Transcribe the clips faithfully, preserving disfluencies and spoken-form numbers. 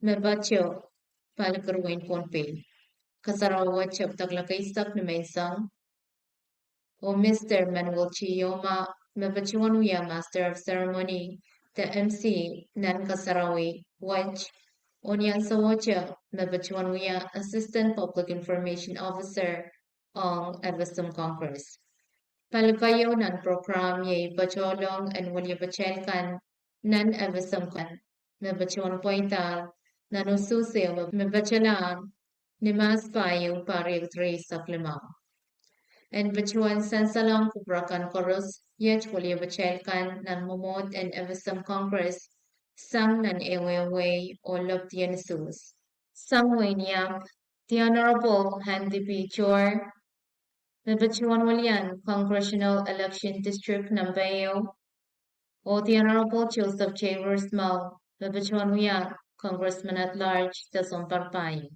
me patoh paliker wein Pohnpei. Kasarawi wet tepda keisek ni menseng, oh Mister Manuel G. Yoma, me patohwan wia Master of Ceremony de M C nan kasarawi wet, oh ni ansou wet me patohwan wia Assistant Public Information Officer ong F S M Congress. Pali keieu nan program iei patohlong en weliepatail kan nan F S M kan me patohwan pweida nan usuhs ehu me patohlahr ni Mahs pahieu, pahr riekid rieisek limau. En patohwan sansalohng kupwur kan koaros, iet weliepatail kan nan mwomwohd en F S M Congress sang nan ehuehu wehi oh lepdien usuhs. Sang wehin Iap, The Honorable Andy P. Tour, me patohwan welian Congressional Election District Number ehu, oh The Honorable Joseph J. Rosenbaum, me patohwan wia Congressman at Large de sounpar pahieu.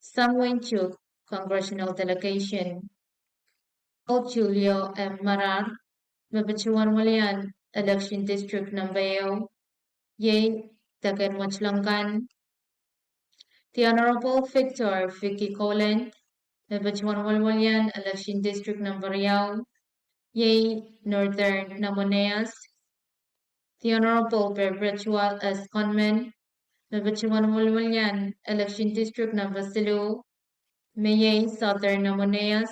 Sang wehin Chuuk Congressional Delegation, Honorable Julio M. Marar, me patohwan welian Election District Number ehu, iei deken Mwotlong kan. The Honorable Victor Vicky Kolen, me patohwan welian Election District Number riau, iei Northern Nahmoneas. The Honorable Perpetua S. Conman, me patohwan welian Election District Number siluh, me iei Southern Nahmoneas.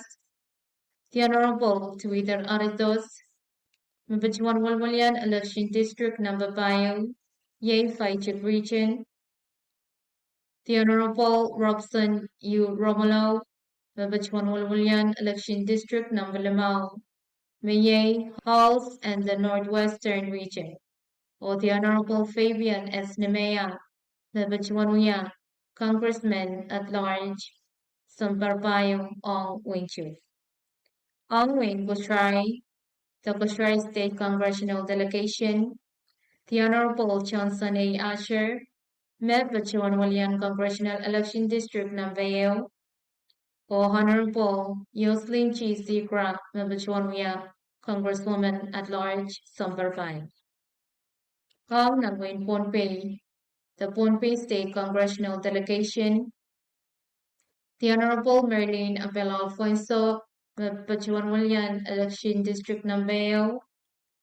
The Honorable Tuider Aritos, me patohwan welian Election District Number pahieu, iei Vichik Region. The Honorable Robson U. Romolo, me patohwan welian Election District Number limau, me iei Halls and the Northwestern Region. Oh the Honorable Fabian S. Nemeya, me patohwan wia Congressman at Large, sounpar pahieu ong wehin Chuuk. Ong wehin Kosrae, the Kosrae State Congressional Delegation, the Honorable Johnson A. Asher, me patohwan welian Congressional Election District Number ehu, oh Honorable Yoslin G. Sigrah, me patohwan wia Congresswoman at Large, sounpar pahieu. Ong nan wehin Pohnpei, the Pohnpei State Congressional Delegation, the Honorable Merlin Abel Alfonso, me patohwan welian Election District Number ehu,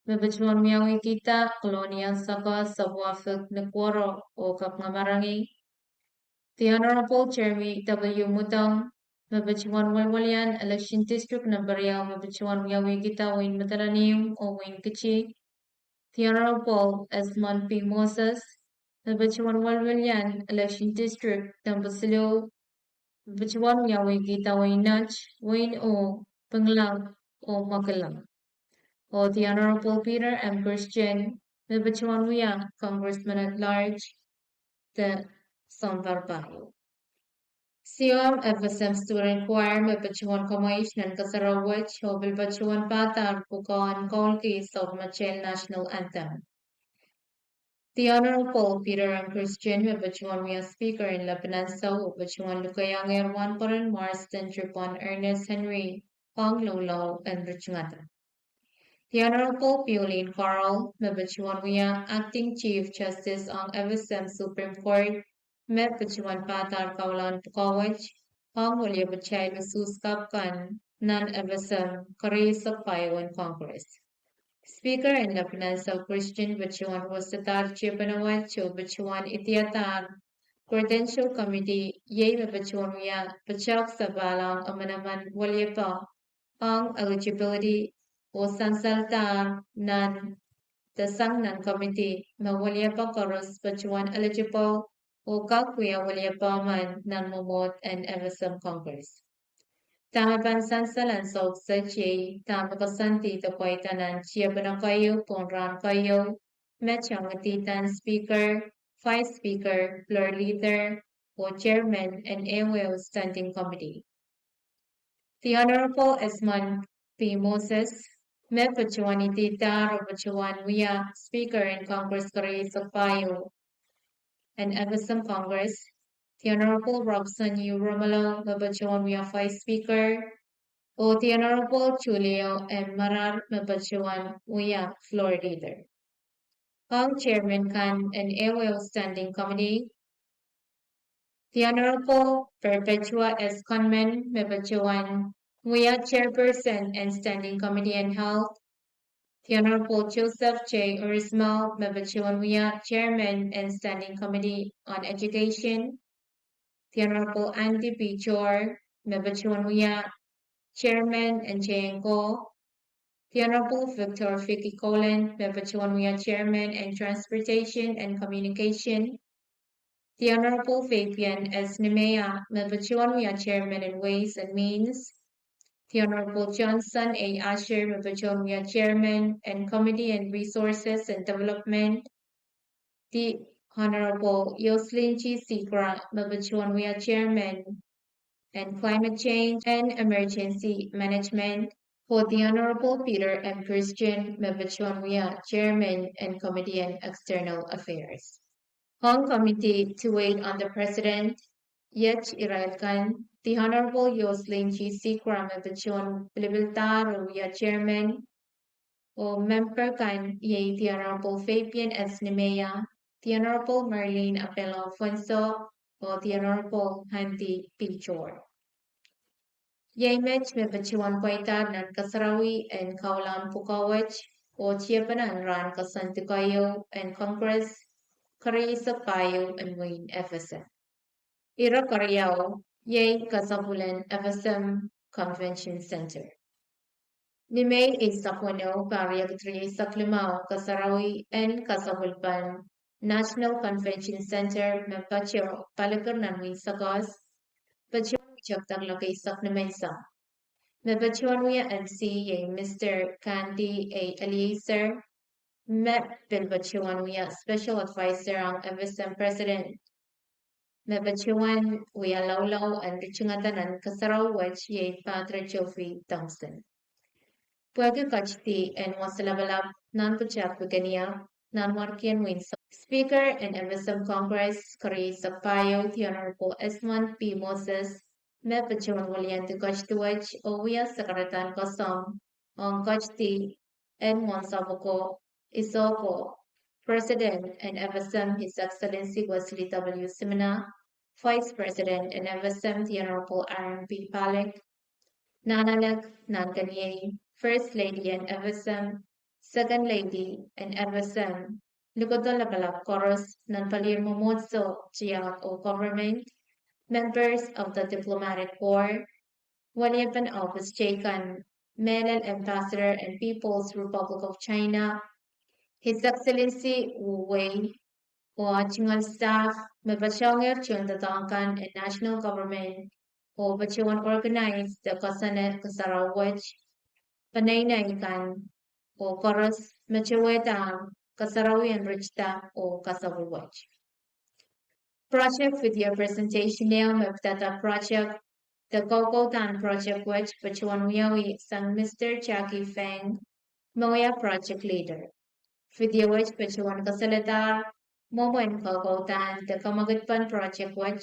me patohwan wiawihkihda Kolonia Saka, Sapwuafik, Nukuoro oh Kapingamarangi. The Honorable Jeremy W. Mudong, me patohwan welian Election District Number riau, me patohwan wiawihkihda wehin Madolenihmw oh wehin Kitti. The Honorable Esmond P. Moses, me patohwan welian Election District Number siluh, me patohwan wiawihkihda wehin Nett, wehin U, Pinlang oh Makilang. Oh the Honorable Peter M. Christian, me patohwan wia Congressman at Large de sounpar pahieu. Siom F S M Student Choir me patohwan kamweit nan kasarawi wet oh pil patohwan pahdahr pwukoahn Koulkihs oh Machel National Anthem. The Honorable Peter M. Christian me patohwan wia Speaker en Lapinanso oh patohwan lukeiangehr wahnpoaron Marsden Tripon Ernest Henry ong loulou en Ritngada. The Honorable Peolin Carl me patohwan wia Acting Chief Justice ong F S M Supreme Court me patohwan pahdahr kaulahn pwukoa wet ong weliepatail usuhs kapw kan nan F S M kareisek pahieu en Congress. Speaker en Lapinanso Christian patohwan wosadahr tiepene wet oh patohwan idiadahr Credential Committee, iei me patohwan wia patohwan sapahlahng emenemen weliepe ong eligibility oh sansaldahr nan de sang nan committee me weliepe koaros patohwan eligible oh kak wia weliepe emen nan mwomwohd en F S M Congress. Dahme pahn sansal ansou kiset iei dahme koasoandi de pweida nan tiepene keieu pohn rahn keieu, me tongedihdan Speaker, Vice Speaker, Floor Leader, oh Chairman en ehuehu Standing Committee. The Honorable Esmond P. Moses, me patohwan ididahr oh patohwan wia Speaker en Congress kareisek pahieu en F S M Congress, the Honorable Robson U. Romolo, me patohwan wia Vice Speaker, oh the Honorable Julio M. Marar, me patohwan wia Floor Leader. Ong Chairman kan en ehuehu Standing Committee, The Honorable Perpetua S. Conman me patohwan wia Chairperson en Standing Committee en Health. The Honorable Joseph J. Orismel me patohwan wia Chairman en Standing Committee on Education. The Honorable Andy P. Jor me patohwan wia Chairman en Jengko. The Honorable Victor Vicky Kolen me patohwan wia Chairman en Transportation and Communication. The Honorable Fabian S. Nimeya me patohwan wia Chairman en Ways and Means. The Honorable Johnson A. Asher me patohwan wia Chairman en Committee en Resources and Development. The Honorable Yoslin G. Sikora me patohwan wia Chairman en Climate Change and Emergency Management, oh the Honorable Peter M. Christian me patohwan wia Chairman en Committee en External Affairs. Ong Committee to wait on the President, iet irail kan, the Honorable Yoslin G. Sikora me patohwan pilipildahr oh wia Chairman, oh memper kan iei the Honorable Fabian S. Nimeya, the Honorable Marlene Apelo Funsek, oh the Honorable Andy P. Jor. Iei met me patohwan pweidahr nan kasarawi en kaulahn pwukoa wet, oh tiepene en rahn koasoandi keieu en Congress kerieisek pahieu en wehin FSM. Ire keriau iei kasapwulen FSM Convention Center. Ni Mei eisek weneu, pahr riekid rieisek limau, kasarawi en kasapwulpen National Convention Center me patoh Palikir nan wein Sekos, patohwan tepda kuloak eisek nimenseng. Me patohwan wia MC iei Mister Kandi A. Eliezer, me pil patohwan wia Special Advisor ong FSM President. Me patohwan wia laulau en ritingada nan kasarawi wet iei Padre Geoffrey Thompson. Pwehki ketidi en Wasa Lapalap nan pwutak Wikiniap, nanmwarkien wein Sekos, Speaker en FSM Congress kerieisek pahieu, the Honorable Esmond P. Moses, me patohwan weliandi ketidi wet oh wia sakaradahn koasoandi ong ketidi en Mwohnsapwko Isoko, President en FSM His Excellency Wesley W. Simina, Vice President en FSM the Honorable Aaron B. Palik, Nahnalek Nahnken iei First Lady en FSM, Second Lady en FSM, likada lapalap koaros nan palien mwomwohdiso, tiahk oh government, members of the diplomatic corps, weliepen ohpis teikan, mehlel Ambassador en People's Republic of China, His Excellency Wu Wei, oh ah tungoal staff me patongehr tohn doadoahk kan en national government oh patohwan organize de koasoane kasarawi wet, peneinei kan, oh koaros me towehda kasarawi en ritida oh kasapwul wet. Project video presentation ehu me pidada project de kaukaudan project wet patohwan wiawi sang Mister Jackie Feng, me wia project leader. Video wet patohwan kasaledahr mwomwen kaukaudan de kamwekidpen project wet,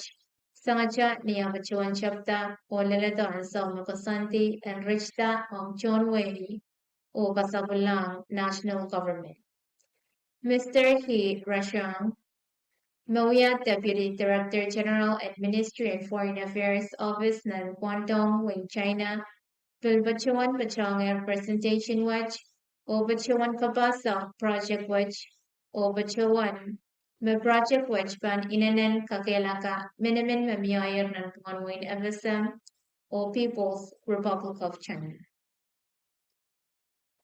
sangete ni ah patohwan tepda oh leledo ansou me koasoandi en ritida ong tohn wehi oh kasapwilahng national government. Mister He Rashang, me wia Deputy Director General en Ministry en Foreign Affairs Office nan Guangdong, wehin China, pil patohwan patongehr presentation wet oh patohwan kapahsa project wet oh patohwan me project wet pahn inenen kakehlaka minimin me miehier nanpwungen wehin FSM oh People's Republic of China.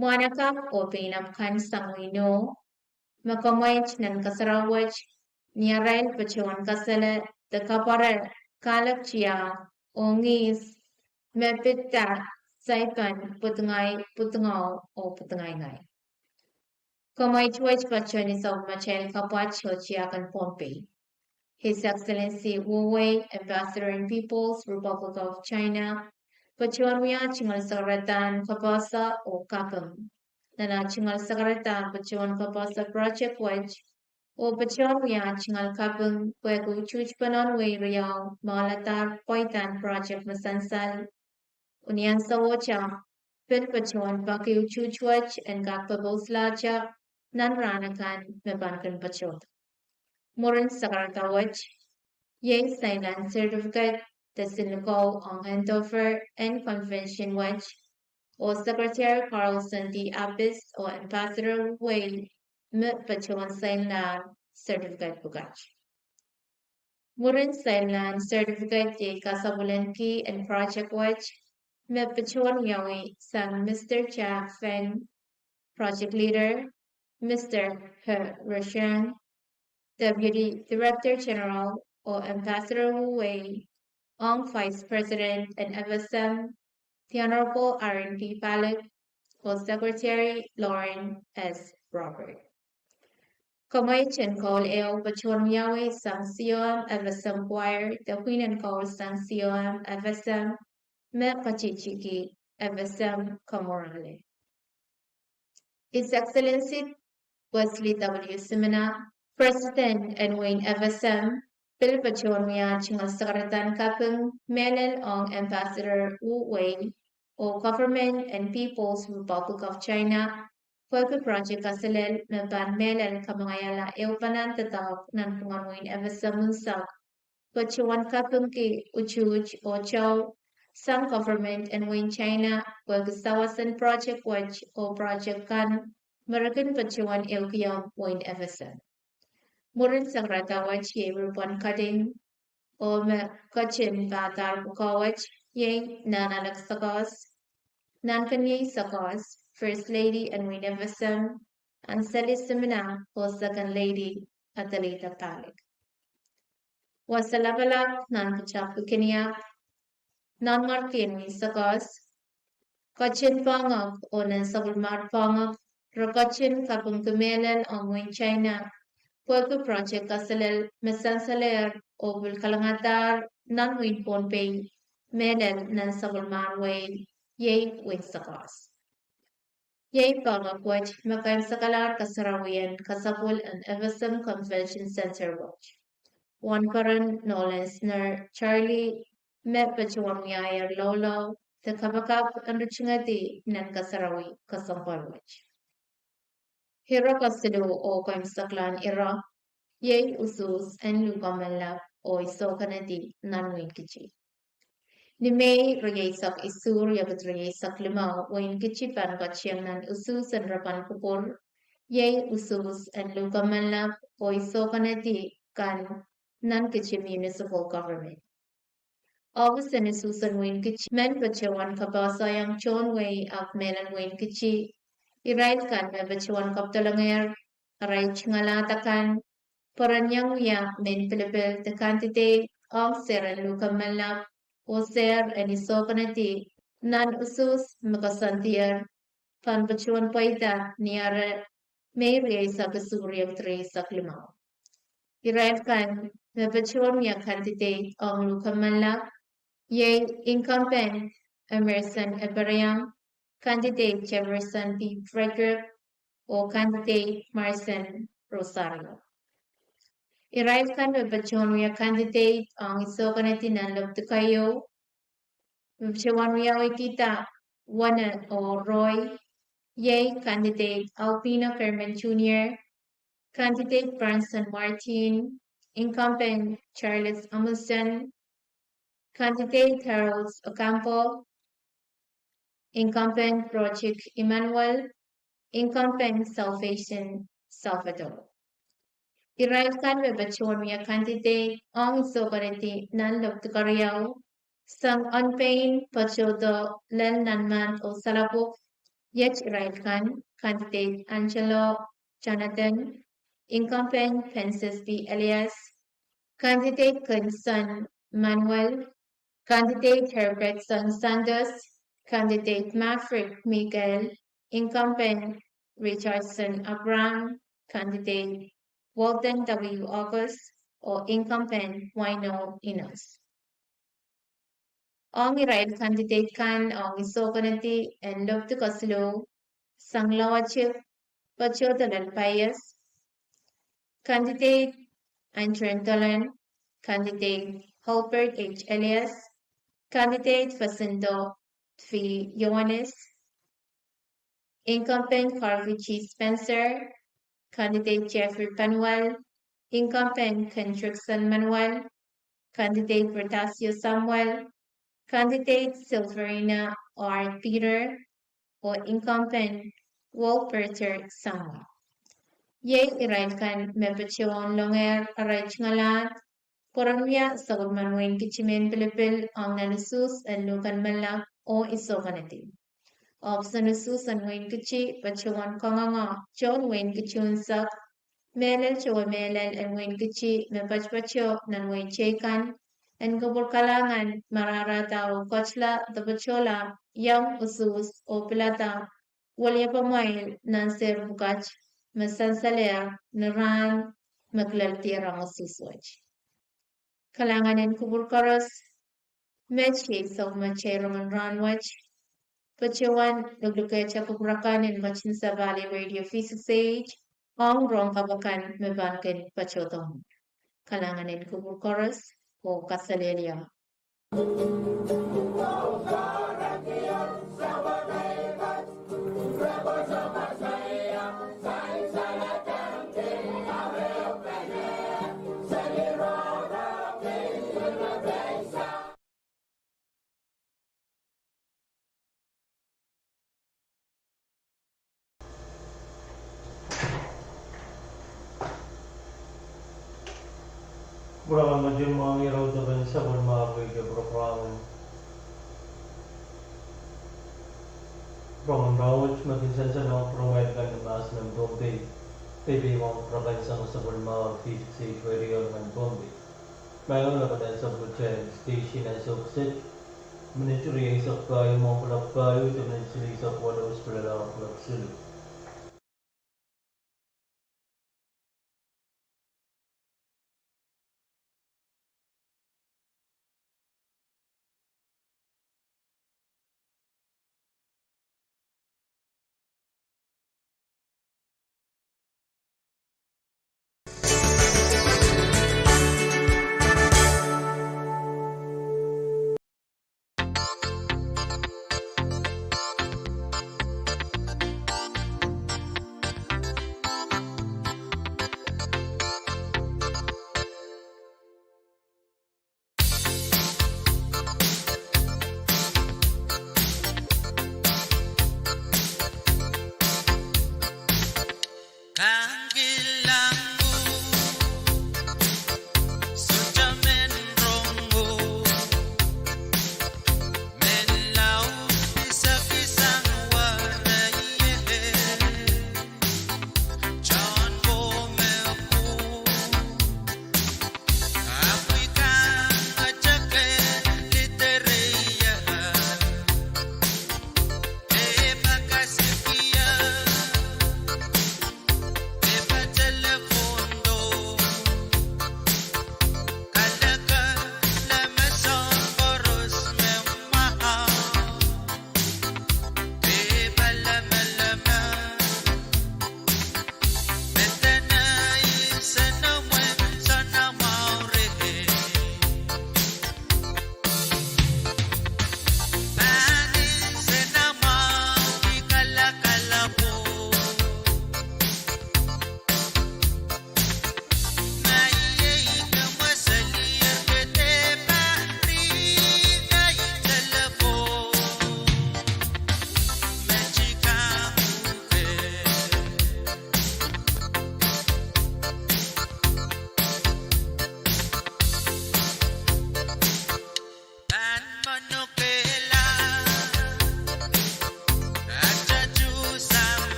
Mwahnakapw oh peinap kan sang wehin Ih me kamweit nan kasarawi wet, ni arail patohwan kasale de kapware kahlek tiahk oh ngihs me pidda saipan pwudngai, pwudngau oh pwudngaingai. Kamweit wet patohwan ni sapwellimatail kapwat oh tiahk en Pohnpei. His Excellency Wu Wei, Ambassador en People's Republic of China, patohwan wia tungoal sakaradahn kapehse oh kaping. Nan ah tungoal sakaradahn patohwan kapehse project wet oh patohwan wia tungoal kaping pwehki utuht pahn wehi riau me aladahr pweidahn project me sansal. Oh ni ansowohte pil patohwan peki utuht wet en kak pepouslahte nan rahn akan me pahn kin patohdo. Mwurin sakarada wet, Iei sainlahn certificate de siluko ong handover en convention wet, oh Secretary Carlson D. Appes oh Ambassador Wei me patohwan sainlahn certificate pwukat. Mwurin sainlahn certificate iei kasapwelen key en project wet, me patohwan wiawi sang Mister Jack Feng, project leader, Mister He Risheng, Deputy Director General, oh Ambassador Wu Wei, ong Vice President en F S M, the Honorable Aaron P. Palik, oh Secretary Lauren S. Robert. Kamweiten koul ehu patohwan wiawi sang C O M F S M choir de pwihn en koul sang C O M F S M, me katihtiki F S M Komorohle. His Excellency Wesley W. Simina, President en wehin F S M, pil patohwan wia tungoal sakaradahn kaping mehlel ong Ambassador Wu Wei oh Government en People's Republic of China, pwehki project kaselel me pahn mehlel kamangaiahla ehupene doadoahk nanpwungen wehin F S M unsek, patohwan kapingki utuht oh tau sang government en wehin China pwehki sawas en project wet oh project kan me re kin patohwan ehukihong wehin F S M. Mwurin sakarada wet iei ribbon cutting, oh me ketin pahdahr pwukoa wet iei Nan Alex Sakos, Nan Kenyei Sakos, First Lady en wehin F S M, Anseli Simina, oh Second Lady Adelita Palik. Wasa lapalap nan pwutak pwihkiniak, Nanmwarkien Wein Sakos, ketin poahngoak oh nan sapwellimar poahngoak, re ketin kapingki mehlel ong wehin China pwehki project kaselel me sansalehr oh pil kalengadahr nan wehin Pohnpei mehlel nan sapwellimar wehi, iei wein Sakos. Iei poahngoak wet me keimwsekalahr kasarawien kasapwel en F S M Convention Center wet. Wahnpoaron Nolan Sner Charlie me patohwan wiahier loalao de kapakap en rittingedi nan kasarawi kesempwal wet. Ire kesiluh oh keimwseklahn ire, iei usuhs en luhk en menlap oh isohkanedi nan wehin Kitti. Ni Mei rieisek isuh, riekid rieisek limau, wehin Kitti pahn ketieng nan usuhs en rapahn kupwur, iei usuhs en luhk en menlap oh isohkanedi kan nan Kitti Municipal Government. Ohpis en usuhs en wehin Kitti men patohwan kapehsehiong tohn wehi ahpw mehlel wehin Kitti, irail kan me patohwan kapwdolongehr arail tungoal ahd akan, pwe ren iang wia mehn pilipil de candidate ong sehr en luhk en menlap oh sehr en isohkanedi nan usuhs me koasoandier, pahn patohwan pweida ni ahr Mei rieisek isuh, riekid rieisek limau. Irail kan me patohwan wia candidate ong luhk en menlap, iei incumbent Emerson Ephraim, candidate Jefferson P. Frederick, oh candidate Marson Rosario. Irail kan me patohwan wia candidate ong isohkanedi nan lepwidi keieu, me patohwan wiawihkihda wone oh rohi, iei candidate Albino Kerman Junior, candidate Branson Martin, incumbent Charles Amuson, candidate Harold Ocampo, incumbent Project Emmanuel, incumbent Salvation Salvador. Irail kan me patohwan wia candidate ong isohkanedi nan lepwidi keriau, sang onpein patohdo lel nan mahn oh salapwuk, iet irail kan, candidate Angelo Jonathan, incumbent Pensis P. Elias, candidate Clinton Manuel, candidate Herbertson Santos, candidate Maverick Miguel, incumbent Richardson Abraham, candidate Walton W. August, oh incumbent Waino Enos. Ong irail candidate kan ong isohkanedi en lepwidi kesiluh, sang lawatik, patohdo lel paias, candidate Antron Dolan, candidate Hulbert H. Elias, candidate Jacinto V. Ioanis, incumbent Harvey G. Spencer, candidate Jeffrey Penuel, incumbent Kendrickson Manuel, candidate Bertasio Samuel, candidate Silverina R. Peter, oh incumbent Wolperter Samuel. Iei irail kan me patohwan longer arail tungoal ahd pwarodo sapwellimen wehin Kitti mehn pilipil ong nan usuhs en luhken mehlel oh isohkan edi. Ohpis en usuhs en wehin Kitti patohwan kangoange tohn wehin Kitti unsek, mehlel towe mehlel en wehin Kitti me patopato nan wehi teikan, en kupwur kalahngan, mararahda oh ketla de patohla iang usuhs oh pilada weliepe mwail nan sehr pwukat me sansalehr ni rahn me kileldier ong usuhs wet. Kalahngan en kupwur koaros, met iei soh me kitail rong en rahn wet. Patohwan luklukehte kupwur akan en ketin sapahl radio V six eight ong rong kapw akan me pahn kin patohdo. Kalahngan en kupwur koaros oh kaselehlie. Kupwur akan ketin mwahngih ire ieu en sapwellimomwi de program en Rong en Rahnwet me kin sansal ong pwuromwail kan ni mahsen en Pohnpei. Peipei ong program sang sapwellimomwi V six eight radio en Pohnpei. Maing, lapalahn sapwellimatail station ansou kiset, minit rieisek pahieu mwohn kuloak pahieu de minit silihsek walu, pil loalokei kuloak siluh.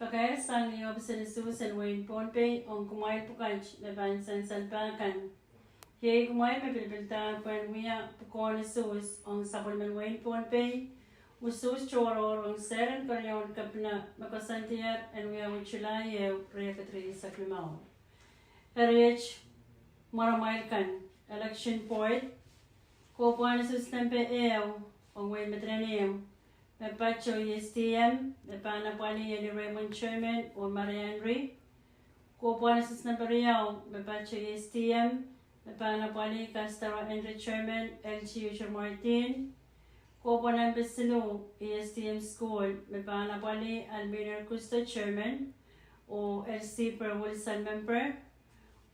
Pakair sang ni ohpis en usuhs en wehin Pohnpei ong kumwail pwukat me pahn sansal pahkan. Iei kumwail me pilipildahr pwehn wia pwukoahn usuhs ong sapwellimen wehin Pohnpei, usuhs tohrohr ong sehr en keriaun kepina me koasoandier en wiawi July ehu, riekid rieisek limau. Eri iet mwaramwail kan: Election Board, kohpwahn usuhs nempe ehu ong wehi Madolenihmw me patoh E S D M, me pahn apwalih Eli Raymond, chairman, oh Maria Henry. Kohpwahn usuhs nempe riau me patoh E S D M, me pahn apwalih Kastara Henry, chairman, L T Uter Martin. Kohpwahn nempe siluh E S D M School, me pahn apwalih Alminer Kusto, chairman, oh L C Per Wilson, member.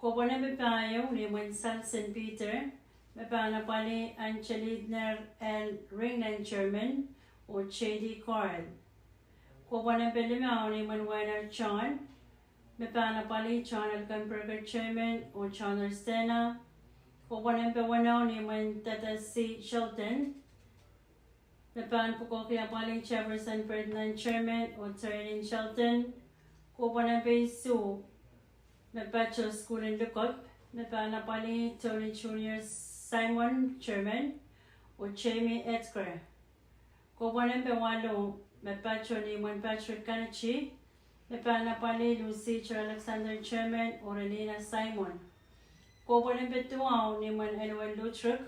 Kohpwahn nempe pahieu ni imwen Salson Peter, me pahn apwalih Angeliner L Ringland, chairman, oh J D Carl. Kohpwahn nempe limau ni imwen Weiner John, me pahn apwalih John L Kemperger, chairman, oh John R Stena. Kohpwahn nempe weneu ni imwen Dada C Shelton, me pahn pwukoahki apwalih Jefferson Ferdinand, chairman, oh Terlin Shelton. Kohpwahn nempe isuh me patoh sukuhl en Likop, me pahn apwalih Tony Junior Simon, chairman, oh Jamie Edgar. Kohpwahn nempe waluh me patoh ni imwen Patrick Kaneti, me pahn apwalih Lucy Ter Alexander, chairman, oh Relina Simon. Kohpwahn nempe duwau ni imwen Elwin Lutrick,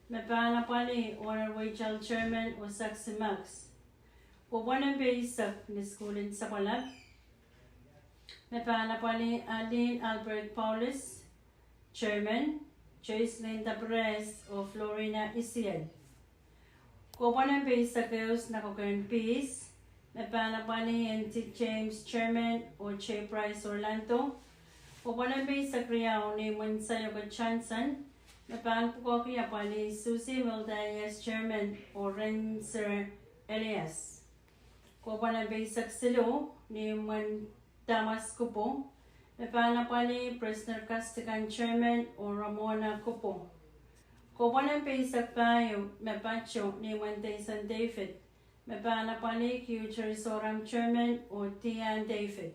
me pahn apwalih Honor Weichel, chairman, oh Saxy Max. Kohpwahn nempe eisek ni sukuhl en Sapwalap, me pahn apwalih Aline Albert Paulus, chairman, Joyce Linda Perez, oh Florina Isiel. Kohpwahn nempe eisek ehu Nakokehn Peace, me pahn apwalih Aunty James, chairman, oh J Price Orlando. Kohpwahn nempe eisek riau ni imwen Sayoka Johnson, me pahn pwukoahki apwalih Susie Milda Elias, chairman, oh Renser Elias. Kohpwahn nempe eisek siluh ni imwen Thomas Kupu, me pahn apwalih Presner Kastikan, chairman, oh Ramona Kupu. Kohpwahn nempe eisek pahieu me patoh ni imwen Deison David, me pahn apwalih Kuter Soram, chairman, oh Tian David.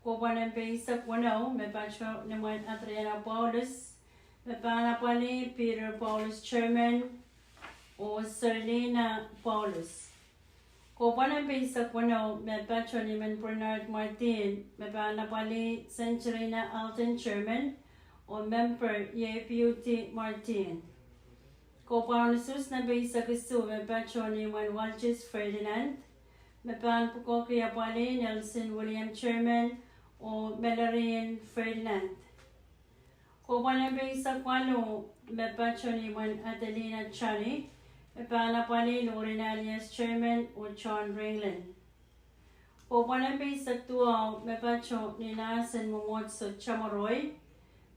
Kohpwahn nempe eisek weneu me patoh ni imwen Adriana Paulus, me pahn apwalih Peter Paulus, chairman, oh Serlina Paulus. Kohpwahn nempe eisek weneu me patoh ni imwen Bernard Martin, me pahn apwalih Senterina Alton, chairman, oh memper iei Beauty Martin. Kohpwahn usuhs nempe eisek isuh me patoh ni imwen Waltis Ferdinand, me pahn pwukoahki apwalih Nelson William, chairman, oh Melorine Ferdinand. Kohpwahn nempe eisek waluh me patoh ni imwen Adelina Johnny, me pahn apwalih Lorina Elias, chairman, oh John Ringland. Kohpwahn nempe eisek duwau me patoh ni Nahsen Mwomwohdiso Tamoroi,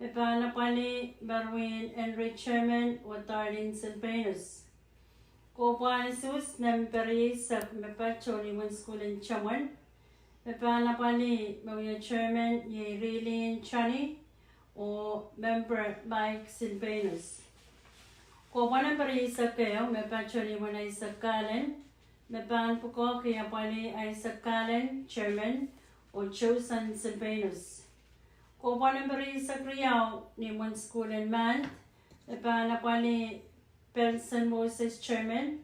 me pahn apwalih Merwin Henry, chairman, oh Darlene Silvanus. Kohpwahn usuhs nempe rieisek me patoh ni imwen sukuhl en Tamwen, me pahn apwalih me wia chairman iei Rilin Johnny, oh memper Mike Silvanus. Kohpwahn nempe rieisek ehu me patoh ni imwen Isaac Kalen, me pahn pwukoahki apwalih Isaac Kalen, chairman, oh Josan Silvanus. Kohpwahn nempe rieisek riau ni imwen sukuhl en Mahn, me pahn apwalih Pelson Moses, chairman,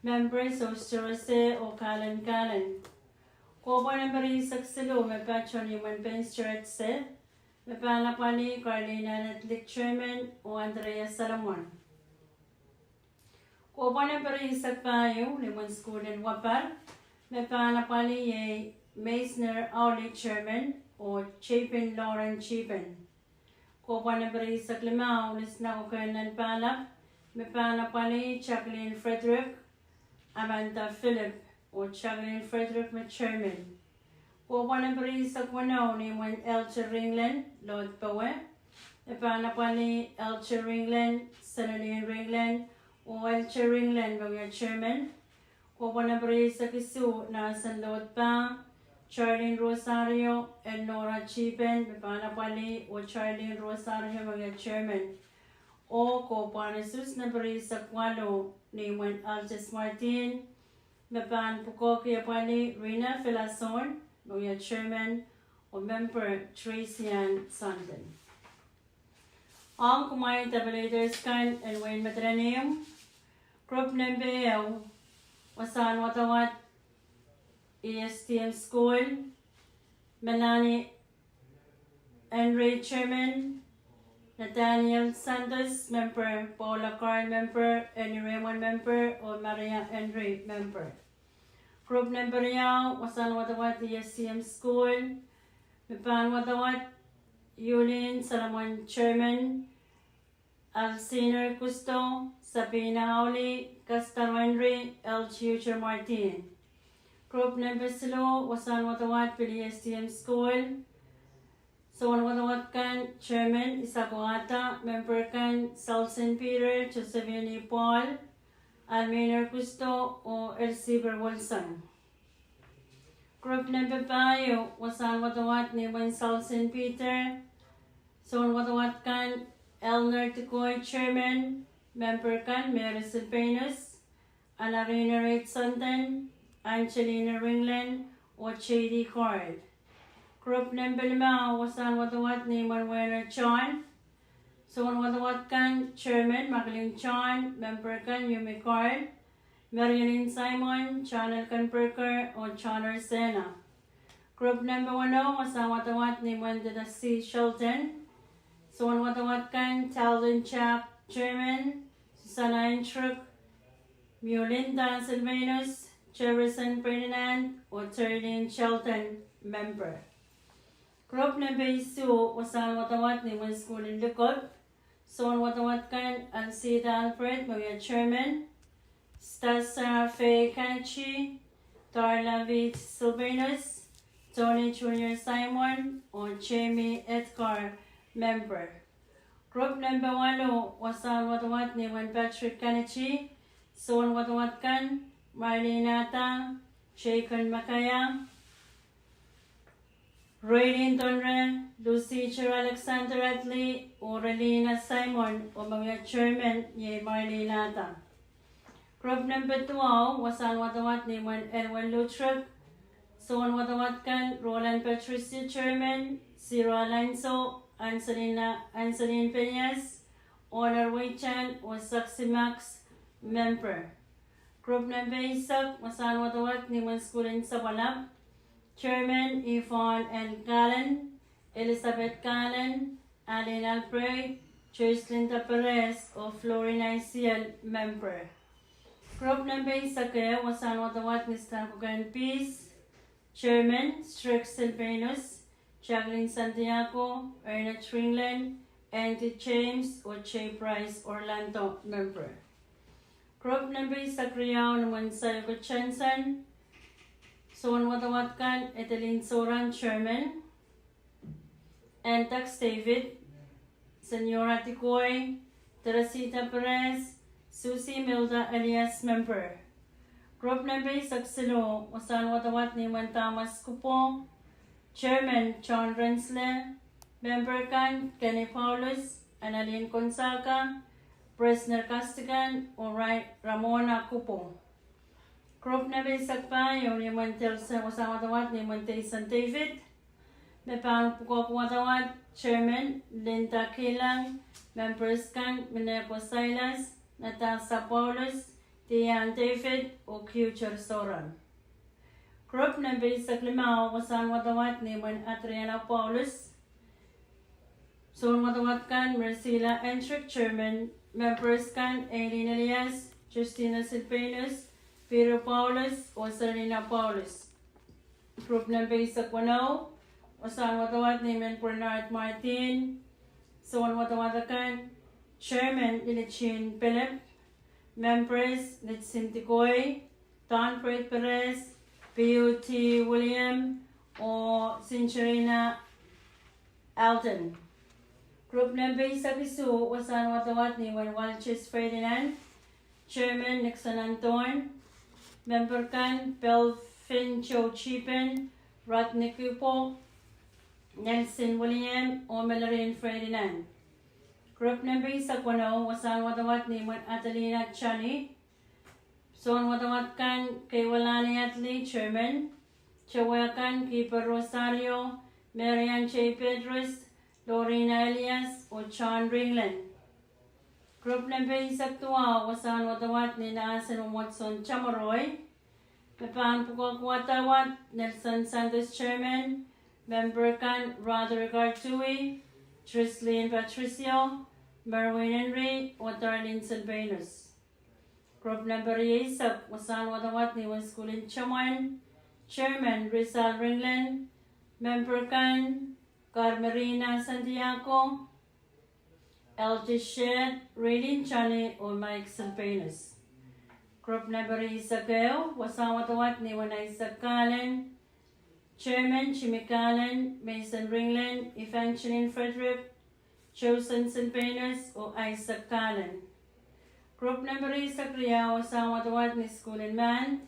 members oh Storose oh Kalen Kalen. Kohpwahn nempe rieisek siluh me patoh ni imwen Penster Etse, me pahn apwalih Carlina Nedlik, chairman, oh Andrea Solomon. Kohpwahn nempe rieisek pahieu ni imwen sukuhl en Wapar, me pahn apwalih iei Meisner Auli, chairman, oh Chapin Lauren Chapin. Kohpwahn nempe rieisek limau ni Sinakoke en Nanpahla, me pahn apwalih Jacqueline Frederick, Amanda Philip, oh Jacqueline Frederick me chairman. Kohpwahn nempe rieisek weneu ni imwen Elter Ringland Lord Powe, me pahn apwalih Elter Ringland, Senolin Ringland, oh Elter Ringland me wia chairman. Kohpwahn nempe rieisek isuh Nahsen Lord Pah, Charlene Rosario, Elnora Chapin, me pahn apwalih oh Charlene Rosario me wia chairman. Oh kohpwahn usuhs nempe rieisek waluh ni imwen Altis Martin, me pahn pwukoahki apwalih Rina Filason, me wia chairman, oh member Tracy Ann Sanden. Ong kumwail tableaders kan en wehin Madolenihmw, group nempe ehu, wasahn wadawad E S T M School, Melanie Henry chairman, Nathaniel Santos member, Paula Carl member, Annie Raymond member, oh Maria Henry member. Group nempe riau, wasahn wadawad E S T M School, me pahn wadawad Yulin Solomon chairman, Alciner Kusto, Sabina Howley, Kastar Henry, L G Uter Martin. Group nempe siluh, wasahn wadawad pil E S T M School, soun wadawad kan chairman Isako Ada, member kan Salson Peter, Josephine Paul, Alminer Kusto, oh Elsie Wilson. Group nempe pahieu, wasahn wadawad ni imwen Salson Peter, soun wadawad kan Elner Tikoi chairman, member kan Mary Silvanus, Anarina Reid Sanden, Angelina Ringland, oh J D Carl. Group nempe limau, wasahn wadawad ni imwen Wehner John, soun wadawad kan chairman Maklin John, member kan Yumi Carl, Marielin Simon, John Elkenberger, oh John Ersena. Group nempe weneu, wasahn wadawad ni imwen Deda C Shelton, soun wadawad kan Talden Chap chairman, Susanna Intruk, Mulinda Silvanus, Jefferson Ferdinand, oh Terlin Shelton member. Group nempe isuh, wasahn wadawad ni imwen sukuhl en Likop, soun wadawad kan Alcida Albert, me wia chairman, Stasa Faye Kanachi, Darla Vit Silvanus, Tony Junior Simon, oh Jamie Edgar member. Group nempe waluh, wasahn wadawad ni imwen Patrick Kanachi, soun wadawad kan Marlene Ada, Jacob Makaya, Raylene Donre, Lucy Cher, Alexander Adley, oh Relina Simon, oh me wia chairman iei Marlene Ada. Group nempe duwau, wasahn wadawad ni imwen Elwin Lutrek, soun wadawad kan Roland Patricia chairman, Siro Alonso, Anselina, Anselin Penias, Honor Weitan, oh Saxi Max member. Group nempe eisek, wasahn wadawad ni imwen sukuhl en Sapwalap, chairman Yvonne N Kallen, Elizabeth Kallen, Alin Albrey, Joyce Linda Perez, oh Florin Isiel member. Group nempe eisek ehu, wasahn wadawad ni Stakuken Peace, chairman Strick Silvanus, Jacqueline Santiago, Ernest Ringland, Andy James, oh J Price Orlando member. Group nempe eisek riau ni imwen Sayoko Johnson, soun wadawad kan Edelin Soran chairman, Antax David, Seniora Tikoi, Teresita Perez, Susie Milda Elias member. Group nempe eisek siluh, wasahn wadawad ni imwen Thomas Kupo, chairman John Rensler, member kan Kenny Paulus, Annalyn Gonzaga, Presner Kastikan, oh Ramona Kupo. Group nempe eisek pahieu ni imwen Delson, wasahn wadawad ni imwen Deison David, me pahn pwukoa wadawad, chairman Linda Kilang, members kan Mineko Silas, Natasha Paulus, Diane David, oh Kiuter Soran. Group nempe eisek limau, wasahn wadawad ni imwen Adriana Paulus, soun wadawad kan Marcela Entrick chairman, members kan Aileen Elias, Justina Silvanus, Peter Paulus, oh Selina Paulus. Group nempe eisek weneu, wasahn wadawad ni imwen Bernard Martin, soun wadawad akan, chairman Lillian Philip, members Nitsin Tikoi, Don Fred Perez, Beauty William, oh Sincherina Alden. Group nempe eisek isuh, wasahn wadawad ni imwen Walchis Ferdinand, chairman Nixon Anton, member kan Belvin Joe Chipen, Rodney Kupo, Nelson William, oh Melorine Ferdinand. Group nempe eisek weneu, wasahn wadawad ni imwen Adelina Johnny, Sounwadawad kan: Keiwalani Atli, Chairman. Towehkan: Kiper Rosario, Marian J. Petrus, Lorina Elias, oh John Ringlen. Group nempe eisek duwau, wasahn wadawad ni Nahsen Mwomwohdiso en Tamoroa, me pahn pwukoa wadawad: Nelson Santos, Chairman. Memper kan: Roderick R. Tui, Trislin Patricio, Merwin Henry, oh Darlene Silvanus. Group nempe eisek, wasahn wadawad ni uwen sukuhl en Tamwen, Chairman Rizal Ringlen. Memper kan: Carmerina Santiago, Elder Shed, Rilin Tani, oh Mike Silvanus. Group nempe eisek ehu, wasahn wadawad ni uwen Isaac Kalen, Chairman Jimmy Kalen, Mason Ringlen, Evangeline Frederick, Chosen Silvanus, oh Isaac Kalen. Group nempe eisek riau, wasahn wadawad ni sukuhl en Mand.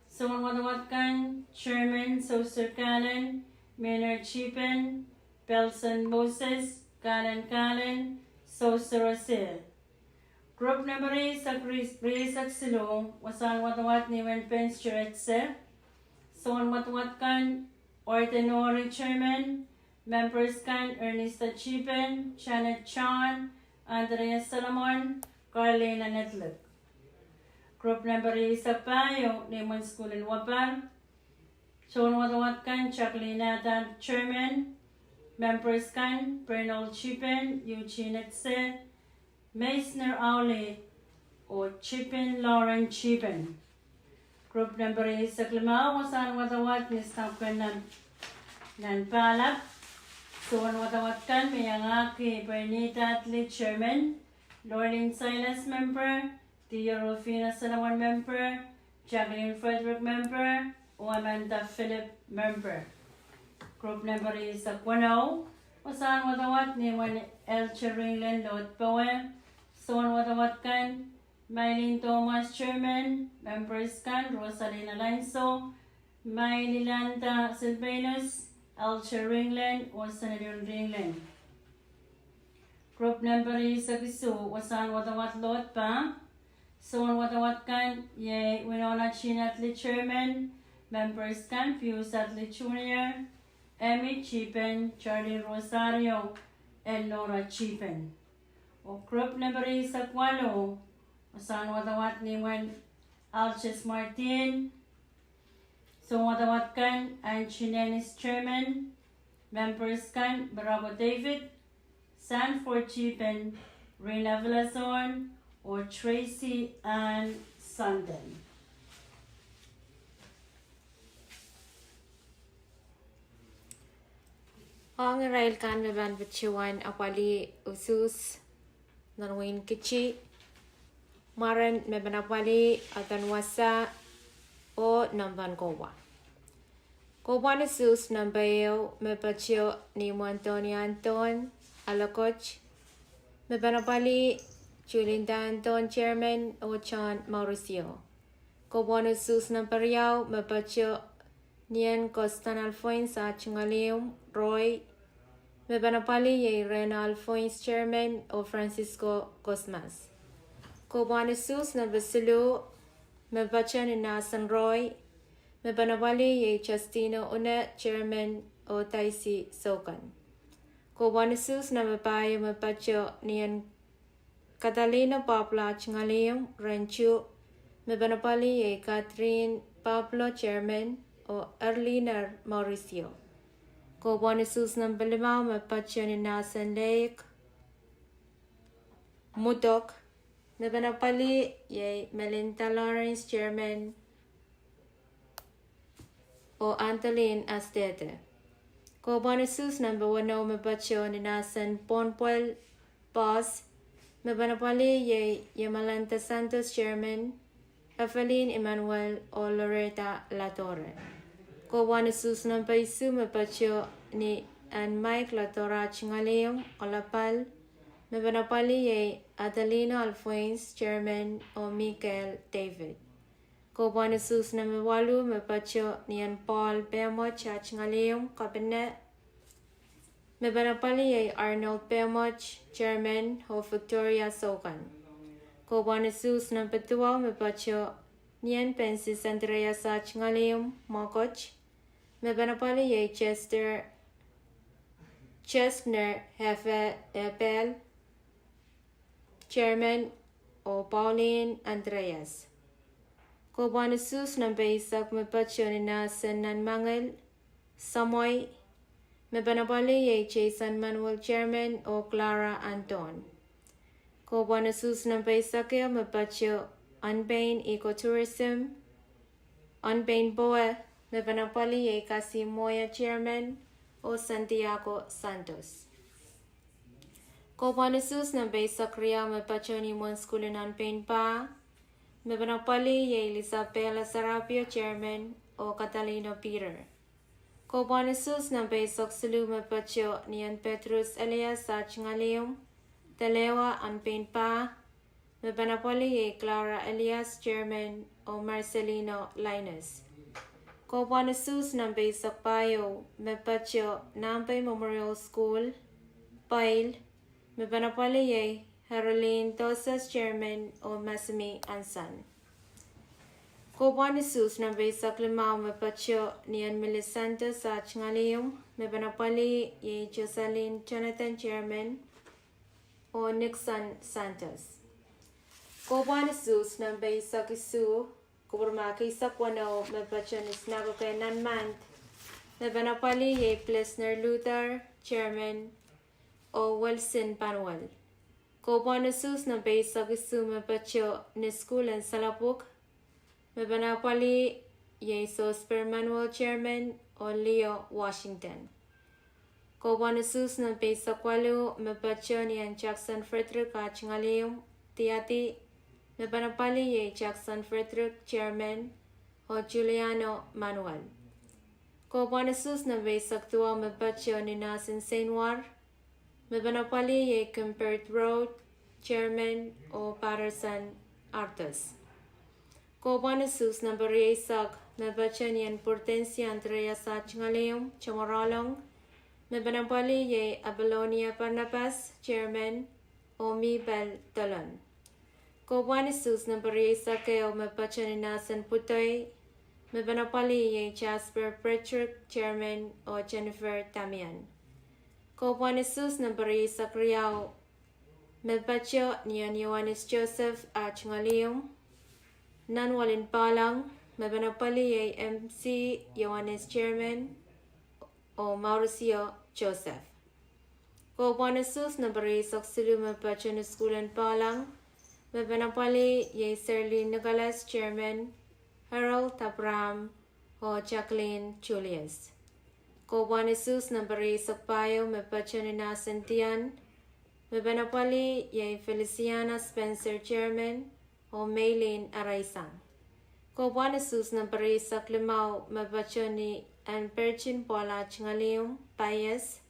Sounwadawad kan: Chairman Soser Kalen, Maynard Chipen, Pelson Moses, Kalen Kalen, Soser Ose. Group nempe eisek ri-, rieisek siluh, wasahn wadawad ni uwen Penster Etse. Sounwadawad kan: Ordenori, Chairman. Members kan: Ernesta Chipen, Janet John, Andrea Solomon, Carlina Netlik. Group nempe eisek pahieu ni uwen sukuhl en Wapar. Sounwadawad kan: Jacqueline Adam, Chairman. Members kan: Bernal Chipen, Eugene Etse, Meisner Auli, oh Chipen Lauren Chipen. Group nempe eisek limau, wasahn wadawad ni staff kan nan, nan Pahlap. Sounwadawad kan me iangahki: Bernita Atli, Chairman; Lorlin Silas, Memper; Dia Rufina Solomon, Memper; Jacqueline Frederick, Memper; oh Amanda Philip, Memper. Group nempe eisek weneu, wasahn wadawad ni uwen Elder Ringlen Lord Powe. Sounwadawad kan: Mailin Thomas, Chairman. Members kan: Rosalina Lanso, Maililanda Silvanus, Elder Ringlen, oh Senedon Ringlen. Group nempe eisek isuh, wasahn wadawad Lord Pah. Sounwadawad kan iei Winona Jean Atli, Chairman. Members kan: Pius Atli Junior, Amy Chipen, Charlie Rosario, Elnora Chipen. Oh group nempe eisek waluh, wasahn wadawad ni uwen Alces Martin. Sounwadawad kan: Angie Nennis, Chairman. Members kan: Mirako David, Sanford Chipen, Rina Villason, oh Tracy Ann Sanden. Ong irail kan me pahn patohwan apwalih usuhs nan wehin Kitti, mwaren me pahn apwalih adanwasa oh nan pahn kohwa. Kohwahn usuhs nempe ehu me patoh ni Mwandoni Anton Alokot, me pahn apwalih Julinda Anton, Chairman, oh John Mauricio. Kohwahn usuhs nempe riau me patoh ni en Kostan Alphonse ah Ngalium Roy, me pahn apwalih iei Rena Alphonse, Chairman, oh Francisco Cosmas. Kohwahn usuhs nempe siluh me patoh ni Nahsen Roy, me pahn apwalih iei Justino Une, Chairman, oh Daisy Soukan. Kohwahn usuhs nempe pahieu me patoh ni en Catalina Pablo ah Ngalium Renchu, me pahn apwalih iei Catherine Pablo, Chairman, oh Erliner Mauricio. Kohwahn usuhs nempe limau me patoh ni Nahsen Lake Mudok, me pahn apwalih iei Melinda Lawrence, Chairman, oh Anthony Astete. Kohwahn usuhs nempe weneu me patoh ni Nahsen Pohnpwel Bos, me pahn apwalih iei Yemalanta Santos, Chairman, Evelyn Emmanuel, oh Loretta Ladore. Kohwahn usuhs nempe isuh me patoh ni en Mike Ladore ah Ngalium Olapal, me pahn apwalih iei Adelino Alphonse, Chairman, oh Michael David. Kohwahn usuhs nempe waluh me patoh ni en Paul Pemot ah Ngalium Kapene, me pahn apwalih iei Arnold Pemot, Chairman, oh Victoria Soukan. Kohwahn usuhs nempe duwau me patoh Ni en Pensis Andreas H. Ngalium Mokot, me pen apwalih iei Chester, Chestner F. Ebel, Chairman, oh Pauline Andreas. Kohpwahn usuhs nempe eisek me patoh ni Nahsen Nanmangel Samoi, me pen apwalih iei Jason Manuel Chairman oh Clara Anton. Kohpwahn usuhs nempe eisek ehu me patoh Onpein Eco Tourism, Onpein Powe, me pen apwalih iei Kasi Moya Chairman oh Santiago Santos. Kohpwahn usuhs nempe eisek riau me patoh ni imwen sukuhl en Onpein Pah, me pen apwalih iei Elisabela Sarapio Chairman oh Katalino Peter. Kohpwahn usuhs nempe eisek siluh me patoh ni en Petrus Elias H. Ngalium, Delewa, Onpein Pah, me pen apwalih iei Clara Elias Chairman oh Marcelino Linus. Kohpwahn usuhs nempe eisek pahieu me patoh Nampei Memorial School, Pail, me pen apwalih iei Herolin Doses Chairman oh Masimi Anson. Kohpwahn usuhs nempe eisek limau me patoh ni en Millicent H. Ngalium, me pen apwalih iei Jocelyn Jonathan Chairman oh Nixon Santos. Kohpwahn usuhs nempe eisek isuh, kupwurmahk eisek weneu, me patoh ni Synagogue en Nanmand, me pen apwalih iei Plesner Luther Chairman oh Wilson Panuel. Kohpwahn usuhs nempe eisek isuh me patoh ni sukuhl en Salapwuk, me pen apwalih iei Sosper Manuel Chairman oh Leo Washington. Kohpwahn usuhs nempe eisek waluh me patoh ni en Jackson Frederick H. Ngalium, Diadi, me pen apwalih iei Jackson Frederick Chairman oh Juliano Manuel. Kohpwahn usuhs nempe eisek duwau me patoh ni Nahsen Seinwar, me pen apwalih iei Kimbert Road Chairman oh Patterson Arthurs. Kohpwahn usuhs nempe rieisek me patoh ni en Purdensia Andreas H. Ngalium, Chamorro Long, me pen apwalih iei Apollonia Barnabas Chairman oh Mibel Dolon. Kohpwahn usuhs nempe rieisek ehu me patoh ni Nahsen Pwudoi, me pen apwalih iei Jasper Frederick Chairman oh Jennifer Damian. Kohpwahn usuhs nempe rieisek riau me patoh ni en Ioanis Joseph H. Ngalium, Nanwal en Palang, me pen apwalih iei M C Ioanis Chairman oh Mauricio Joseph. Kohpwahn usuhs nempe rieisek siluh me patoh ni sukuhl en Palang, me pen apwalih iei Serlin Nicholas Chairman, Harold Abraham oh Jacqueline Julius. Kohpwahn usuhs nempe rieisek pahieu me patoh ni Nahsen Dian, me pen apwalih iei Feliciana Spencer Chairman oh Meilin Araisang. Kohpwahn usuhs nempe rieisek limau me patoh ni en Perchin Paul H. Ngalium, Paias,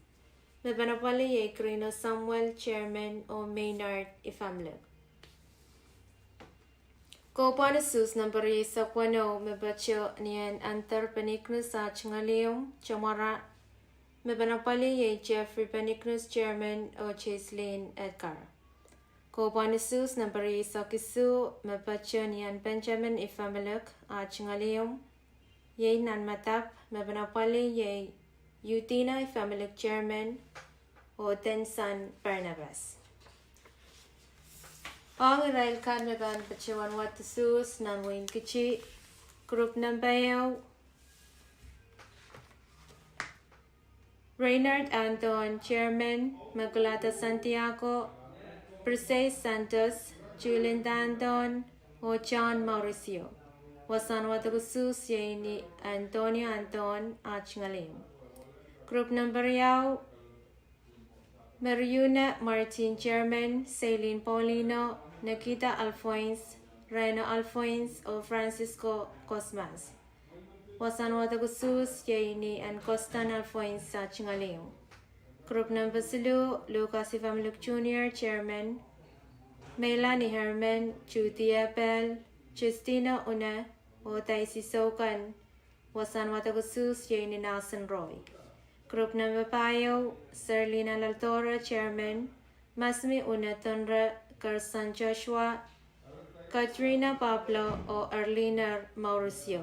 me pen apwalih iei Krino Samuel Chairman oh Maynard Ifamlik. Kohpwahn usuhs nempe rieisek weneu me patoh ni en Anther Penignus H. Ngalium, Chamorro, me pen apwalih iei Jeffrey Penignus Chairman oh Jaiseline Edgar. Kohpwahn usuhs nempe rieisek isuh me patoh ni en Benjamin Ifamlik H. Ngalium, iei Nanmadap, me pen apwalih iei Eudina Ifamlik Chairman oh Denson Barnabas. Ong irail kan me pahn patohwan wad usuhs nan wehin Kiti, group nempe ehu, Reynard Anton Chairman, Maculata Santiago, Priscilla Santos, Julian Anton, oh John Mauricio. Wasahn wadek usuhs iei ni Antonio Anton H. Ngalium. Group nempe riau, Mariuna Martin Chairman, Celine Paulino, Nikita Alphonse, Reno Alphonse oh Francisco Cosmas. Wasahn wadek usuhs iei ni en Kostan Alphonse H. Ngalium. Group nempe siluh, Lucas Ifamlik Junior Chairman, Meilani Herman, Judy Ebel, Justina Une, oh Daisy Soukan. Wasahn wadek usuhs iei ni Nahsen Roy. Group nempe pahieu, Serlina Laldora Chairman, Masmi Une Donre, Gerson Joshua, Katrina Pablo oh Erliner Mauricio.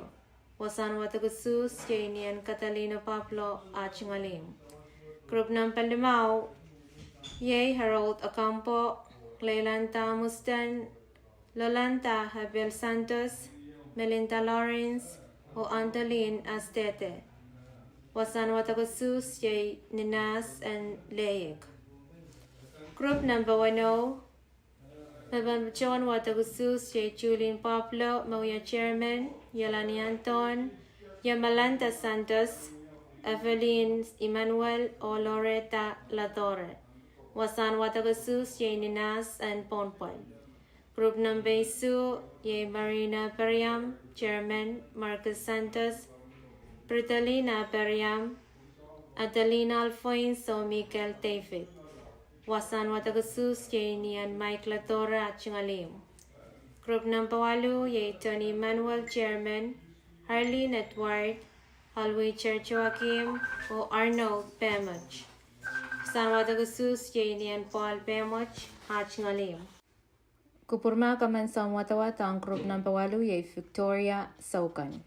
Wasahn wadek usuhs iei Nien Katalina Pablo ah tungoal ihmw. Grup nambaiah limau iei Harold Ocampo, Leilanda Mustan, Lolanda Abel Santos, Melinda Lawrence, oh Antolin Astete. Wasahn wadek usuhs iei Ninas en Leik. Grup nambaiah weneu, me pahn patohwan wadek usuhs iei Julin Pablo, me wia chairman, Yolani Anton, Yamalanda Santos, Evelyn Emmanuel, oh Loretta Ladore. Wasahn wadek usuhs iei Ninas en Pohnpei. Grup nambaiah isuh iei Marina Periam, chairman, Marcus Santos, Britalina Periam, Adelina Alphonse oh Michael David. Wasahn wadek usuhs iei Nien Mike Ladore ah tungoal ihmw. Grup nambaiah waluh iei Tony Emmanuel, chairman, Arlene Edward, Alwicher Joachim, oh Arnold Pemot. Wasahn wadek usuhs iei Nien Paul Pemot ah tungoal ihmw. Kupwurmahk emen soahng wadawad ong grup nambaiah waluh iei Victoria Soukan.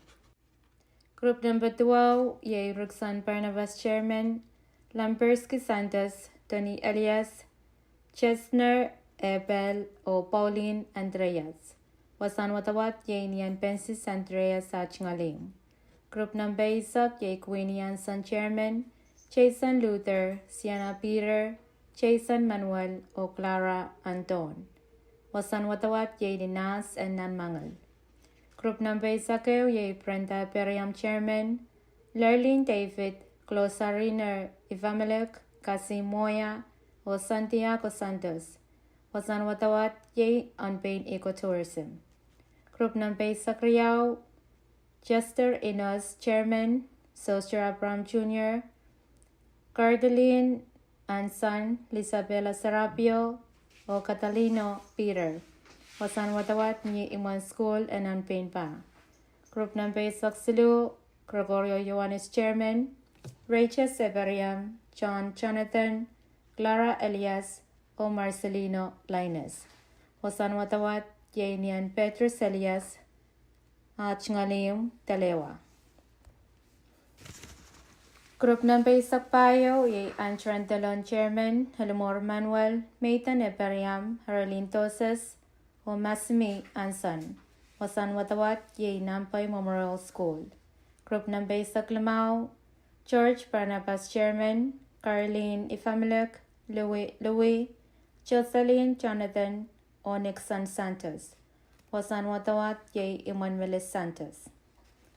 Grup nambaiah duwau iei Rickson Barnabas, chairman, Lamberski Santos, Tony Elias, Chesner Abel, oh Pauline Andreas. Wasahn wadawad iei Nien Pensis Andreas ah tungoal ihmw. Grup nambaiah eisek iei Queenie Anson, chairman, Jason Luther, Sienna Peter, Jason Manuel, oh Clara Anton. Wasahn wadawad iei Ninas en Nanmangel. Grup nambaiah eisek ehu iei Brenda Periam, chairman, Lerlin David, Closa Riner, Ivamelek, Kasi Moya, oh Santiago Santos. Wasahn wadawad iei Onpein Ecotourism. Grup nambaiah eisek riau, Chester Enos, chairman, Soster Abraham Junior, Cardalin Anson, Lisabella Serapio, oh Catalino Peter. Wasahn wadawad ni imwen sukuhl en Onpein Pah. Grup nambaiah eisek siluh, Gregorio Ioanis, chairman, Rachel Seberiam, John Jonathan, Clara Elias, oh Marcelino Linus. Wasahn wadawad iei Nien Petrus Elias ah tungoal ihmw, Dalewa. Grup nambaiah eisek pahieu iei Antron Delon, chairman, Elimor Manuel, Meitan Eberiam, Erlin Doses, oh Masimi Anson. Wasahn wadawad iei Nampai Memorial School. Grup nambaiah eisek limau, George Barnabas, chairman, Carlin Ivamelek, Louis, Jocelyn Jonathan, oh Nixon Santos. Wasahn wadawad iei imwen Melis Santos.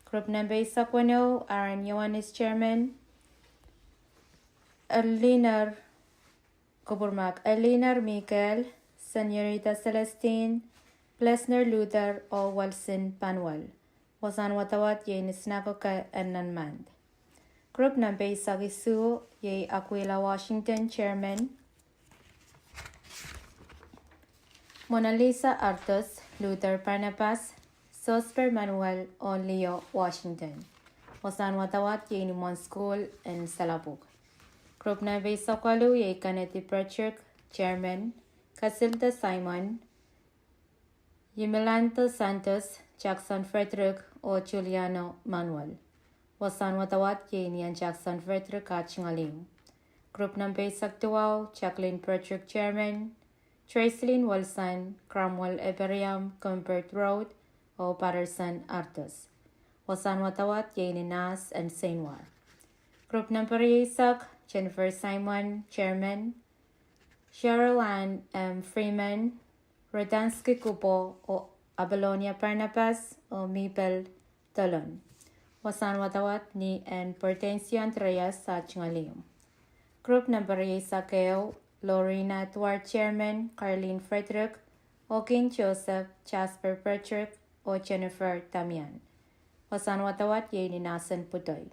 Grup nambaiah eisek weneu, Aaron Ioanis, chairman, Erliner, kupwurmahk, Erliner Michael, Senorita Celestine, Plesner Luther, oh Wilson Panuel. Wasahn wadawad iei Nisnakoke en Nanmand. Grup nambaiah eisek isuh iei Aquila Washington, chairman, Mona Lisa Artos, Luther Barnabas, Sosper Manuel, oh Leo Washington. Wasahn wadawad iei imwen sukuhl en Salapuk. Grup nambaiah eisek waluh iei Kennedy Patrick, chairman, Casilda Simon, Yimilando Santos, Jackson Frederick, oh Juliano Manuel. Wasahn wadawad iei Nien Jackson Frederick ah tungoal ihmw. Grup nambaiah eisek duwau, Jacqueline Patrick, chairman, Tracelyn Wilson, Cromwell Eberiam, Cumbert Road, oh Patterson Artos. Wasahn wadawad iei Ninas en Seinwar. Grup nambaiah rieisek, Jennifer Simon, chairman, Cheryl Ann M. Freeman, Rodansky Kubo, oh Apollonia Barnabas, oh Mabel Tolon. Wasahn wadawad ni en Portension Reyes ah tungoal ihmw. Grup nambaiah rieisek ehu, Lorena Edward, chairman, Carlin Frederick, Okin Joseph, Jasper Patrick, oh Jennifer Damian. Wasahn wadawad iei Ninas en Putoi.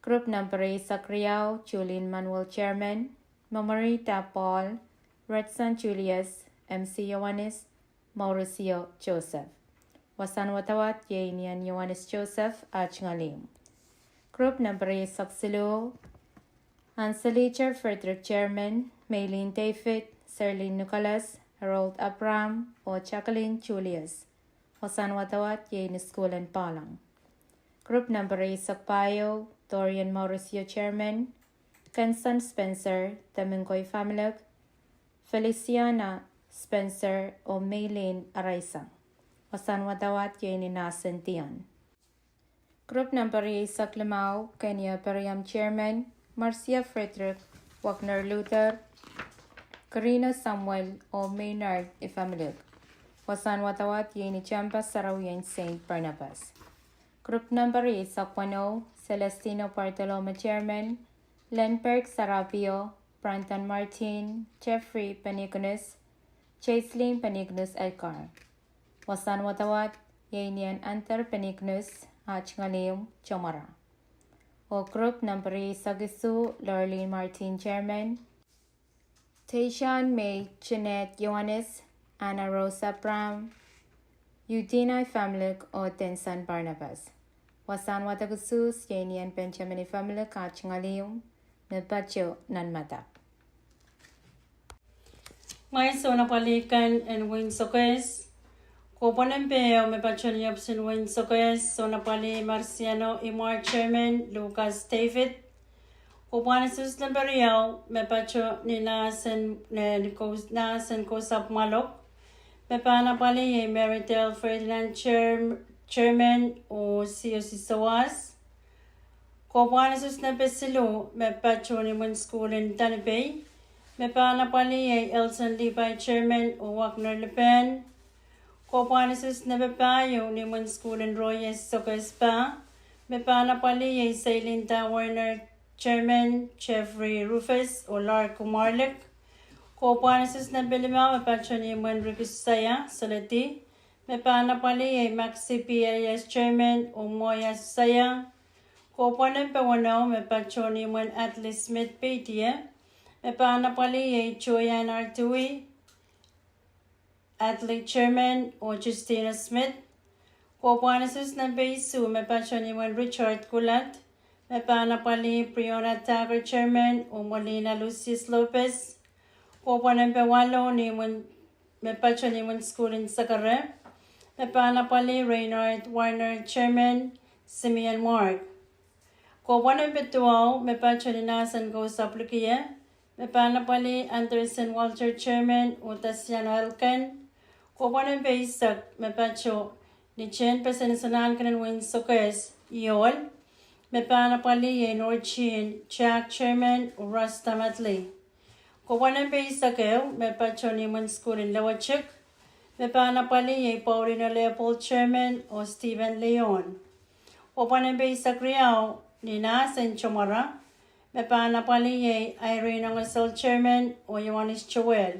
Grup nambaiah rieisek riau, Julian Manuel, chairman, Momorita Paul, Redson Julius, M C Ioanis, Mauricio Joseph. Wasahn wadawad iei Nien Ioanis Joseph ah tungoal ihmw. Grup nambaiah rieisek siluh, Anseliter Frederick, chairman, Maylin David, Serlin Nicholas, Harold Abraham oh Jacqueline Julius. Wasahn wadawad iei ni sukuhl en Palang. Grup nempe eisek pahieu, Dorian Mauricio Chairman, Kenson Spencer, Temingkoi Familek, Feliciana Spencer oh Maylin Araisang. Wasahn wadawad iei ni Nasen Dion. Grup nempe eisek limau, Kenia Periam Chairman, Marcia Frederick, Wagner Luther, Karina Samuel oh Maynard Ifamilek. Wasahn wadawad iei ni tehnpas sarawien Saint Barnabas. Grup nempe eisek weneu, Celestino Bartolome Chairman, Lenberg Sarapio, Brandon Martin, Jeffrey Penignus, Jaislin Penignus Elkar. Wasahn wadawad iei ni en Anther Penignus, ah tungoal ihmw Tomara. Oh grup nempe eisek isuh, Lorlin Martin Chairman, Teishan May Jeanette Ioanis, Anna Rose Abraham, Udina Ifamilek oh Denson Barnabas. Wasahn wadek usuhs iei ni en Benjamin Ifamilek, ah tungoal ihmw, me pato nan Madap. Ngehi sounapwalih kan en Wein Sokehs. Kohpwalen peh ehu me pato ni ohpis en Wein Sokehs, sounapwalih Marciano Imar Chairman, Lucas David. Kohpwalen usuhs nempe riau me pato ni Nasen, eh, ni Kous-, Nasen Kousapw Mwalok. Me pahn apwalih iei Mary Dale Ferdinand Chair-, Chairman oh Siosi Soas. Kohpwalen usuhs nempe siluh me pato ni imwen sukuhl en Tanipei. Me pahn apwalih iei Elson Levi Chairman oh Wagner Lipen. Kohpwalen usuhs nempe pahieu ni imwen sukuhl en Royes Sokehs Pah. Me pahn apwalih iei Seilinda Werner Chairman, Jeffrey Rufus oh Lark Marlik. Kohpwalen usuhs nempe limau me pato ni imwen Ricky Susaia Soledi. Me pahn apwalih iei Maxi P. Elias Chairman oh Moya Susaia. Kohpwalen nempe weneu me pato ni imwen Atli Smith Peitie. Me pahn apwalih iei Joyan Artui, Atli Chairman oh Justina Smith. Kohpwalen usuhs nempe isuh me pato ni imwen Richard Kulat. Me pahn apwalih Briona Thacker Chairman oh Molina Lucius Lopez. Kohpwalen nempe walu ni imwen, me pato ni imwen sukuhl en Sakare. Me pahn apwalih Reinhard Warner Chairman, Simeon Mark. Kohpwalen nempe duwau me pato ni Nasen Kousapw Likie. Me pahn apwalih Anderson Walter Chairman oh Tasiano Elken. Kohpwalen nempe eisek me pato ni tehnpesen Sanahnken en Wein Sokehs, Iol. Me pahn apwalih iei Norchin Jack Chairman oh Rasta Matli. Kohpwalen nempe eisek ehu me pato ni imwen sukuhl en Lewetik. Me pahn apwalih iei Paulino Leopold Chairman oh Stephen Leon. Kohpwalen nempe eisek riau ni Nasen Tomara. Me pahn apwalih iei Irene Ongesel Chairman oh Ioanis Joel.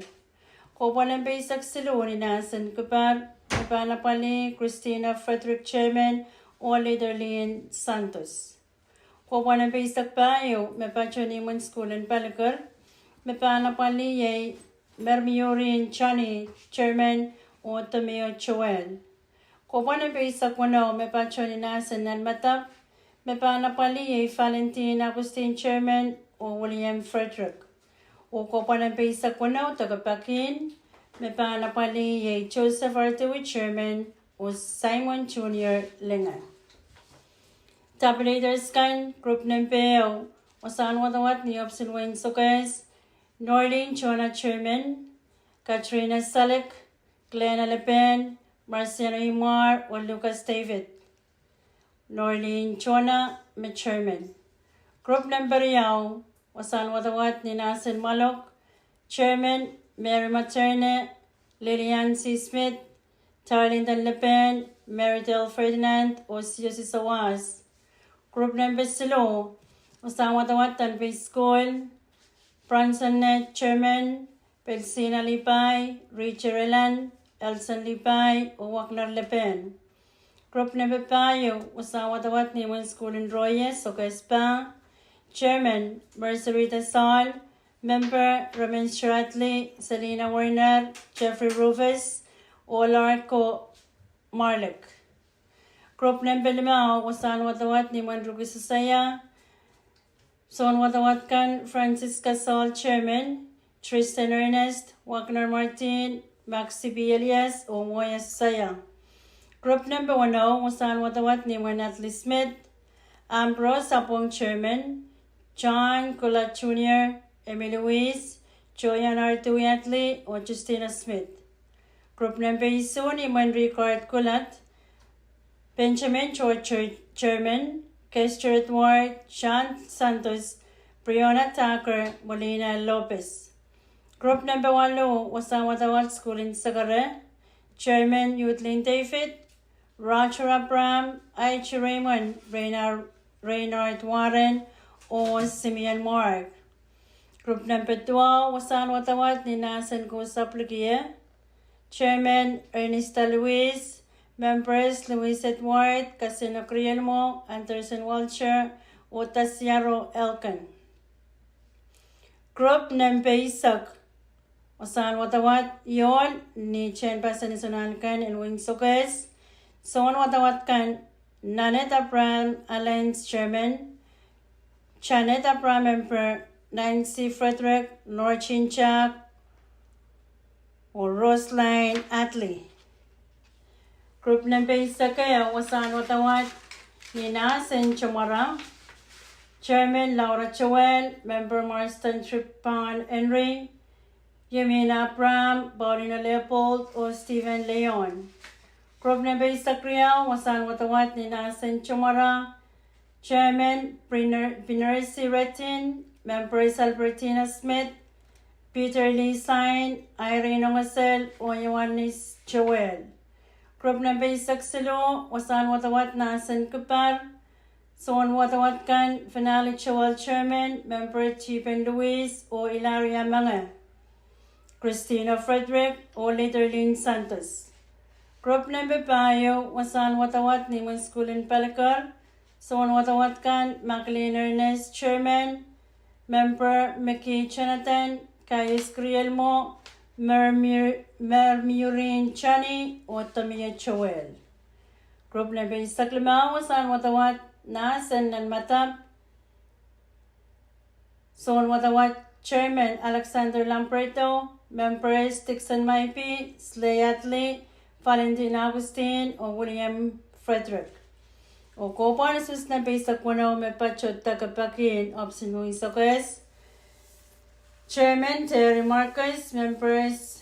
Kohpwalen nempe eisek siluh ni Nasen Kupar. Me pahn apwalih Christina Frederick Chairman oh Liderlin Santos. Kohpwalen nempe eisek pahieu me pato ni imwen sukuhl en Paliker. Me pahn apwalih iei Mermiurin Johnny Chairman oh Tomio Joel. Kohpwalen nempe eisek weneu me pato ni Nasen Nan Madap. Me pahn apwalih iei Valentin Augustine Chairman oh William Frederick. Oh kohpwalen nempe eisek weneu deke pakin, me pahn apwalih iei Joseph Artui Chairman oh Simon Junior Lingan. Tabulator scan, group nempe ehu, wasahn wadawad ni ohpis en Wein Sokehs, Norlin Jonah Chairman, Katrina Salek, Glenn Alepen, Marciano Imar oh Lucas David. Norlin Jonah me Chairman. Group nempe riau, wasahn wadawad ni Nasen Mwalok, Chairman Mary Materne, Lillian C. Smith, Darlington Lepen, Maridel Ferdinand oh Siosi Soas. Group nempe siluh, wasahn wadawad Tanipei School, Bronson Ned Chairman, Belsina Lipai, Richard Elan, Elson Lipai oh Wagner Lepen. Group nempe pahieu, wasahn wadawad ni imwen sukuhl en Roye Sokehs Pah, Chairman Mercerita Saul, Member Ramin Shradley, Selina Werner, Jeffrey Rufus oh Larko Marlik. Group nempe limau, wasahn wadawad ni imwen Ruki Susaia, soun wadawad kan Francisca Saul Chairman, Tristan Ernest, Wagner Martin Maxi B. Elias, oh Moya Susaya. Group nempe weneu, wasahn wadawad ni imwen Natalie Smith, Ambrose Apong chairman, John Kulat Junior, Emily Wies, Joyan R. Tuiatli, oh Justina Smith. Group nempe isuh ni imwen Richard Kulat, Benjamin George chairman, Kester Edward, John Santos, Briona Tucker, Molina Lopez. Group nempe waluh, wasahn wadawad School in Sekere, chairman Youth Lin David, Roger Abraham, Aichi Raymond, Reynard Warren, oh Simeon Mark. Group nempe duwau, wasahn wadawad ni Nahsen Kuh Sapwlikie, chairman Ernesta Louise, members Louise Edward, Kasino Krielmo, Anderson Walter, oh Tasiaro Elkin. Group nempe eisek, wasahn wadawad iohl ni tehnpasen isonanken en Wing Soccer, soun wadawad kan Nanette Abraham Alliance chairman, Janet Abraham member, Nancy Frederick, Norgin Jack, oh Roseline Atli. Group nempe eisek ehu, wasahn wadawad ni Nahsen Tomara, chairman Laura Joel, member Marston Tripon Henry, Yemina Abraham, Paulina Leopold, oh Stephen Leon. Group nempe eisek riau, wasahn wadawad ni Nahsen Tomara, chairman Pinersi Retin, members Albertina Smith, Peter Lee Sain, Irene Ongesel, oh Ioannis Joel. Group nempe eisek siluh, wasahn wadawad Nahsen Kipar, soun wadawad kan Finale Joel chairman, member Stephen Louis, oh Ilaria Menge, Christina Frederick, oh Literlin Santos. Group nempe pahieu, wasahn wadawad ni imwen School in Pelican, soun wadawad kan Maclean Ernest chairman, member Mickey Jonathan, Kaius Krielmo, Mermiurin Johnny, oh Tomie Joel. Group nempe eisek limau, wasahn wadawad Nahsen Nanmadap, soun wadawad chairman Alexander Lampreto, members Dixon Maipi, Slay Atli, Valentin Augustine, oh William Frederick. Oh kohpwahn usuhs nempe eisek weneu me patoh deke pekihn ohpis en Wing Soccer, chairman Terry Marcus, members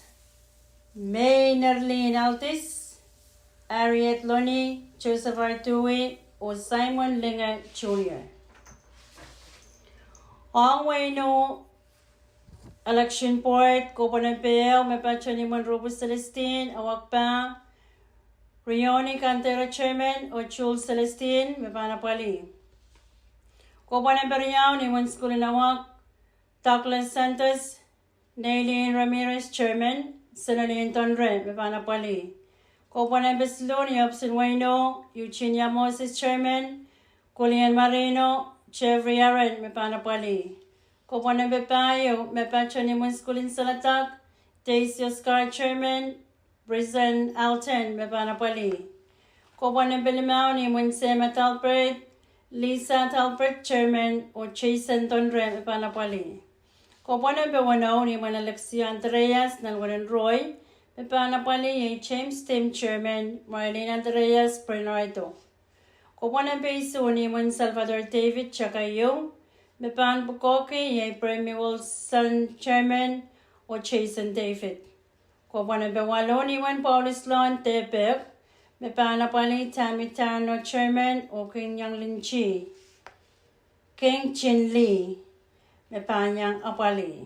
May Nerlin Aldis, Harriet Loni, Joseph Ardui, oh Simon Linge Junior. Ong wehin Election Board, kohpwahn nempe ehu me patoh ni imwen Rupu Celestine, Awak Pah, Rioni Kantero chairman, oh Jules Celestine me pahn apwalih. Kohpwahn nempe riau ni imwen School in Awak, Douglas Santos, Neilin Ramirez chairman, Senolin Tonre me pahn apwalih. Kohpwahn nempe siluh ni ohpis en wehin Ehu, Eugenia Moses chairman, Kulian Marino, Jeffrey Aaron me pahn apwalih. Kohpwahn nempe pahieu me patoh ni imwen School in Seledak, Daisy Oscar chairman, Prison Alton me pahn apwalih. Kohpwahn nempe limau ni imwen Sehma Talbert, Lisa Talbert chairman, oh Jason Tonre me pahn apwalih. Kohpwahn nempe weneu ni imwen Alexia Andreas, Nanwelen Roy, me pahn apwalih iei James Tim chairman, Marlene Andreas Bernardo. Kohpwahn nempe isuh ni imwen Salvador David Chakaiu, me pahn pwukoahki iei Bremi Wilson chairman, oh Jason David. Kohpwahn nempe waluh ni imwen Paulus Lon Depek, me pahn apwalih Tammy Tarno chairman, oh King Young Lin Chi, King Chin Lee me pahn iang apwalih.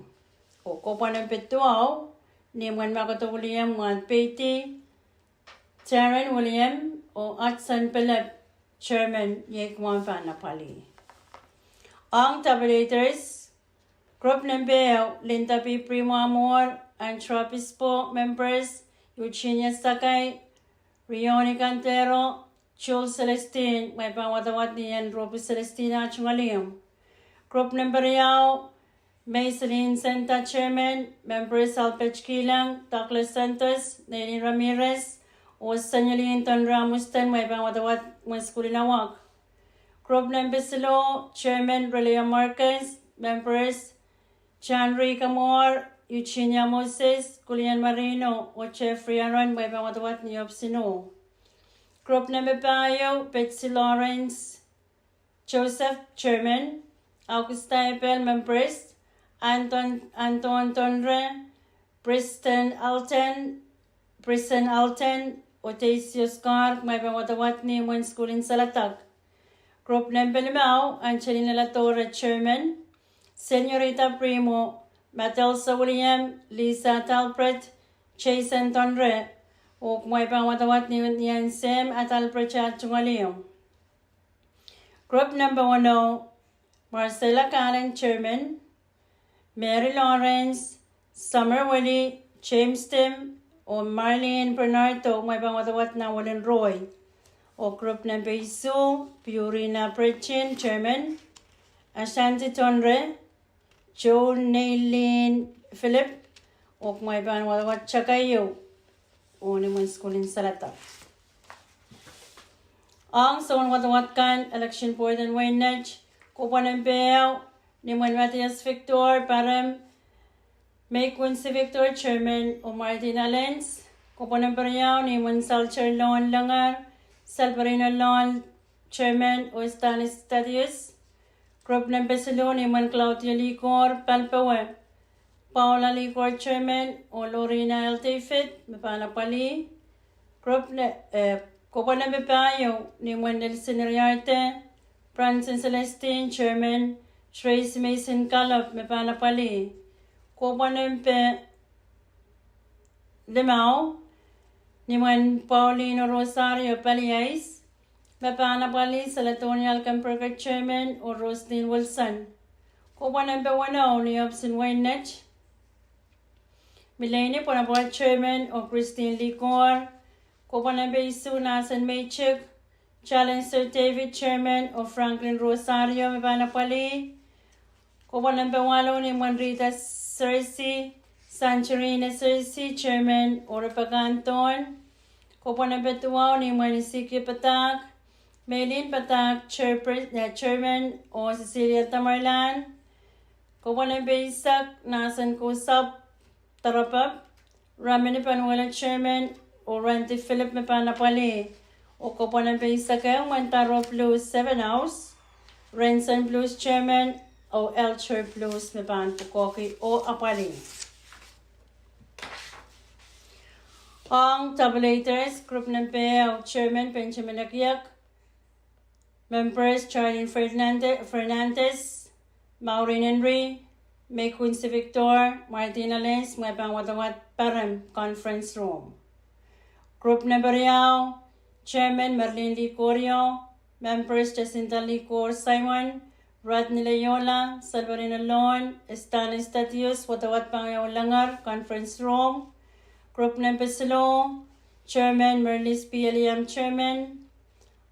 Oh kohpwahn nempe duwau ni imwen Makoto William, Mwan Peiti, Darren William, oh Hudson Philip chairman, iei kumwail pahn apwalih. Ong tabulator, group nempe ehu, Linda P. Primamor, Andrew Obispo, members Eugenia Sakai, Rioni Kantero, Jules Celestine, me pahn wadawad ni ien Rupu Celestine ah tungoal ihmw. Group nempe riau, Maiselin Senta chairman, members Albert Kilang, Douglas Santos, Neilin Ramirez, oh Senolin Tonre Amusten, me pahn wadawad mwen School in Awak. Group nempe siluh, chairman Relia Marcus, members John Rika Moore, Eugenia Moses, Kulian Marino, oh Jeffrey Aaron, mwein pahn wadawad ni opsin O. Group nempe pahieu, Betsy Lawrence, Joseph, chairman, Augusta Ebel, member, Anton, Anton Tonre, Preston Alton, Preston Alton, oh Daisy Oscar, mwein pahn wadawad ni imwen sukuhl en Saladek. Group nempe limau, Angelina Ladora, chairman, Senorita Primo, Madelsa William, Lisa Talbert, Jason Tonre, oh mwein pahn wadawad ni, ni ansem Adalbert Atungalio. Group nempe weneu, Marcella Kalen, chairman, Mary Lawrence, Summer Willie, James Tim, oh Marlene Bernardo, mwein pahn wadawad nan Welin Roy. Oh group nempe isuh, Purina Bridgin, chairman, Ashanti Tonre, Joe Neilin Philip, oh mwein pahn wadawad takaio, oh ni imwen sukuhl en Saladek. Ong soun wadawad kan, election board en Waynet, kohpwa nempe ehu, ni imwen Matthias Victor, parem, Meikunsi Victor, chairman, oh Martin Allens. Kohpwa nempe riau, ni imwen Salter Lon Lengar, Salperino Lon, chairman, oh Stanis Thaddeus. Group nempe siluh, ni imwen Claudia Likor, palipowe, Paula Likor, chairman, oh Lorena L David, me pahn apwalih. Group ne, eh, kohpwa nempe pahieu, ni imwen Nelson Riarte, Branson Celestine, chairman, Tracy Mason Gallop, me pahn apwalih. Kohpwa nempe limau, ni imwen Paulino Rosario Paliais, me pahn apwalih Seladonia Alkenberger, chairman, oh Roslyn Wilson. Kohpwa nempe weneu, ni opsin Waynet, Mileini Bonaparte, chairman, oh Christine Likor. Kohpwa nempe isuh, Nasen Meichik, Challenger David, chairman, oh Franklin Rosario, me pahn apwalih. Kohpwa nempe waluh, ni imwen Rita Searcy, Sancherina Searcy, chairman, oh Rebecca Anton. Kohpwa nempe duwau, ni imwen Ezekiel Patak, Meilin Patak, chairper-, eh, chairman, oh Cecilia Tamerlan. Kohpwa nempe eisek, Nasen Kosap Tarapap, Ramini Panuela, chairman, oh Randy Philip, me pahn apwalih. Oh kohpwa nempe eisek ehu, Mwenda Roblus Sevenhouse, Renson Blus, chairman, oh Elcher Blus, me pahn pwukoahki oh apwalih. Ong tabulators, group nempe ehu, chairman Benjamin Ekiek, members Charlene Fernande-, Fernandez, Maureen Henry, Meikunsi Victor, Martina Lens, mwein pahn wadawad parem conference room. Group nempe riau, chairman Merlin Likorio, members Jacinta Likor Simon, Rodney Leyola, Salperino Lon, Stanley Statius, wadawad pahn wiawi Lengar conference room. Group nempe siluh, chairman Merlis P Eliam, chairman,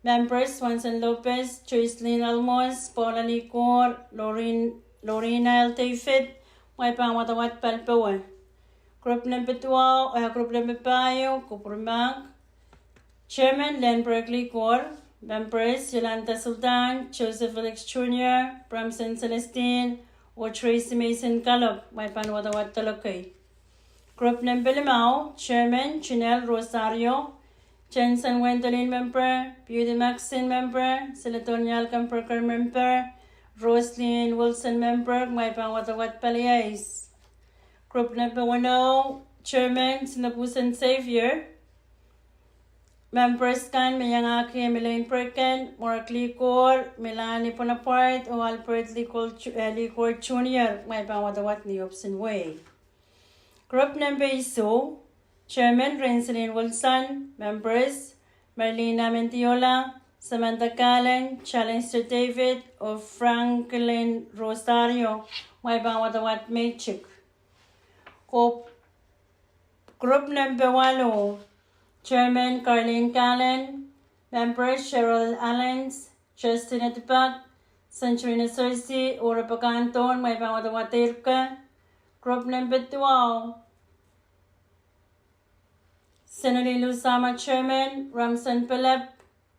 members Swanson Lopez, Joycelyn Almos, Paula Likor, Lorin-, Lorina L David, mwein pahn wadawad palipowe. Group nempe duwau, eh, group nempe pahieu, kupwurmahk, chairman Lenberg Likor, members Yolanda Sultan, Joseph Felix Junior, Bramson Celestine, oh Tracy Mason Gallop, mwein pahn wadawad dolokei. Group nempe limau, chairman Janelle Rosario, Jensen Wendolin member, Beauty Maxine member, Seladonia Alkenberger member, Roslyn Wilson member, mwein pahn wadawad paliais. Group nempe weneu, chairman Sinapusen Xavier, members kan me iangahki Elaine Perkin, Mark Likor, Melanie Bonaparte, oh Albert Likor Ju-, eh, Likor Junior, mwein pahn wadawad ni opsin wei. Group nempe isuh, chairman Renselin Wilson, members Merlina Mendiola, Samantha Galen, Challister David, oh Franklin Rosario, mwein pahn wadawad meitik. Group nempe waluh, chairman Carlin Galen, members Cheryl Allens, Justin Etipak, Sancherina Searcy, oh Rebecca Anton, mwein pahn wadawad deirke. Group nempe duwau, Senoli Lusama, chairman, Ramson Philip,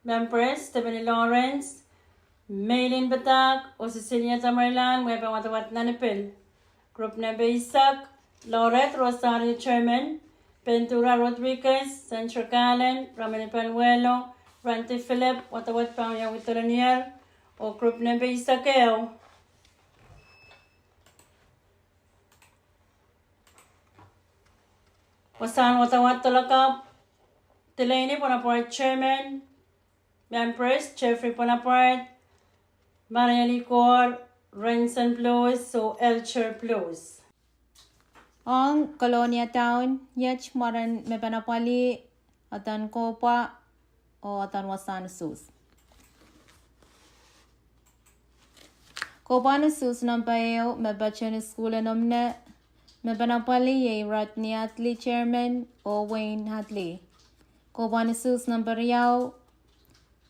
members Stephanie Lawrence, Meilin Patak, oh Cecilia Tamerlan, mwein pahn wadawad nanpil. Group nempe eisek, Loret Rosario chairman, Pendura Rodriguez, Sandra Galen, Ramani Panuelo, Randy Philip, wadawad pahn wiawi dollars, oh group number eisek ehu. Wasahn wadawad dollars, Delaney Bonaparte chairman, members Jeffrey Bonaparte, Marian Igor, Renson Blues, oh Elcher Blues. Ong Kolonia Town, iet mwaren me pahn apwalih, adan kohpwa, oh adan wasahn usuhs. Kohpwahn usuhs number ehu me patohwan sukuhl en Omine, me pahn apwalih iei Rodney Hadley chairman oh Wayne Hadley. Kohpwahn usuhs number riau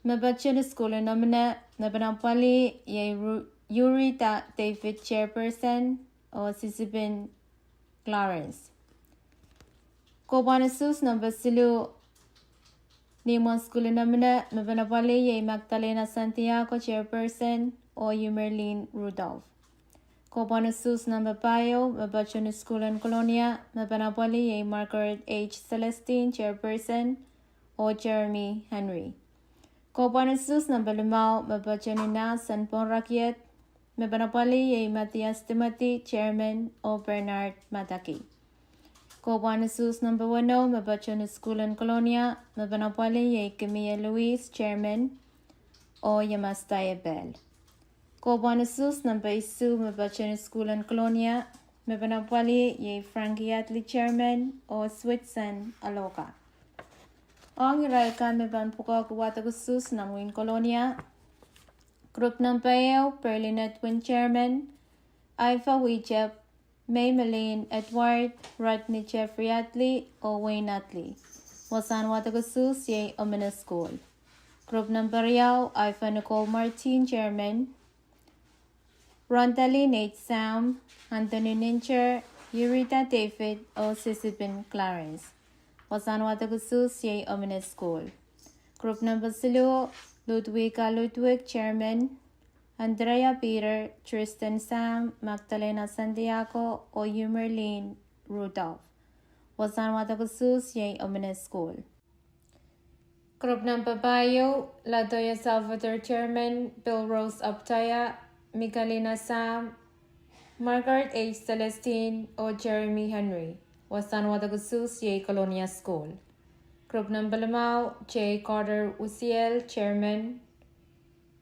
me patohwan sukuhl en Omine, me pahn apwalih iei Ru-, Yurita David chairperson oh Sisipin Clarence. Kohpwahn usuhs number siluh, ni mwomwen sukuhl en Omine, me pahn apwalih iei Magdalena Santiago chairperson oh Yumerlin Rudolph. Kohpwahn usuhs number pahieu me patohwan sukuhl en Kolonia, me pahn apwalih iei Margaret H Celestine chairperson oh Jeremy Henry. Kohpwahn usuhs number limau me patohwan nah sang pohn rakiet, me pahn apwalih iei Matthias Timothy chairman oh Bernard Madaki. Kohpwahn usuhs number weneu me patohwan sukuhl en Kolonia, me pahn apwalih iei Kimie Louise chairman oh Yamasta Ebel. Kohpwahn usuhs number isuh me patohwan sukuhl en Kolonia, me pahn apwalih iei Frankie Hadley chairman oh Switson Aloka. Ong irail kan me pahn pwukoa wadek usuhs nan wehin Kolonia, group number ehu, Berlin Edwin chairman, Iva Wijep, May Melin Edward, Rodney Jeffrey Hadley oh Wayne Hadley. Wasahn wadek usuhs iei Omine Sukuhl. Group number riau, Iva Nicole Martin chairman, Rondalin H Sam, Anthony Nincher, Yurita David oh Sisipin Clarence. Wasahn wadek usuhs iei Omine Sukuhl. Group number siluh, Ludwika Ludwig chairman, Andrea Peter, Tristan Sam, Magdalena Santiago oh Yumerlin Rudolph. Wasahn wadek usuhs iei Omine Sukuhl. Group number pahieu, Latoya Salvador chairman, Bill Rose Abtaya, Michalina Sam, Margaret H Celestine oh Jeremy Henry. Wasahn wadek usuhs iei Kolonia Sukuhl. Group number limau, J Carter Usiel chairman,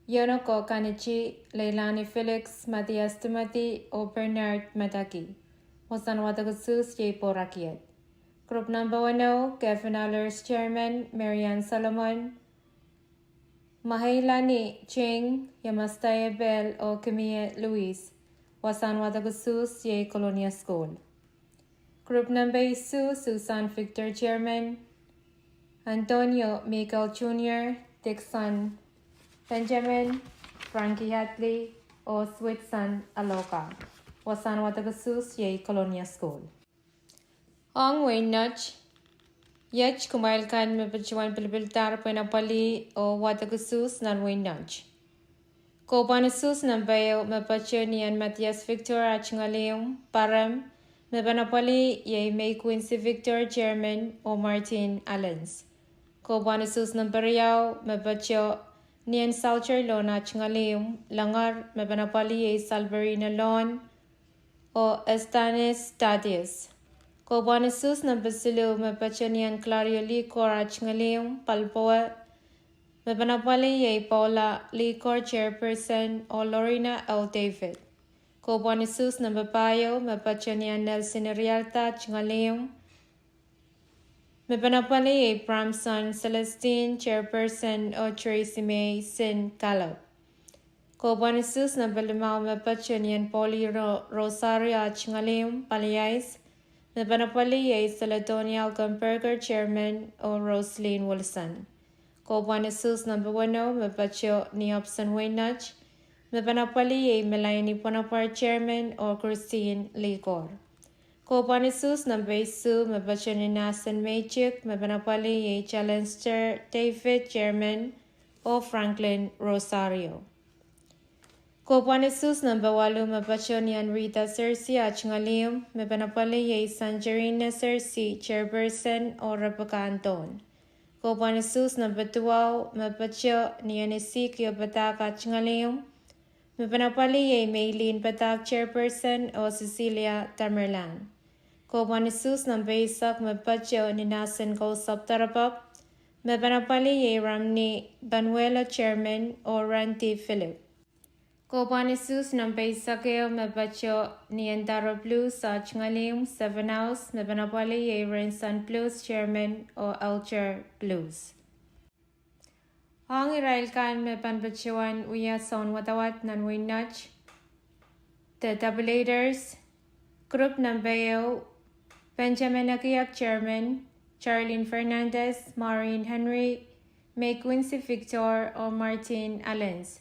Yonoko Kanichi, Leilani Felix, Matthias Timothy oh Bernard Madaki. Wasahn wadek usuhs iei pohrakiet. Group number weneu, Kevin Allers chairman, Marian Solomon, Maheilani Ching, Yamasta Ebel oh Kimie Louise. Wasahn wadek usuhs iei Kolonia Sukuhl. Group number isuh, Susan Victor chairman, Antonio Michael Junior, Dixon Benjamin, Frankie Hadley oh Switson Aloka. Wasahn wadek usuhs iei Kolonia Sukuhl. Ong wehin Nett, iet kumwail kan me patohwan pilipildahr pwehn apwalih oh wadek usuhs nan wehin Nett. Kohpwahn usuhs number ehu me patohwan ni en Matthias Victor ah ngehn Parem, me pahn apwalih iei May Quincy Victor chairman oh Martin Allens. Kohpwahn usuhs number riau me patohwan ni en Salter Lon ah ngehn Lengar, me pahn apwalih iei Salperina Lon oh Estanis Tadius. Kohpwahn usuhs number siluh me patohwan ni en Clario Likor ah ngehn Palpowe, me pahn apwalih iei Paula Likor chairperson oh Lorena L David. Kohpwahn usuhs number pahieu me patohwan ni en Nelson Rialda ah ngehn, me pahn apwalih iei Bramson Celestine chairperson oh Tracy May Sin Caleb. Kohpwahn usuhs number limau me patohwan ni en Polly Ro-, Rosario ah ngehn Pali Ice, me pahn apwalih iei Celedonia Alkenberger chairman oh Roslyn Wilson. Kohpwahn usuhs number weneu me patohwan ni Hobson Wayne Nett, me pahn apwalih iei Melaini Bonaparte chairman oh Christine Likor. Kohpwahn usuhs number isuh me patohwan ni Nelson Meichik, me pahn apwalih iei Challenster David chairman oh Franklin Rosario. Kohpwahn usus number waluh me patoh ni en Rita Searcy ah tungoal ihmw, me pahn apwalih iei Sanjarina Searcy, chairperson, oh Rebecca Anthon. Kohpwahn usus number duwau me patoh ni en Ezekiel Padahk ah tungoal ihmw, me pahn apwalih iei Meilin Padahk, chairperson, oh Cecilia Tamerlan. Kohpwahn usus number eisek me patoh ni Nasen Kousapw Doropwopw, me pahn apwalih iei Ramni Panuelo, chairman, oh Randy Philip. Kohpwahn usus number eisek ehu me patoh ni en Daro Blues ah tungoal ihmw, Seven House, me pahn apwalih iei Renson Blues, chairman, oh Alter Blues. Ong irail kan me pahn patohwan wia soun wadawad nan wehin Nett, the tabulators. Group number ehu, Benjamin Akiak, chairman, Charlene Fernandez, Maureen Henry, May Quincy Victor, oh Martin Allens.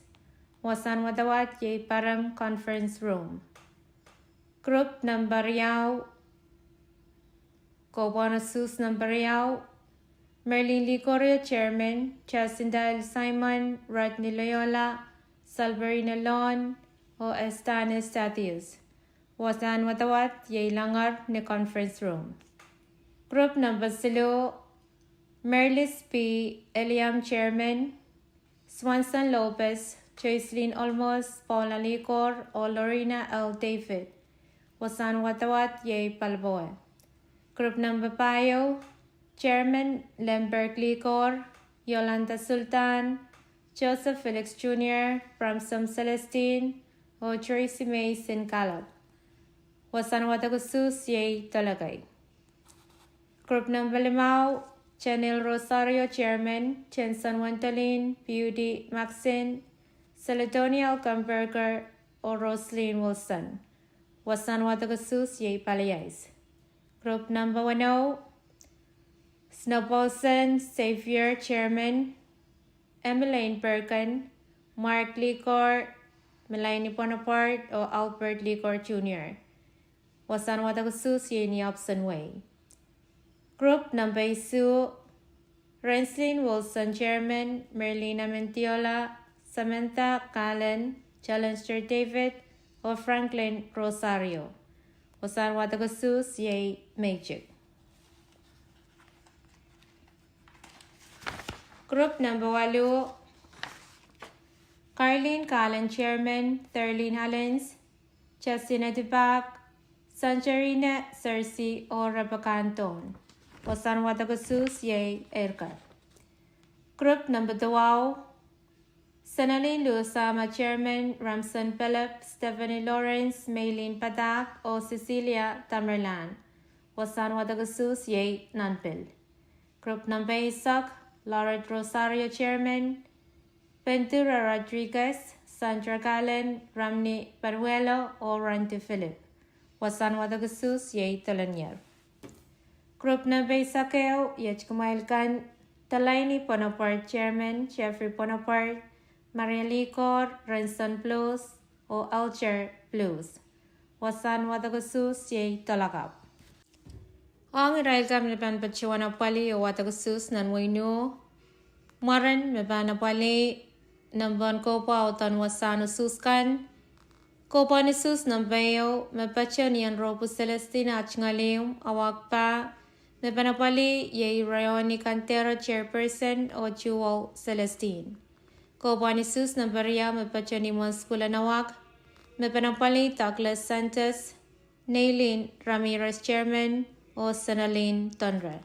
Wasahn wadawad iei Parem conference room. Group number riau, kohpwahn usus number riau, Merlin Likorio, chairman, Jacinta L Simon, Rodney Loyola, Salverina Lon, oh Estanis Thaddeus. Wasahn wadawad iei Langard ni conference room. Group number siluh, Merlis P Eliam, chairman, Swanson Lopez, Joycelyn Olmos, Paula Likor, oh Lorena L David. Wasahn wadawad iei Pohnpei. Group number pahieu, chairman Lambert Likor, Yolanda Sultan, Joseph Felix Junior, Bramsom Celestine, oh Tracy Mason Caleb. Wasahn wadek usus iei Doalekei. Group number limau, Janil Rosario, chairman, Jenson Wendolin, Beauty Maxine, Celedonia Alkenberger, oh Roslyn Wilson. Wasahn wadek usus iei Paliais. Group number weneu, Snowbalson Xavier, chairman, Emmeline Bergen, Mark Likor, Melanie Bonaparte, oh Albert Likor Junior. Wasahn wadek usus iei ni option wei. Group number isuh, Renslin Wilson, chairman, Merlina Mendiola, Samantha Kallen, Challenster David, oh Franklin Rosario. Wasahn wadek usus iei Magic. Group number waluh, Carlin Kallen, chairman, Therlin Allens, Justina Dubak, Sanjarina Searcy, oh Rebecca Anthon. Wasahn wadek usus iei Erka. Group number duwau, Senalin Lusama, chairman, Ramson Philip, Stephanie Lawrence, Meilin Padahk, oh Cecilia Tamerlan. Wasahn wadek usus iei Nanpil. Group number eisek, Lauret Rosario, chairman, Ventura Rodriguez, Sandra Kallen, Ramni Panuelo, oh Randy Philip. Wasahn wadek usus iei Telenier. Group number eisek ehu, iet kumwail kan, Delaini Bonaparte, chairman, Jeffrey Bonaparte, Maria Likor, Renson Blues, oh Alter Blues. Wasahn wadek usus iei Doalakapw. Ong irail kan me pahn patohwan apwalih oh wadek usus nan wehin Nuh, mwaren me pahn apwalih nempe kohpwa oh wasahn usus kan. Kohpwahn usus nempe ehu me patoh ni en Rohpu Celestine ah tungoal ihmw, Awak Pah, me pahn apwalih iei Rayoni Kandera, chairperson, oh Jewel Celestine. Kohpwahn usus nempe riau me patoh ni mwohn sukuhl en Awak, me pahn apwalih Douglas Santos, Neilin Ramirez, chairman, oh Senalin Tonre.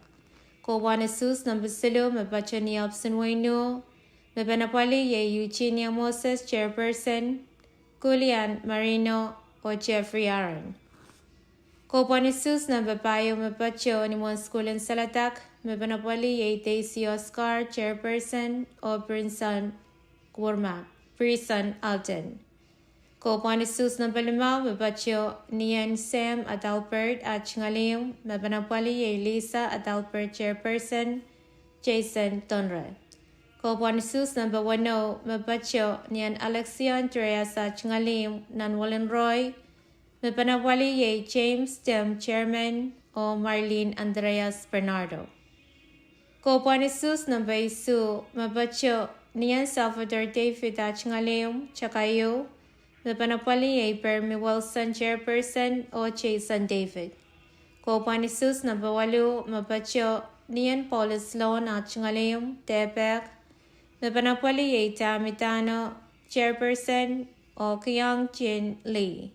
Kohpwahn usus nempe siluh me patoh ni option wehin Nuh, me pahn apwalih iei Eugenia Moses, chairperson, Kulian Marino, oh Jeffrey Aaron. Kohpwahn usus nempe pahieu me patoh ni mwohn sukuhl en Seledak, me pahn apwalih iei Daisy Oscar, chairperson, oh Prinson Kurma, Prison Alton. Kohpwahn usus nempe limau me patoh ni en Sam Adalbert ah tungoal ihmw, me pahn apwalih iei Lisa Adalbert, chairperson, Jason Tonre. Kohpwahn usus nempe weneu me patoh ni en Alexia Andreas ah tungoal ihmw, Nanwolin Roy, me pahn apwalih iei James Tim, chairman, oh Marlene Andreas Bernardo. Kohpwahn usus nempe isuh me patoh ni en Salvador David ah tungoal ihmw, Takaiu, Me pahn apwalih iei Permi Wilson, chairperson, oh Jason David. Kohpwahn usus number waluh me patoh Nien Paulus Loan ah tungoalengo, Dehpek. Me pahn apwalih iei Dahmi Dano, chairperson, oh Kiong Chin Lee.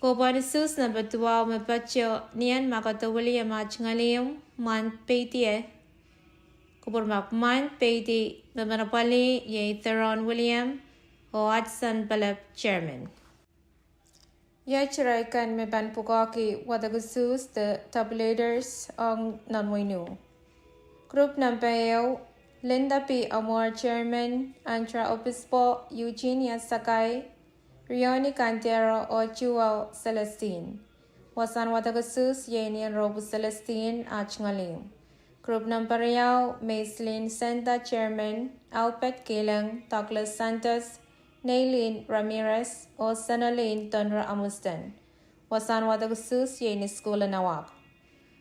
Kohpwahn usus number duwau me patoh Nien Makodo William ah tungoalengo, Mwan Peidi. Kupwurmak, Mwan Peidi. Me pahn apwalih iei Theron William oh Hudson Pelep, chairman. Iet irail kan me pahn pwukoahki wadek usus de tabulators ong nan wehin Nabonidus. Group number ehu, Linda P. Amor, chairman, Andra Obispo, Eugenia Sakai, Rioni Kantero oh Jewel Celestine. Wasahn wadek usus iei Nien Rohpu Celestine ah tungoalengo. Group number riau, Maislin Senta, chairman, Albert Kileng, Douglas Santos, Neilin Ramirez, oh Senolin Donra Amusten. Wasahn wadek usus iei ni sukuhl en Awak.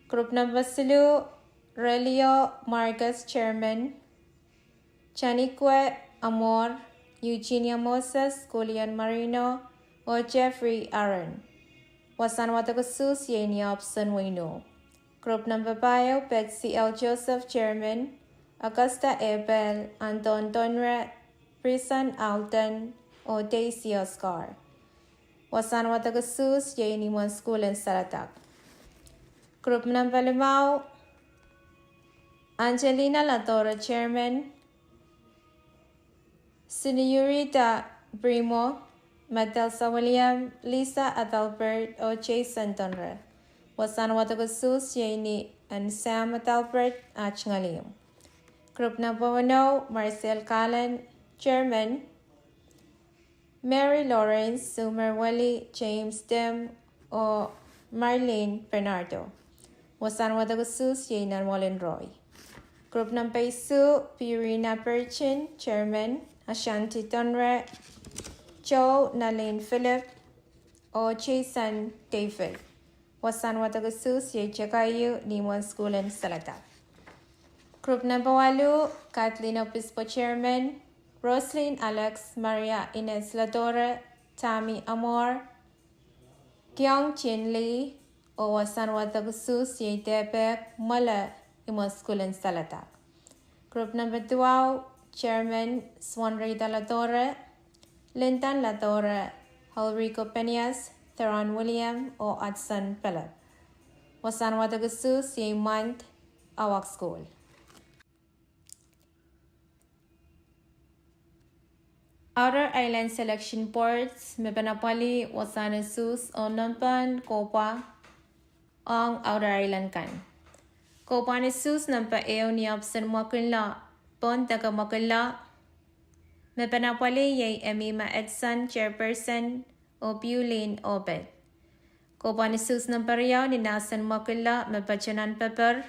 Group number siluh, Relio Marcus, chairman, Janikwe Amor, Eugenia Moses, Kulian Marino, oh Jeffrey Aaron. Wasahn wadek usus iei ni ohpis en wehin Nabonidus. Group number pahieu, Betsy L. Joseph, chairman, Augusta Abel, Anton Donra, Prison Alden, oh Daisy Oscar. Wasahn wadek usus iei ni imwen sukuhl en Saledek. Group number limau, Angelina Ladora, chairman, Sinurita Primo, Madelsa William, Lisa Adalbert, oh Jason Donra. Wasahn wadek usus iei ni en Sam Adalbert ah tungoalengo. Group number weneu, Marcel Kalen, chairman, Mary Lawrence, Sumer Weli, James Tim, oh Marlene Bernardo. Wasahn wadek usus iei nan mwoalen Roy. Group number isuh, Purina Burton, chairman, Ashanti Donra, Joe Nalin Philip, oh Jason David. Wasahn wadek usus iei takaio ni imwen sukuhl en Saledek. Group number waluh, Kathleen Obispo, chairman, Roslyn Alex, Maria Ines Ladora, Tammy Amor, Kiong Chin Lee, oh wasahn wadek usus iei Dehpek, Mwoale, imwen sukuhl en Saledek. Group number duwau, chairman, Swanrita Ladora, Linton Ladora, Ulrico Penias, Theron William, oh Hudson Pelep. Wasahn wadek usus iei Mwan, Awak sukuhl. Outer Island Selection Boards me pahn apwalih wasahn usus oh nempehn kohpwa ong Outer Island kan. Kohpwahn usus number ehu ni ohpis en Mwakillo, pohn deke Mwakillo, me pahn apwalih iei Emima Edson, chairperson, oh Piulin Obed. Kohpwahn usus number riau ni mahsen Mwakillo me patoh nan paper,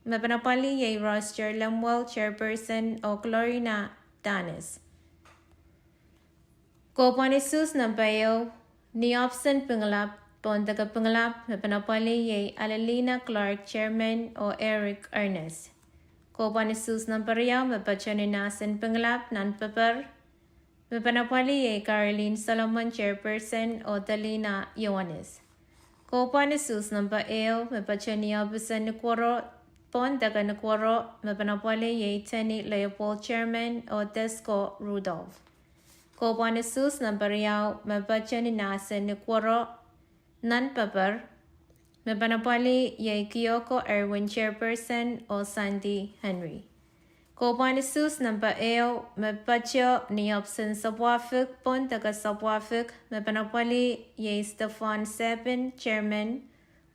me pahn apwalih iei Roster Lemuel, chairperson, oh Glorina Danes. Kohpwahn usus number ehu ni ohpis en Pingelap, pohn deke Pingelap, me pahn apwalih iei Alelina Clark, chairman, oh Eric Ernest. Kohpwahn usus number riau me patoh ni mahsen Pingelap nan paper, me pahn apwalih iei Caroline Solomon, chairperson, oh Delina Ioanis. Kohpwahn usus number ehu me patoh ni ohpis en Nukuoro, pohn deke Nukuoro, me pahn apwalih iei Tenny Leopold, chairman, oh Desko Rudolph. Kohpwahn usus number riau me patoh ni mahsen Nukuoro nan paper, me pahn apwalih iei Kioko Erwin, chairperson, oh Sandy Henry. Kohpwahn usus number ehu me patoh ni ohpis en Sapwuahfik, pohn deke Sapwuahfik, me pahn apwalih iei Stefan Sebin, chairman,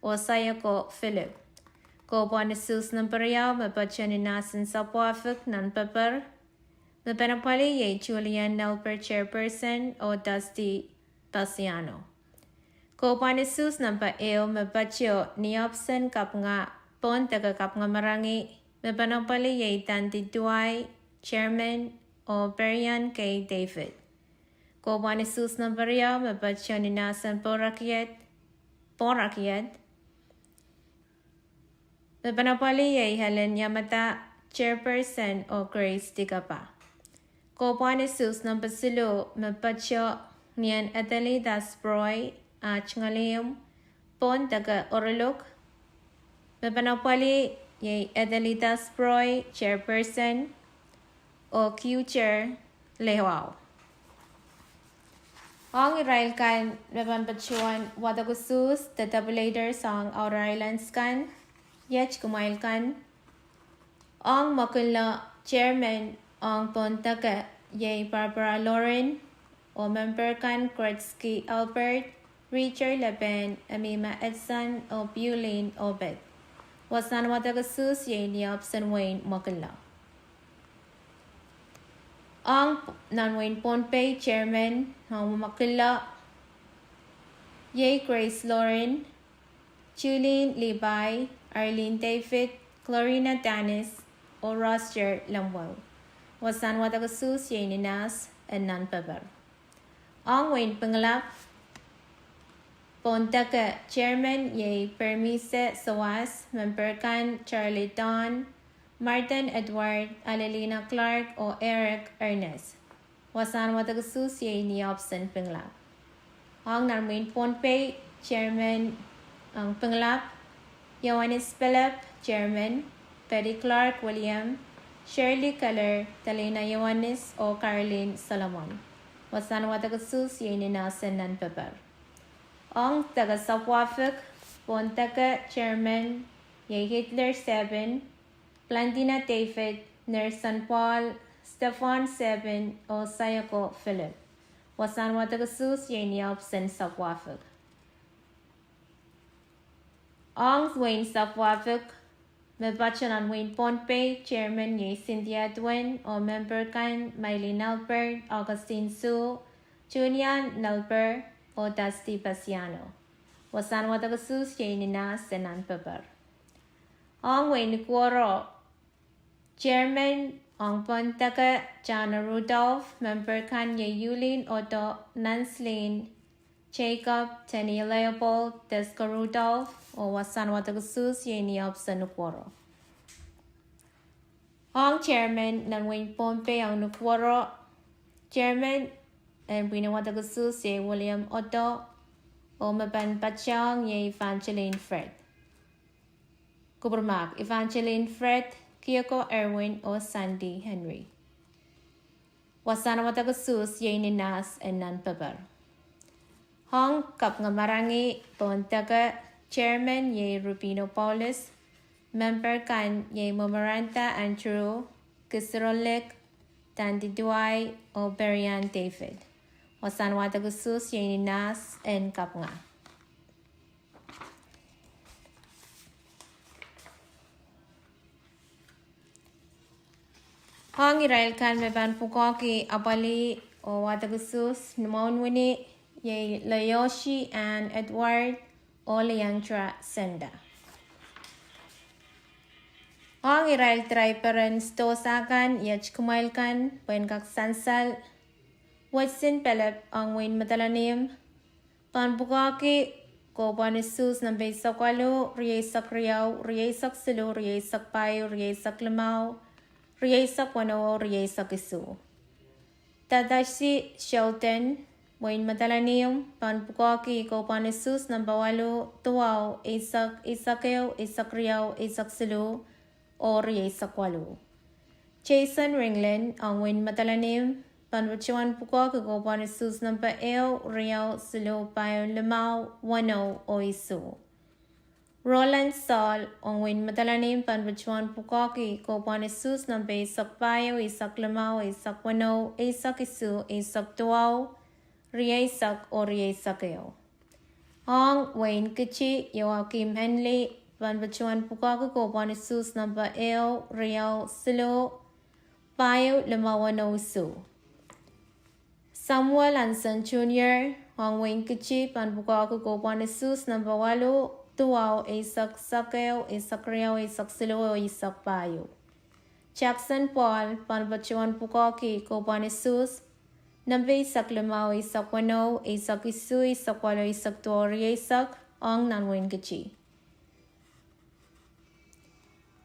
oh Sayoko Philip. Kohpwahn usus number riau me patoh ni mahsen Sapwuahfik nan paper, me pahn apwalih iei Julian Nelbert, chairperson, oh Dusty Pasiano. Kohpwahn usus number ehu me patoh ni ohpis en Kapinga, pohn deke Kapinga Marangi, me pahn apwalih iei Dandi Duai, chairman, oh Perian K. David. Kohpwahn usus number riau me patoh ni mahsen Pohrakied, Pohrakied, me pahn apwalih iei Helen Yamada, chairperson, oh Grace Dikapa. Kohpwahn usus number siluh me patoh Nien Adelita Sproi, ah, Chingalim, Pwon Deke Orolok. Me pahn apwalih iei Adelita Sproi, chairperson, oh Q chair, Lehwau. Ong irail kan me pahn patohwan wadek usuhs de tabulator sang Outer Islands kan, iet kumwail kan. Ong Mekulla, chairman ong Pwon Deke iei Barbara Loren, oh memper kan Gretzky Albert, Richard Leben, Amima Edson, oh Bulin Obed. Wasahn wadek usuhs iei ni ohpis en wehin Mekulla. Ong nan wehin Pohnpei, chairman ong Mekulla iei Grace Loren, Julene Levi, Arlene David, Glorina Dennis, oh Roster Lemuel. Wasahn wadek usuhs iei ni nahs en nan paper. Ong wehin Pingelap, Pwon Deke, chairman iei Permise Soas, memper kan Charlie Don, Martin Edward, Alelina Clark, oh Eric Ernest. Wasahn wadek usuhs iei ni ohpis en Pingelap. Ong nan wehin Pohnpei, chairman ong Pingelap, Ioanis Pelep, chairman, Betty Clark William, Shirley Keller, Delina Ioanis, oh Caroline Solomon. Wasahn wadek usuhs iei ni nahs en nan paper. Ong deke sapwafik, Pwon Deke, chairman iei Hitler Sebin, Plantina David, Nerson Paul, Stefan Sebin, oh Sayako Philip. Wasahn wadek usuhs iei ni ohpis en sapwafik. Ong wehin sapwafik, me patohwan wehin Pohnpei, chairman iei Cynthia Edwin, oh memper kan Mylene Albert, Augustine Sue, Junia Nelber, oh Dusty Pasiano. Wasahn wadek usuhs iei ni nahs en nan paper. Ong wehin Nukuoro, chairman ong Pwon Deke, Jana Rudolph, memper kan iei Yulin Otto, Nanslin Jacob, Tenia Leopold, Deska Rudolph, oh wasahn wadek usuhs iei ni ohpis en Nukuoro. Ong chairman nan wehin Pohnpei ong Nukuoro, chairman en pwihn en wadek usuhs iei William Otto, oh me pahn patohwan iei Evangeline Fred. Kupwurmahk, Evangeline Fred, Kioko Erwin, oh Sandy Henry. Wasahn wadek usuhs iei ni nahs en nan paper. Ong Kapinga Marangi, Pwon Deke, chairman iei Rubino Paulus, memper kan iei Momaranta Andrew, Kisiro Lake, Tanti Duai, oh Perian David. Wasahn wadek usuhs iei ni nahs en Kapinga. Ong irail kan me pahn pwukoahki apwalih oh wadek usuhs ni mwohn wini, iei Leoshi Ann Edward oh Leandra Senda. Ong irail draiper en sidohsa kan, iet kumwail kan, pwehn kak sansal, Watson Pelep ong wehin Madolenihmw, pahn pwukoahki koupwohn usuhs nempe eisek waluh, rieisek riau, rieisek siluh, rieisek pahieu, rieisek limau, rieisek weneu, rieisek isuh. Tadashi Shelton, wehin Madolenihmw, pahn pwukoahki koupwohn usuhs nempe waluh, duwau, eisek, eisek ehu, eisek riau, eisek siluh, oh rieisek waluh. Jason Ringland ong wehin Madolenihmw, pahn patohwan pwukoahki koupwohn usuhs nempe ehu, riau, siluh, pahieu, limau, weneu, oh isuh. Roland Saul ong wehin Madolenihmw, pahn patohwan pwukoahki koupwohn usuhs nempe eisek pahieu, eisek limau, eisek weneu, eisek isuh, eisek duwau, rieisek, oh rieisek ehu. Ong wehin Kiti, Joachim Henley, pahn patohwan pwukoahki koupwohn usuhs nempe ehu, riau, siluh, pahieu, limau, weneu, isuh. Samuel Anson Junior ong wehin Kiti, pahn pwukoahki koupwohn usuhs nempe waluh, duwau, eisek, eisek ehu, eisek riau, eisek siluh, oh eisek pahieu. Jackson Paul, pahn patohwan pwukoahki koupwohn usuhs nempe eisek limau, eisek weneu, eisek isuh, eisek waluh, eisek duwau, rieisek, ong nan wehin Kiti.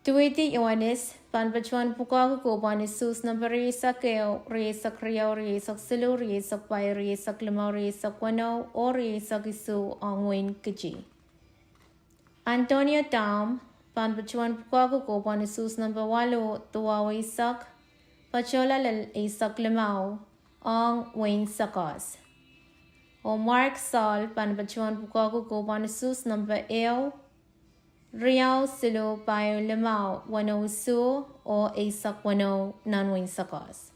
Duwedi Ioanis pahn patohwan pwukoahki kohpwahn usuhs number rieisek ehu, rieisek riau, rieisek siluh, rieisek pahieu, rieisek limau, rieisek weneu, oh rieisek isuh ong Wein Kiti. Antonio Daum pahn patohwan pwukoahki kohpwahn usuhs number waluh, duwau eisek, patohla lel eisek limau, ong Wein Sakoas. Oh Mark Saul pahn patohwan pwukoahki kohpwahn usuhs number ehu, riau siluh pahieu limau, weneu isuh, oh eisek weneu, nan Wein Sakoas.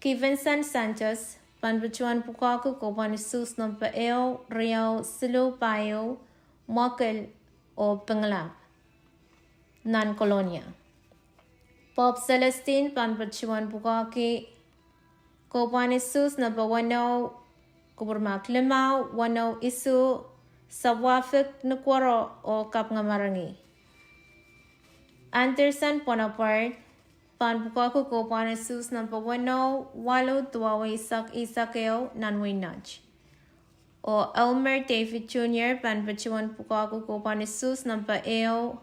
Kivensen Santos pahn patohwan pwukoahki kohpwahn usuhs number ehu, riau siluh pahieu, mwekid, oh pingelap, nan Kolonia. Bob Celestine pahn patohwan pwukoahki kohpwahn usuhs number weneu, kupwurmahk limau, weneu isuh, Sapwahfik Nukuoro oh Kapingamarangi. Anderson Bonaparte pahn pwukoahki kohpwahn usuhs number weneu, waluh, duwau eisek, eisek ehu, nan Wein Nett. Oh Elmer David Junior pahn patohwan pwukoahki kohpwahn usuhs number ehu,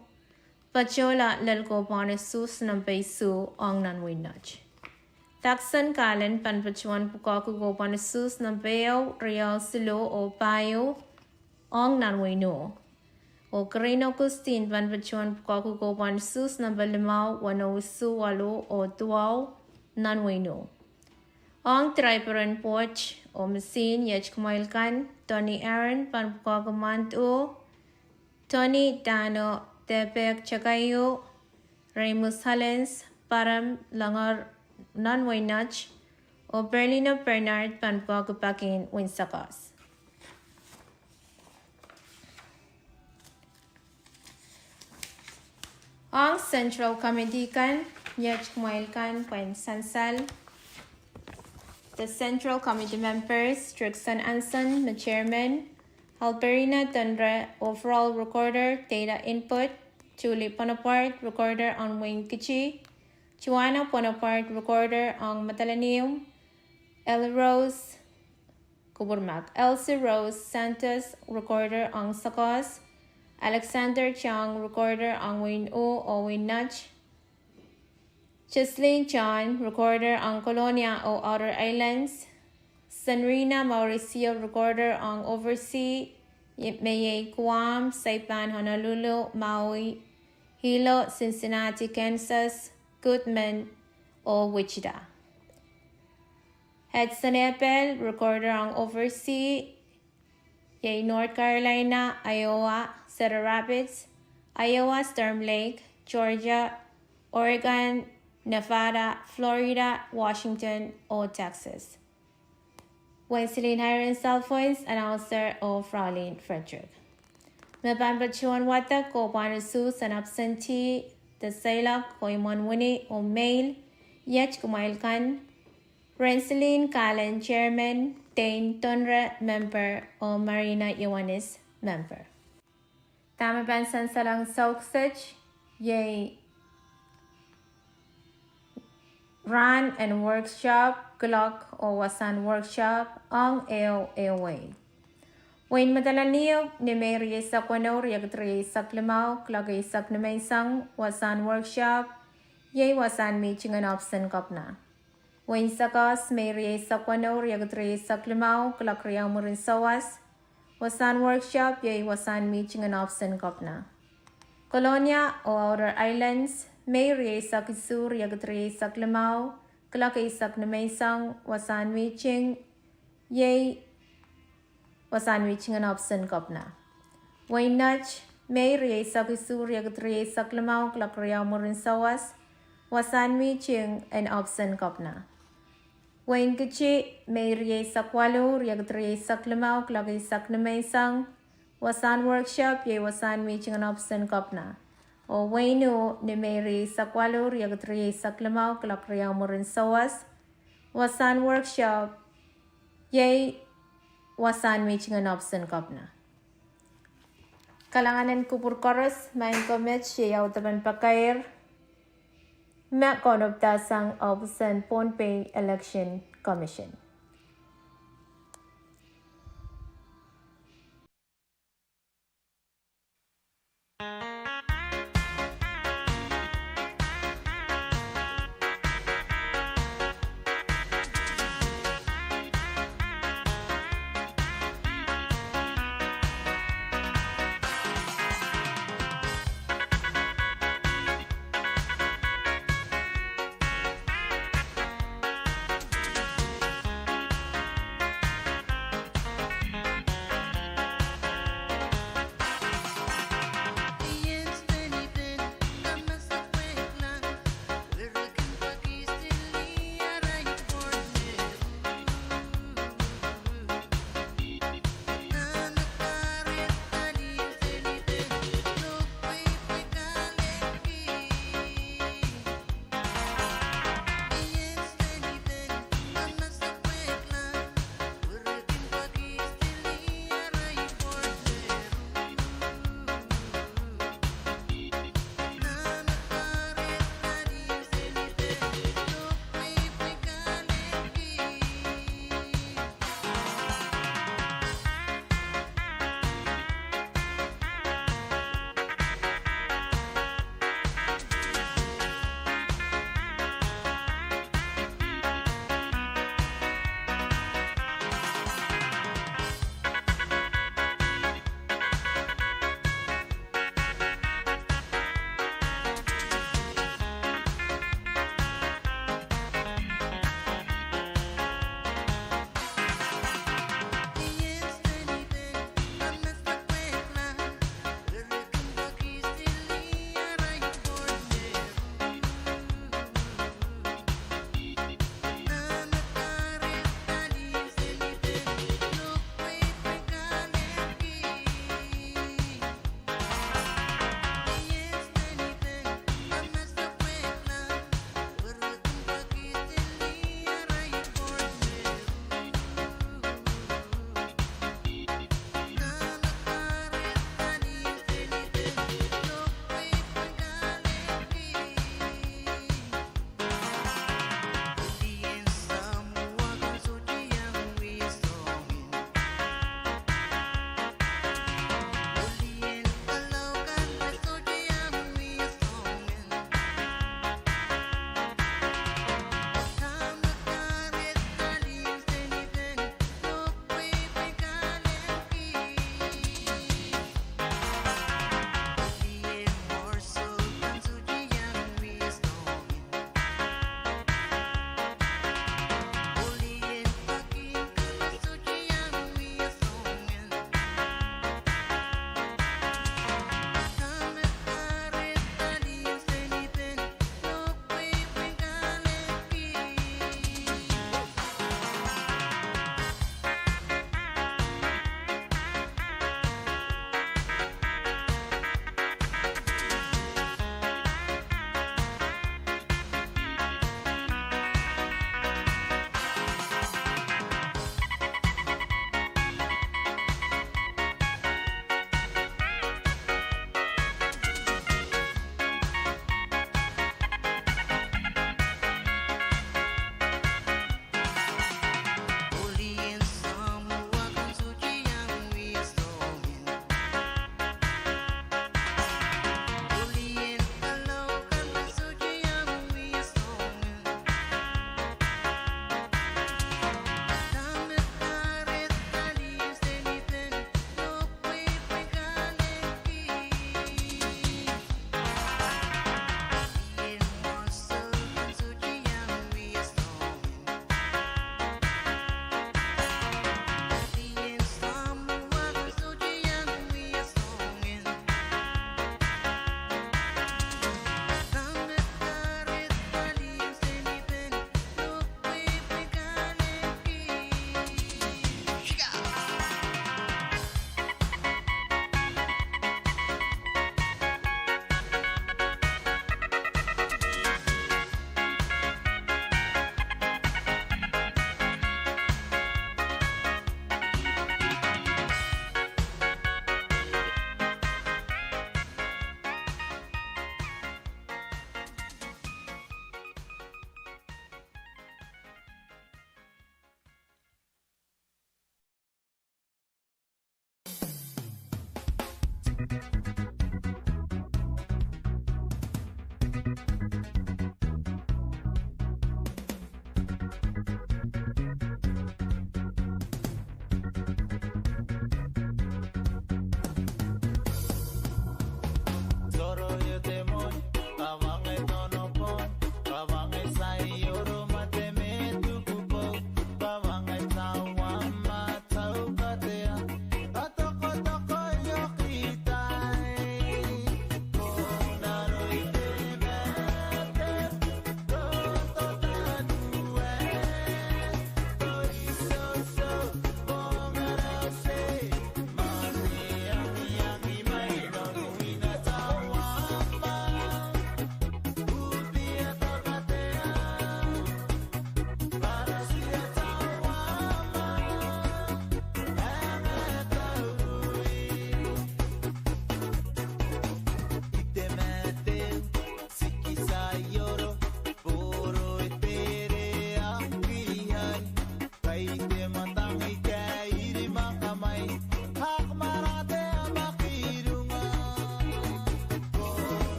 patohla lel kohpwahn usuhs number isuh, ong nan Wein Nett. Dackson Kalin pahn patohwan pwukoahki kohpwahn usuhs number ehu, riau siluh, oh pahieu, ong nan Wein Uhk. Oh Green Augustine pahn patohwan pwukoahki kohpwahn usuhs number limau, weneu isuh, waluh, oh duwau, nan Wein Uhk. Ong draiperen pwoat oh misihn, iet kumwail kan: Tony Aaron pahn pwukoahki Mount Uhk, Tony Dano, Depek, Takaio, Remus Hollins, Parem, Langor, nan Wein Nett, oh Berlino Bernard pahn pwukoahki Pakin, Wein Sakoas. Ong Central Committee kan, iet kumwail kan pwehn sansal. The Central Committee members: Trixon Anson, me Chairman; Alberina Denre, Overall Recorder, Data Input; Julie Bonaparte, Recorder ong Wein Kiti; Joanna Bonaparte, Recorder ong Madolenihmw; Elsie Rose, kupwurmahk, Elsie Rose Santos, Recorder ong Sakoas; Alexander Chang, Recorder ong Wein Uhk oh Wein Nett; Cheslin Chang, Recorder ong Kolonia oh Outer Islands; Senrina Mauricio, Recorder ong Oversea, me iei Guam, Saipan, Honolulu, Maui, Hilo, Cincinnati, Kansas, Cuthman, oh Wichita; Hudson Epel, Recorder ong Oversea, iei North Carolina, Iowa, Cedar Rapids, Iowa, Storm Lake, Georgia, Oregon, Nevada, Florida, Washington, oh Texas; Wenslin Irons Alphonse, Announcer, oh Fraulein Frederick. Me pahn patohwan wadek kohpwahn usuhs en absentee, de seiloak, oh imwen wini, oh mail, iet kumwail kan: Renslin Kalin, Chairman; Dane Denre, Member; oh Marina Ioanis, Member. Dahme pahn sansalohng sauk set iei rahn en workshop, kuloak, oh wasahn workshop ong ehu ehu wehi. Wein Madolenihmw, ni Mei rieisek weneu, riekid rieisek limau, kuloak eisek nimenseng, wasahn workshop iei wasahn mihting en ohpis en Kepina. Wein Sakoas, Mei rieisek weneu, riekid rieisek limau, kuloak riau mwurin sawas, wasahn workshop iei wasahn mihting en ohpis en Kepina. Kolonia oh Outer Islands, Mei rieisek isuh, riekid rieisek limau, kuloak eisek nimenseng, wasahn mihting iei wasahn mihting en ohpis en Kepina. Wein Nett, Mei rieisek isuh, riekid rieisek limau, kuloak riau mwurin sawas, wasahn mihting en ohpis en Kepina. Wein Kiti, Mei rieisek waluh, riekid rieisek limau, kuloak eisek nimenseng, wasahn workshop iei wasahn mihting en ohpis en Kepina. Oh Wein Uhk, ni Mei rieisek waluh, riekid rieisek limau, kuloak riau mwurin sawas, wasahn workshop iei wasahn mihting en ohpis en Kepina. Kalahngan en kupwur koaros, maing ko met, iei audepen pakair me kaunopada sang ohpis en Pohnpei Election Commission. Sohte iet mwohn, kawange tonopohn, kawange saioro, ma de me duku pwou, kawange tawa ma tau kadehde, kadokodokoiong kitail.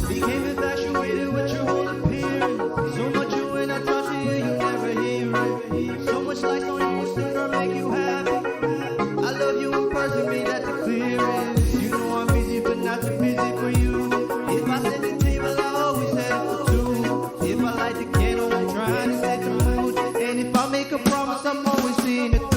Became infatuated with your whole appearance. So much you and I talk to you, you never hear it. So much likes on your Instagram make you happy. I love you in person, made that the clearest. You know I'm busy, but not too busy for you. If I set the table, I always set it for two. If I light the candle, I'm trying to set the mood. And if I make a promise, I'm always seeing it through.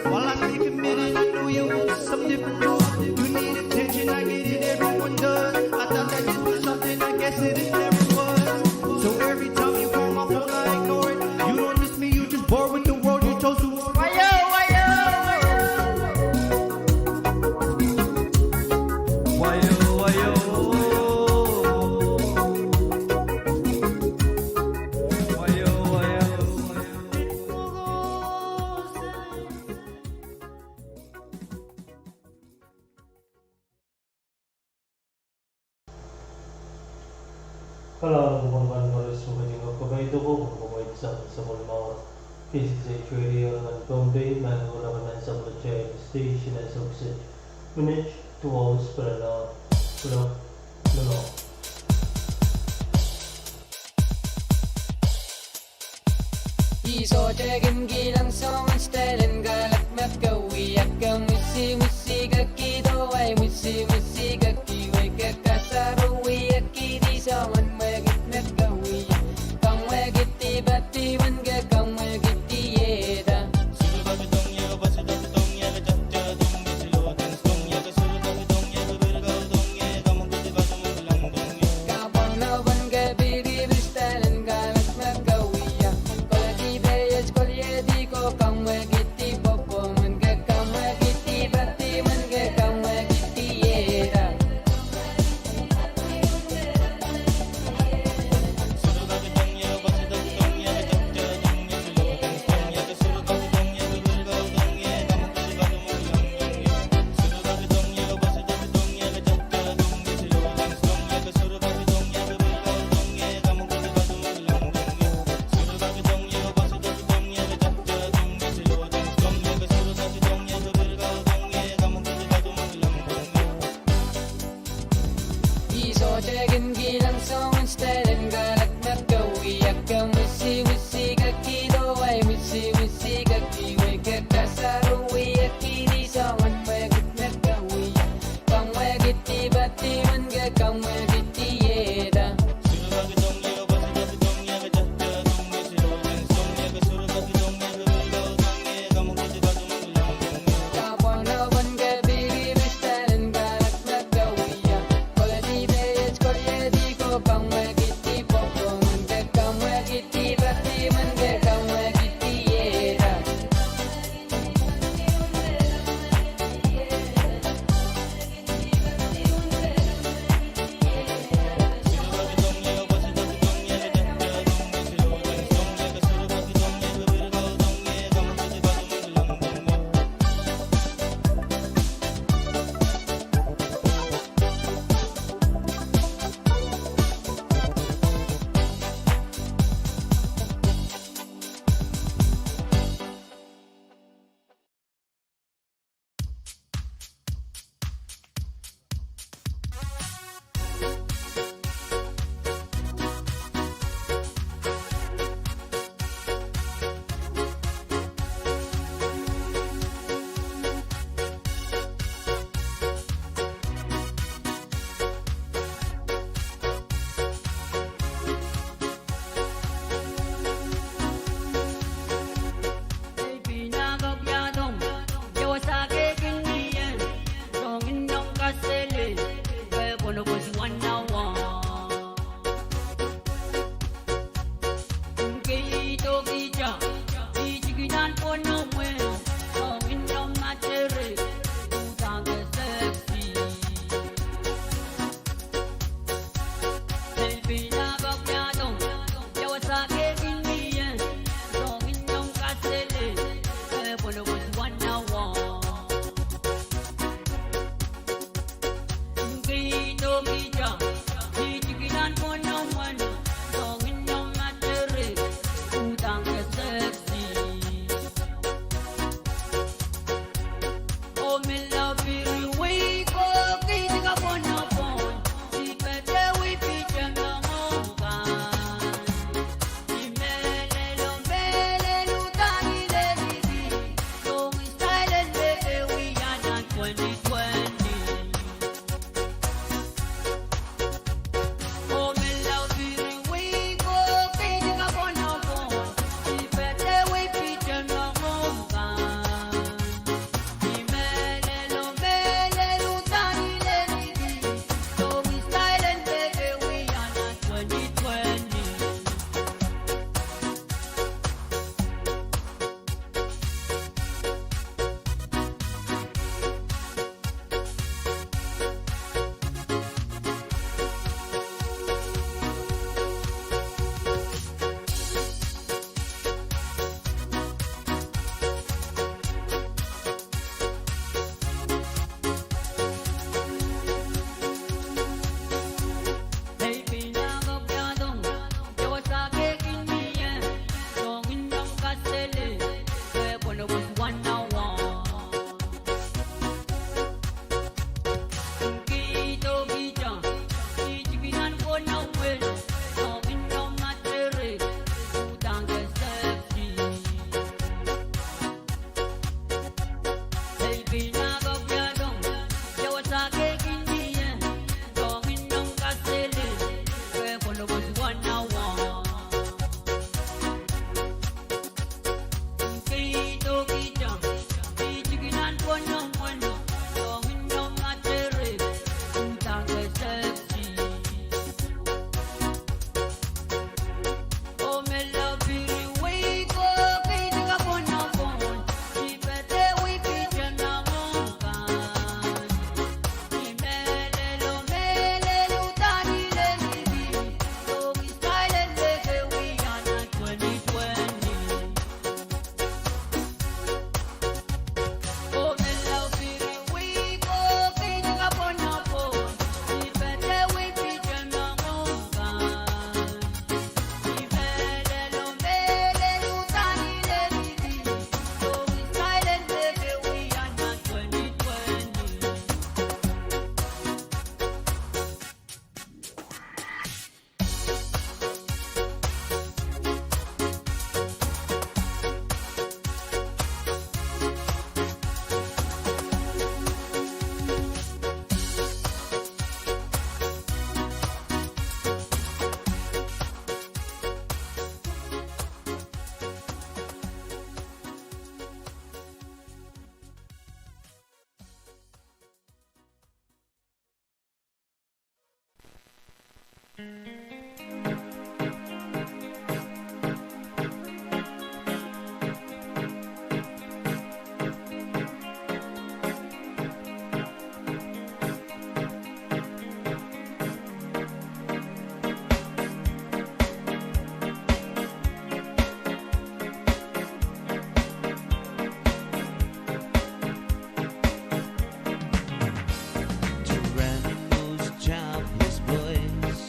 While I stay committed, I know you want some different move. You need attention, I get it, everyone does. I thought that this was something, I guess it, it never was. So every time you call my phone, I ignore it. You don't miss me, you just bored with the world you chose to. Wayo, wayo, wayo. Wayo, wayo. Wayo, wayo. Kalahngan en pwukoahn koaros me ketin kak kapaiada ko, pwukoahn sapwellimomwi K C H radio nan Pohnpei, me pil nan sapwellimatail station, e sohte minit duwau pil nan klok. Ih sohte kin kilang soangen style en kalak me ke wia, ke mwisi mwisi ke kihdo, ai mwisi mwisi ke kihwei, ke kasarawi e kihdi soangen mwekid me ke wia. Kamwekid dipati men ke kamwekid dieda. Kapwang nohpwon ke pil kihpil style en kalak me ke wia. Koledi peiet, koliedi ko, kamwekidi pwopwo men ke kamwekidi pati men ke kamwekidi ieda. Ih sohte kin kilang soangen style en kalak me ke wia, ke mwisi mwisi ke kihdo, ai mwisi mwisi ke kihwei, ke kasarawi e kihdi soangen mwekid me ke wia. Kamwekidi pati men ke kamwekidi ieda. Kapwang nohpwon ke pil kihpil style en kalak me ke wia. Koledi peiet, koliedi ko, kamwekidi Tyranno's jobless boys.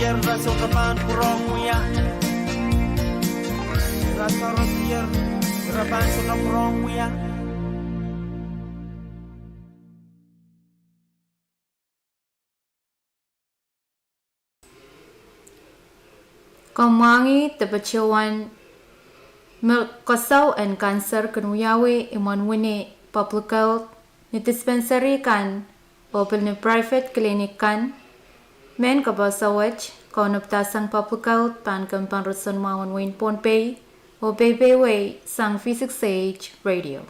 Ira sohte pahn pwurehng wia. Ira sohte sier, ira pahn sohte pwurehng wia. Kamwangih de patohwan me koasoi en kanser kin wiawi imwen wini public health ni dispensary kan oh pil ni private clinic kan. Mehn kapasa wet kaunopada sang public health pahn kempen roson mwahu en wehin Pohnpei oh peipeidawei sang V six H Radio.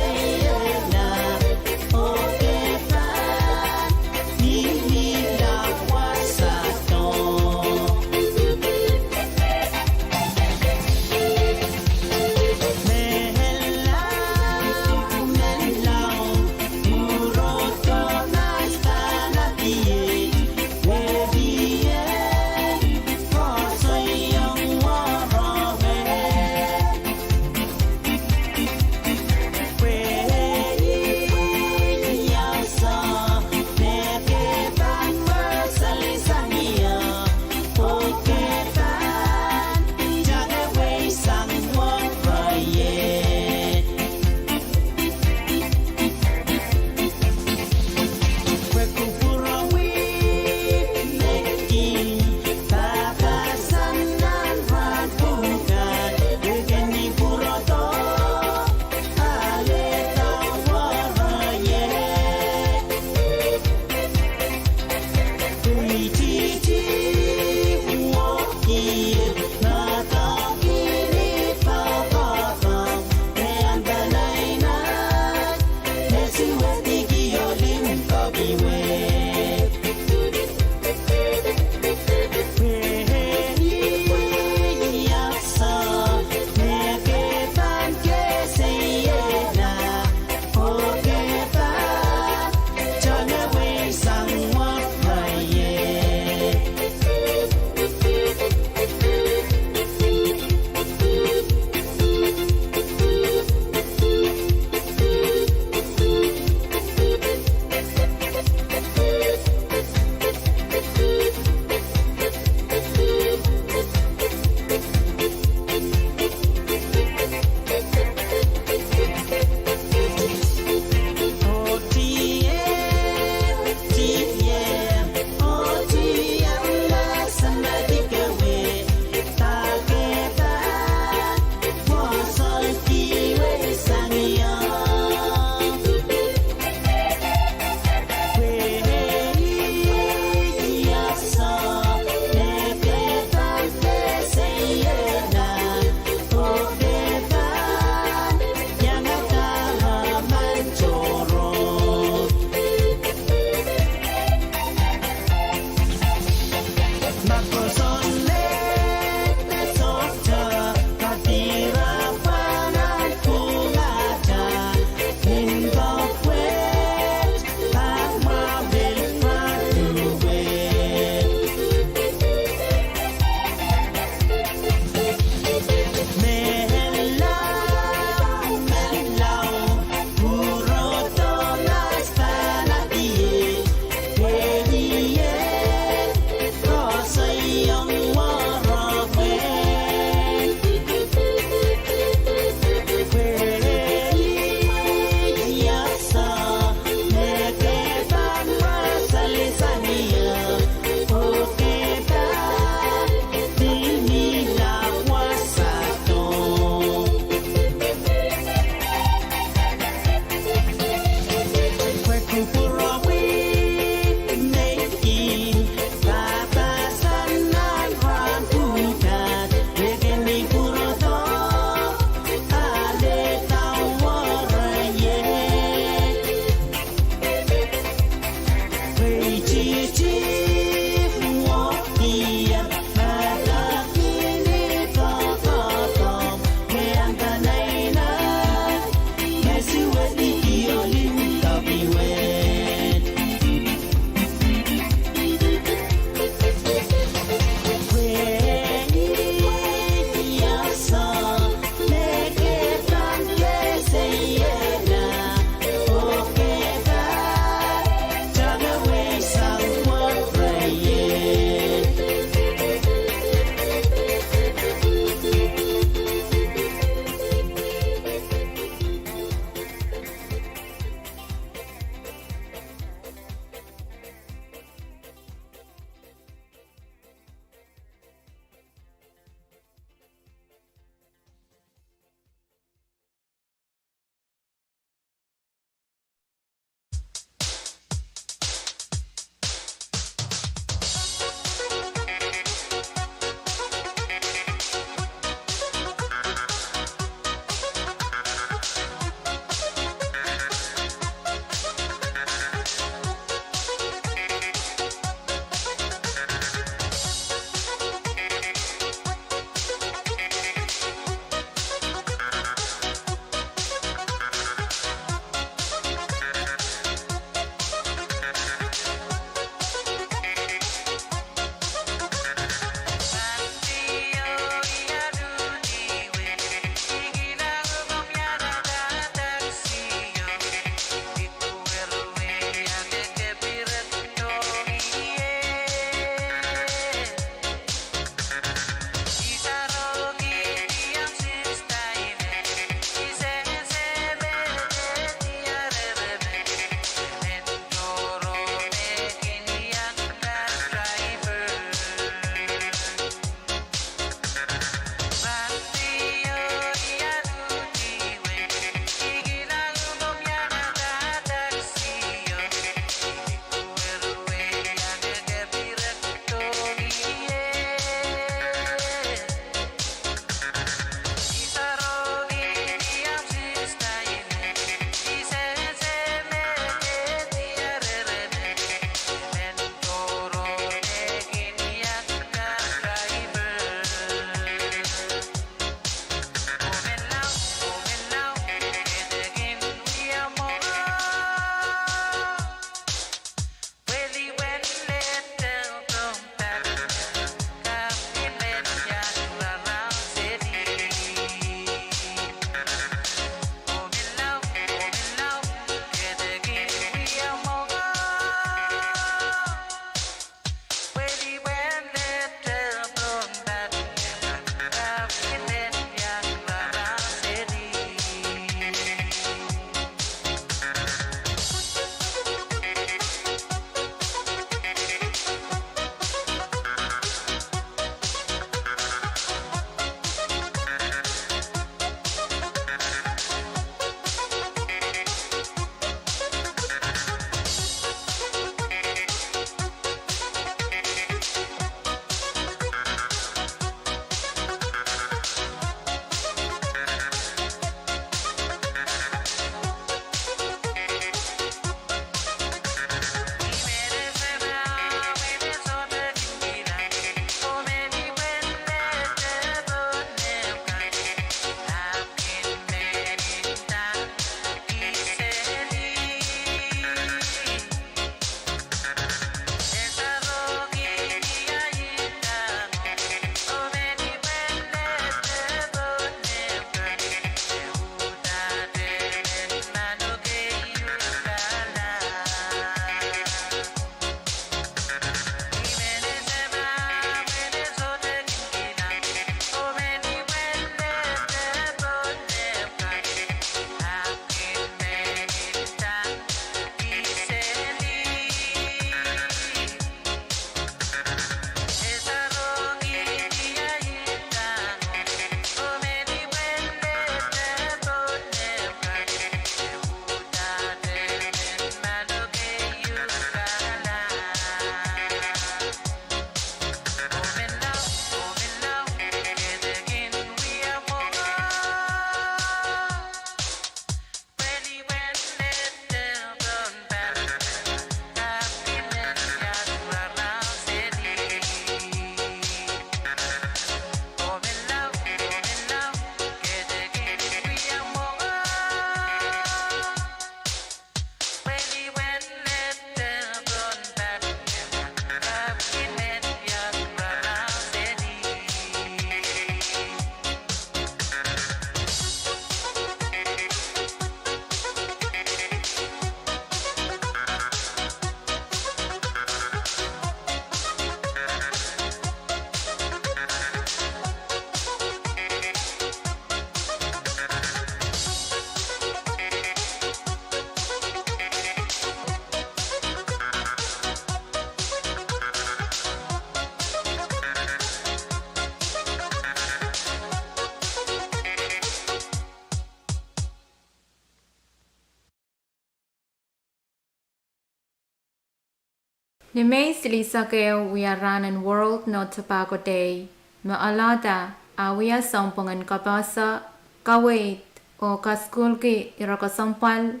Ni Mei silihsek ehu wia rahn en World No Tobacco Day, me alehda a wia sounpwong en kapehse, kaweid, oh kasukuhlki ire kesempwal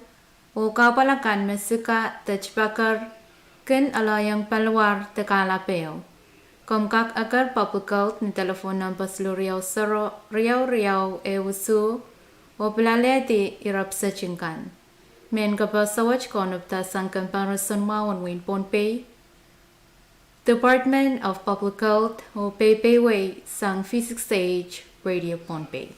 oh kahpwal akan me sika de tipeker kin alehieng paliwar de kahlap ehu. Komw kak eker Public Health ni delepwohn nempe siluh riau sero riau riau ehu isuh, oh pil alehdi ire piseting kan. Mehn kapehse wet kaunopda sang kempoakepahn mwahu en wehin Pohnpei, Department of Public Health, oh peipeimwei sang V six H Radio Pohnpei.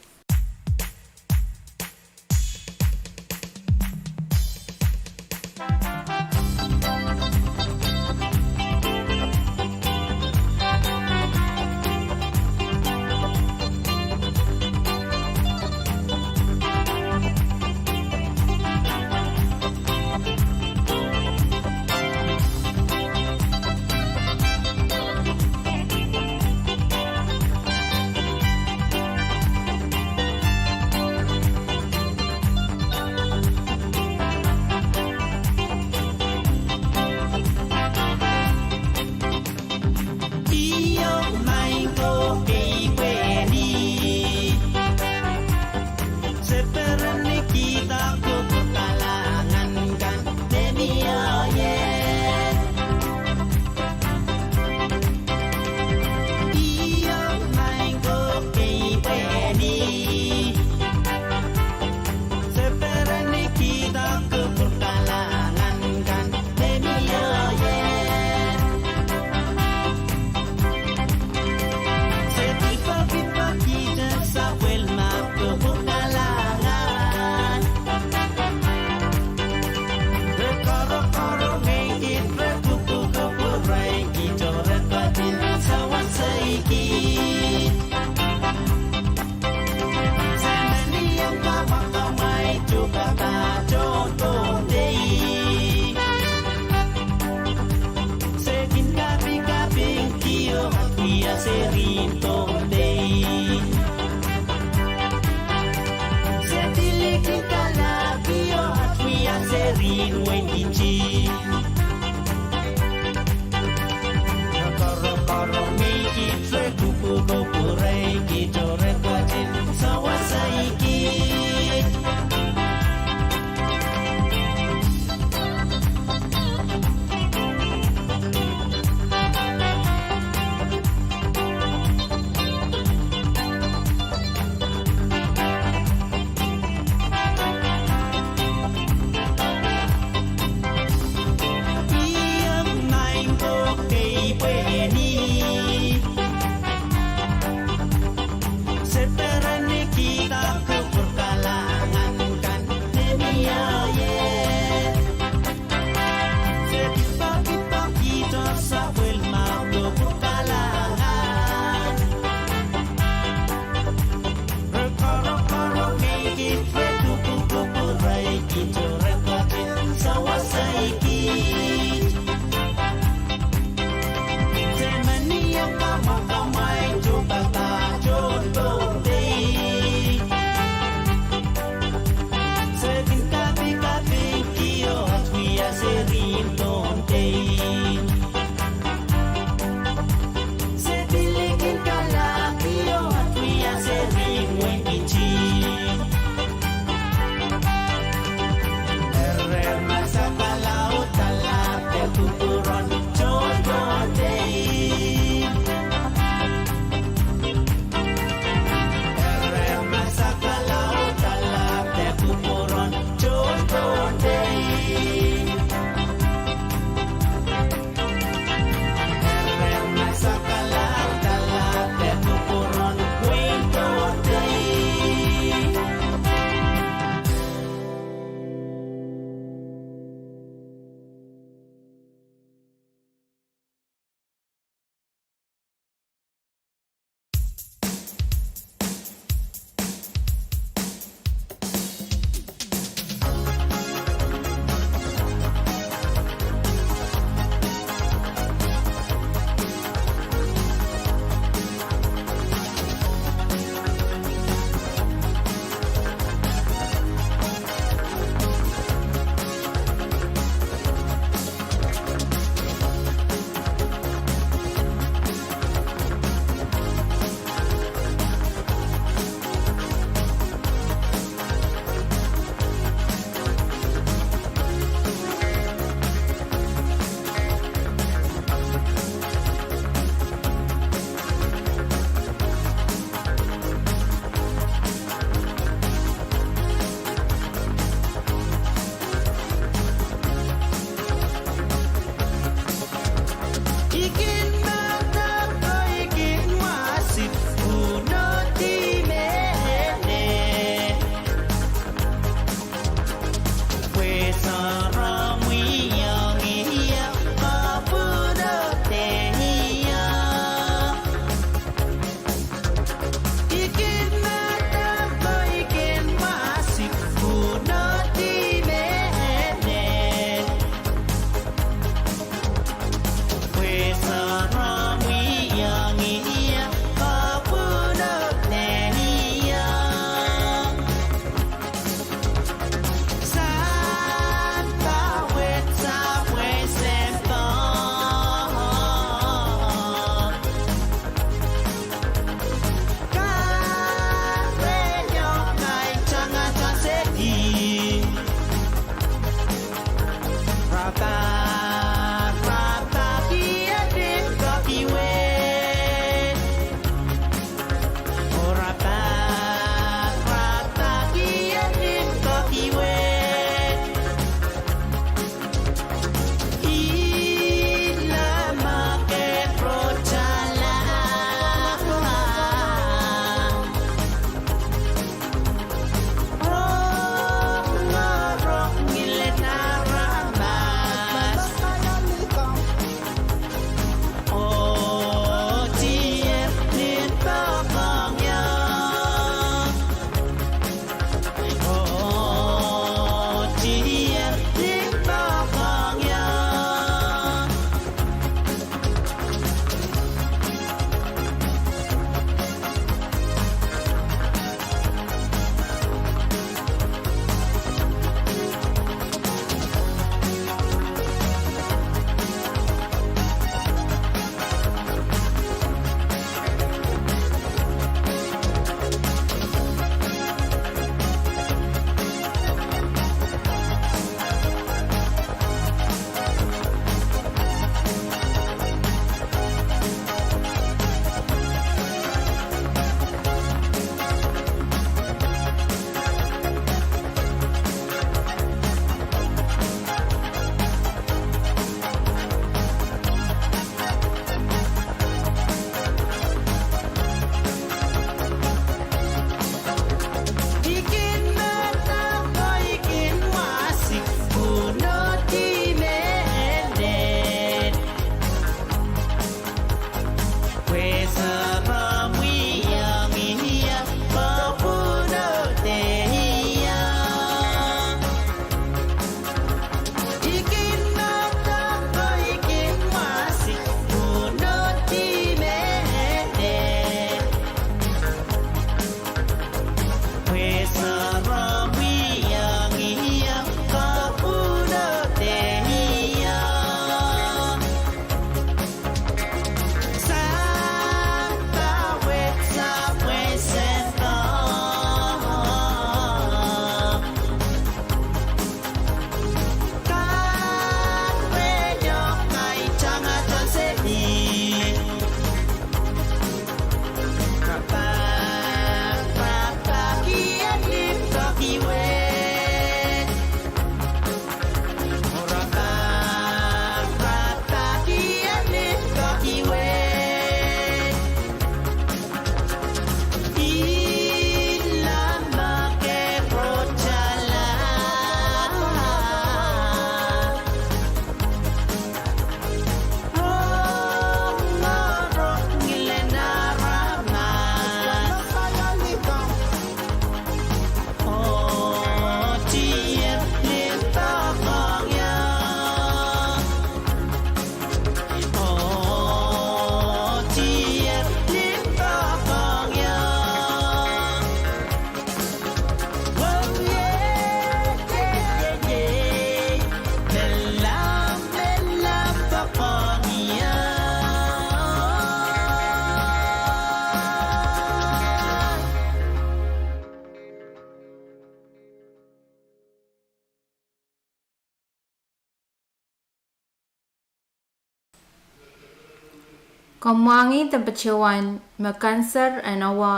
Komw mwahngih de patohwan me kanser en awa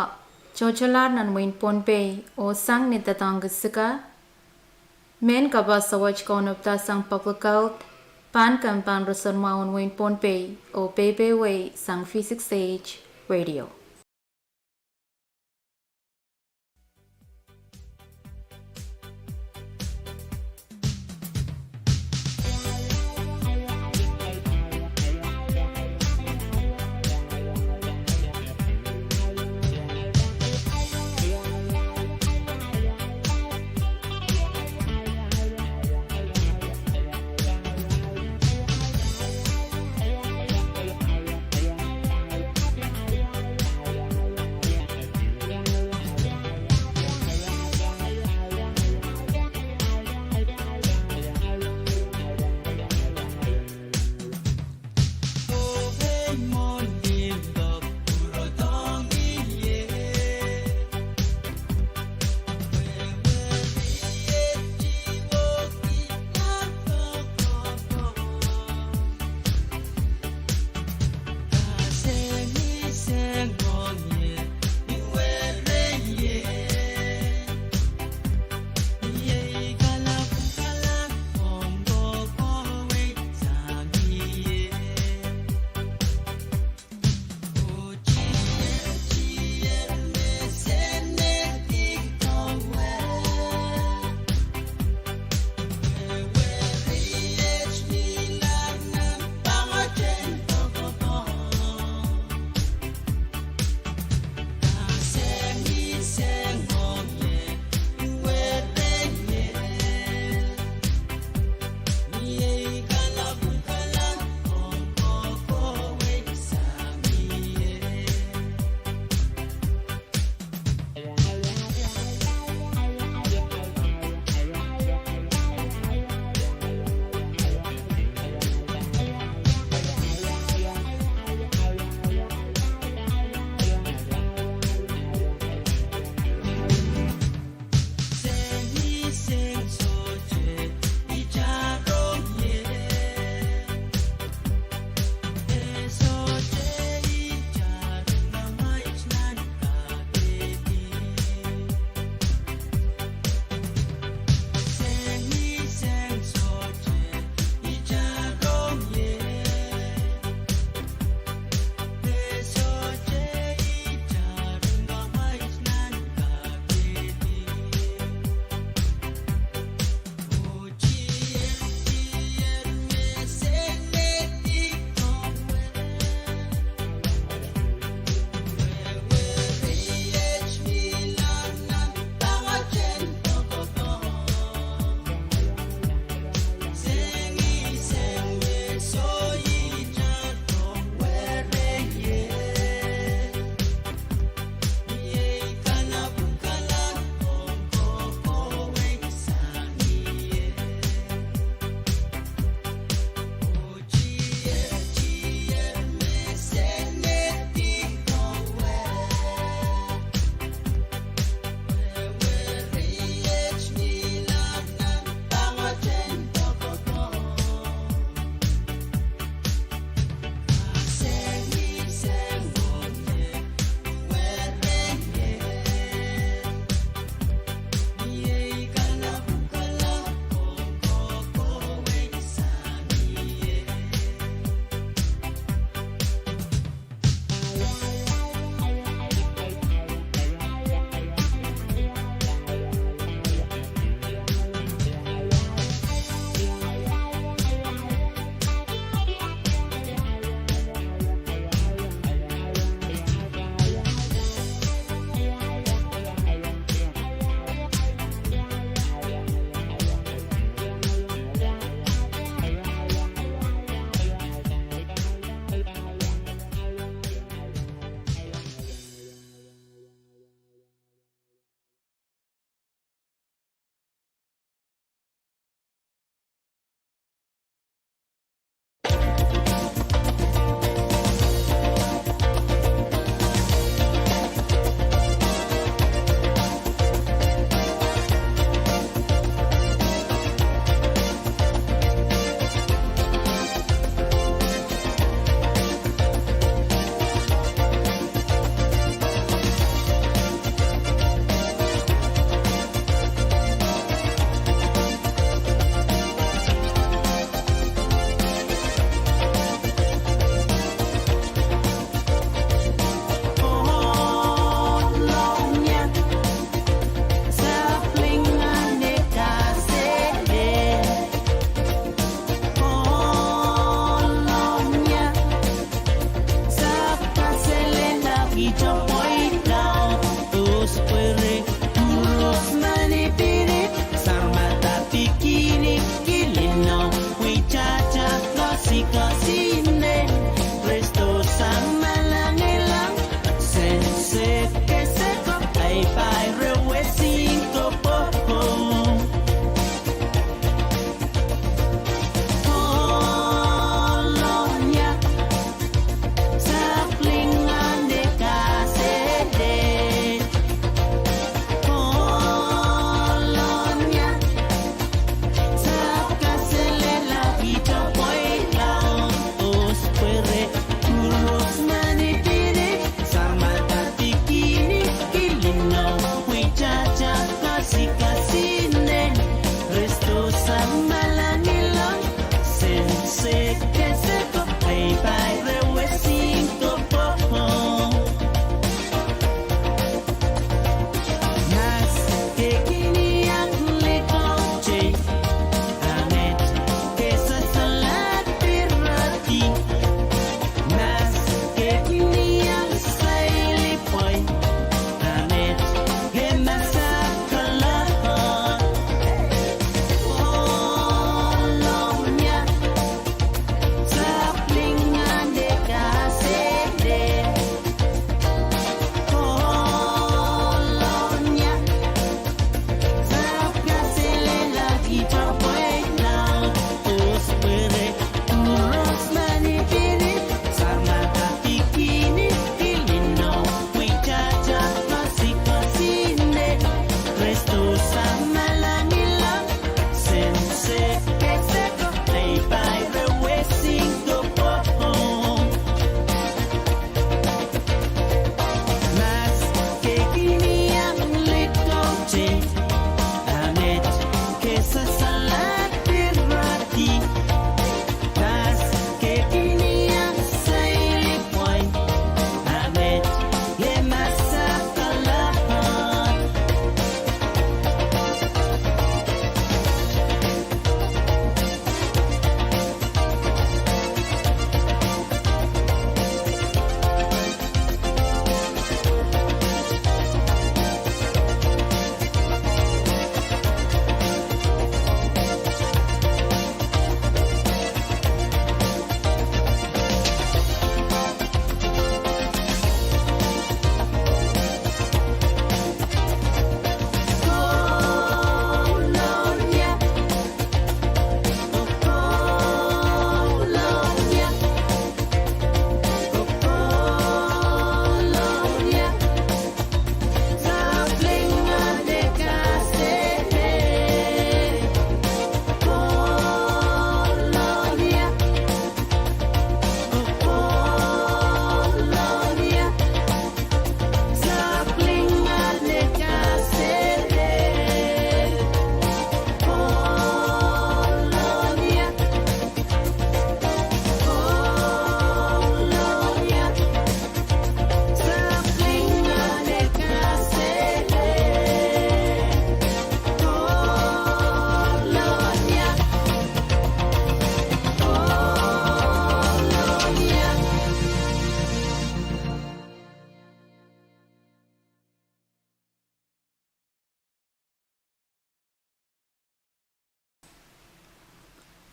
toatolahr nan wehin Pohnpei oh sang ni doadoahngki sika? Mehn kapaso wet kaunopda sang Public Health, pahn kemp en roson mwahu en wehin Pohnpei, oh peipeiewe sang V six H Radio.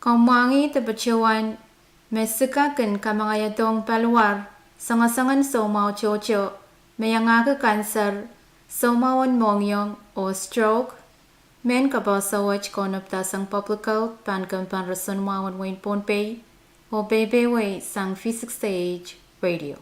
Komw mwahngih de patohwan me sika kin kamangaiadohng paliwar, soangosoangen soumwahu tohto, me iangahki kanser, soumwahu en mohngiong, oh stroke? Mehn kapehse wet kaunopdahsang Public Health pahn kempen roson mwahu en wehin Pohnpei, oh peipeidawei sang V six A H Radio.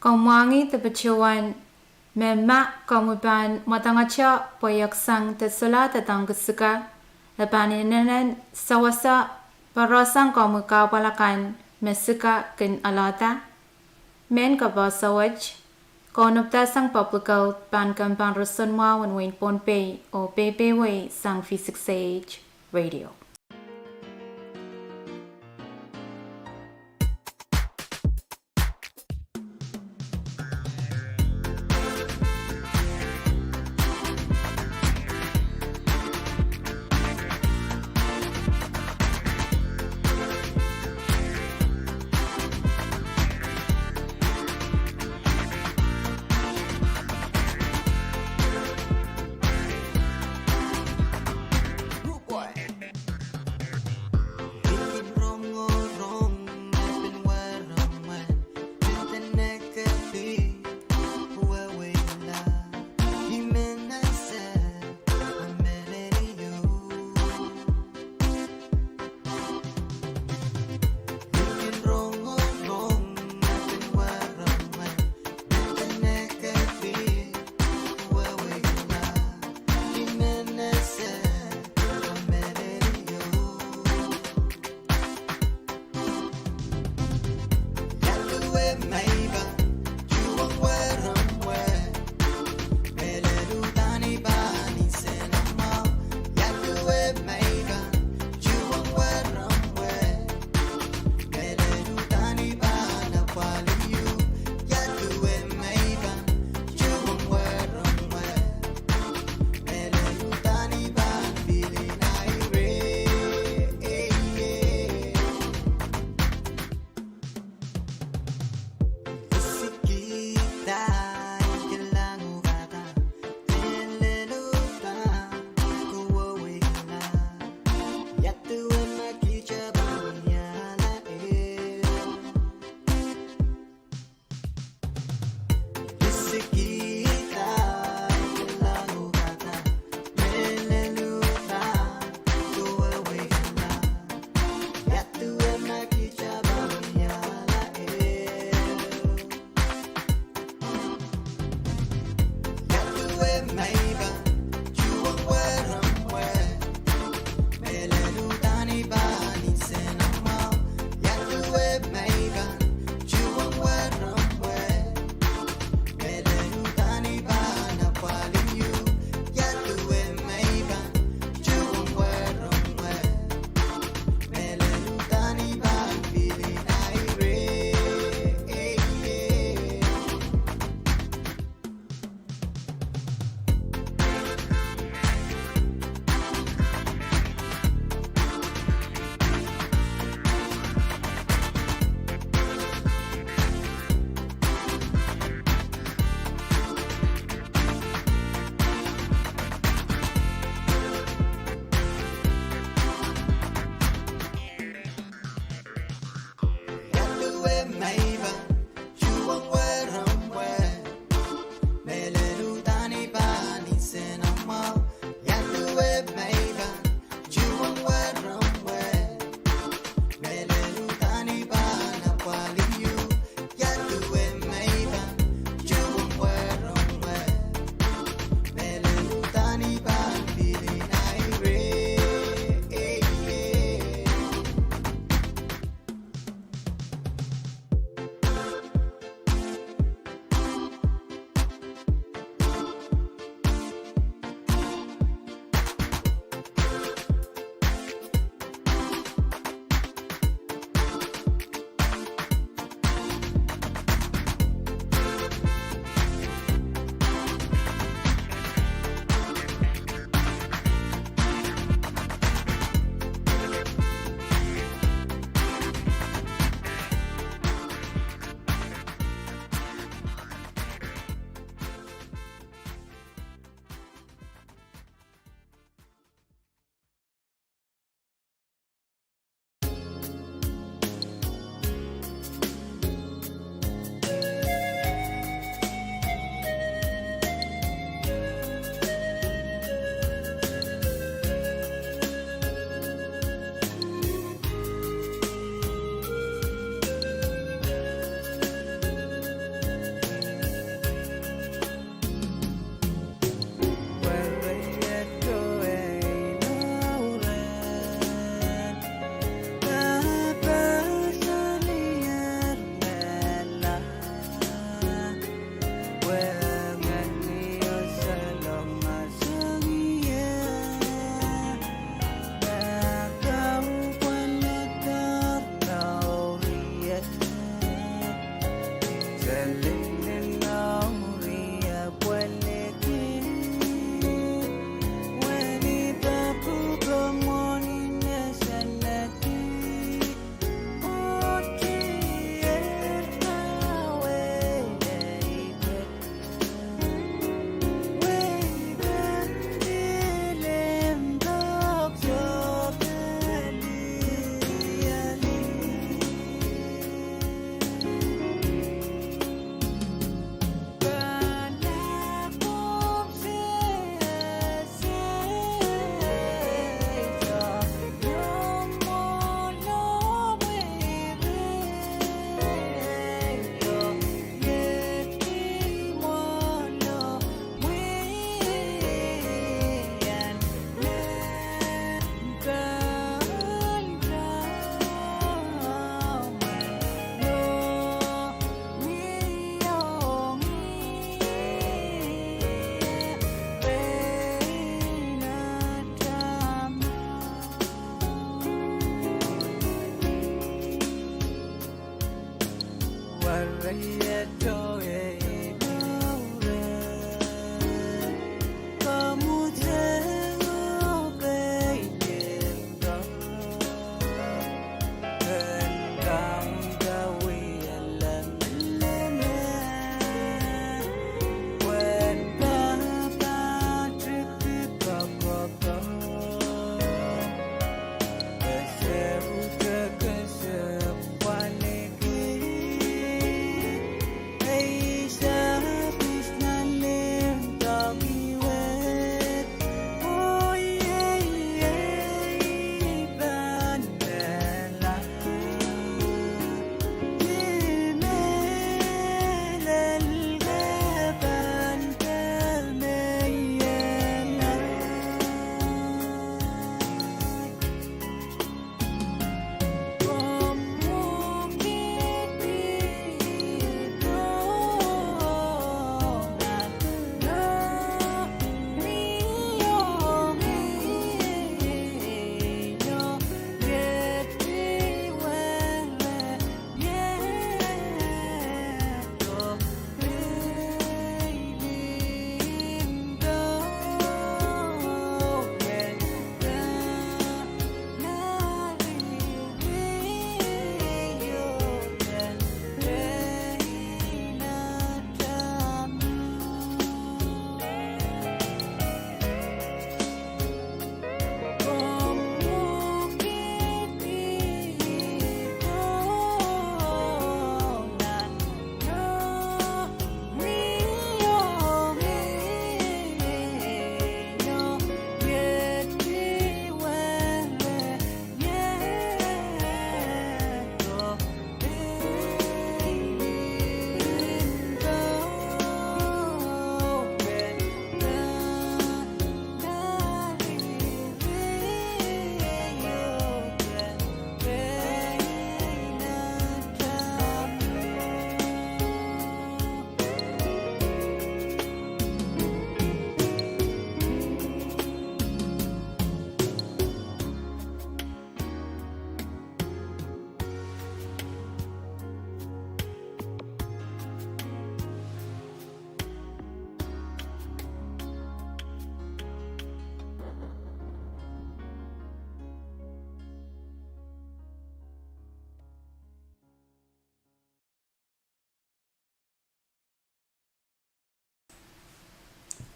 Komw mwahngih de patohwan me ma komwi pahn mwadangete pweieksang de solahr doadoahngki sika, e pahn inenen sewese porohsang komwi kahpwal akan me sika kin alehda. Mehn kapohso wet, kaunopdahsang Public Health pahn kempoak roson mwahu en wehin Pohnpei oh peipeiewe sang V six A H Radio.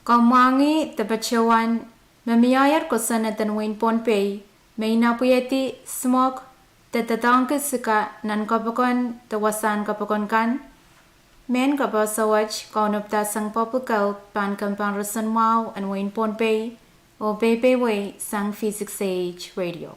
Komw mwahngih de patohwan me miehier kosonned en wehin Pohnpei me inapwehdi, smok, de doadoahngki sika nan kapokon de wasahn kapokon kan. Mehn kapehse wet kaunopdahsang Public Health pahn kempoake roson mwahu en wehin Pohnpei oh peipeiewe sang V six A H Radio.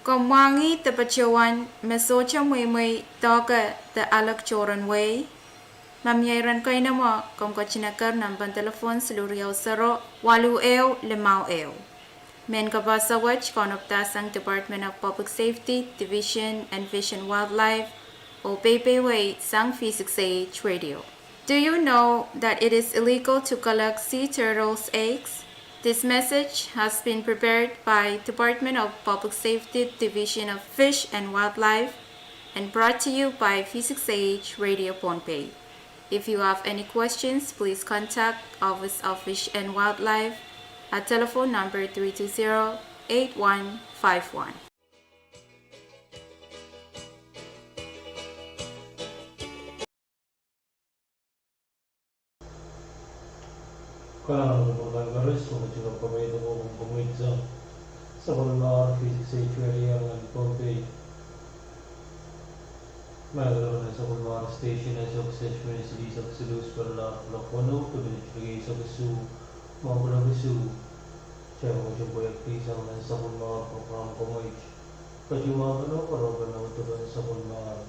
Komw mwahngih de patohwan me sohte mweimwei doahke de alek tohrohr en wehi? Ma mie iren keinemwe, komw ketin eker nempen delepwohn siluh riau sero waluh ehu limau ehu. Mehn kapehse wet kaunopdahsang Department of Public Safety, Division of Fish and Wildlife, oh peipeidawei sang V six A H Radio. Do you know that it is illegal to collect sea turtles' eggs? This message has been prepared by Department of Public Safety, Division of Fish and Wildlife, and brought to you by V six A H Radio Pohnpei. If you have any questions, please contact Office of Fish and Wildlife at telephone number three two zero eight one five one. Kalahngan en pwukat koaros, me ketido kapwaiada komwi, sapwellimomwi V six A H Radio nan Pohnpei. Mehla nan sapwellimomwi station, e soksesh me silisek siluh pwurala loak weneu, de minit rieisek isuh, mwahu pwurala isuh. Kitail pahn pweiek sang nan sapwellimomwi program komwi. Ketido mwahu pwurala, pwurala pwurala, pwurala sapwellimomwi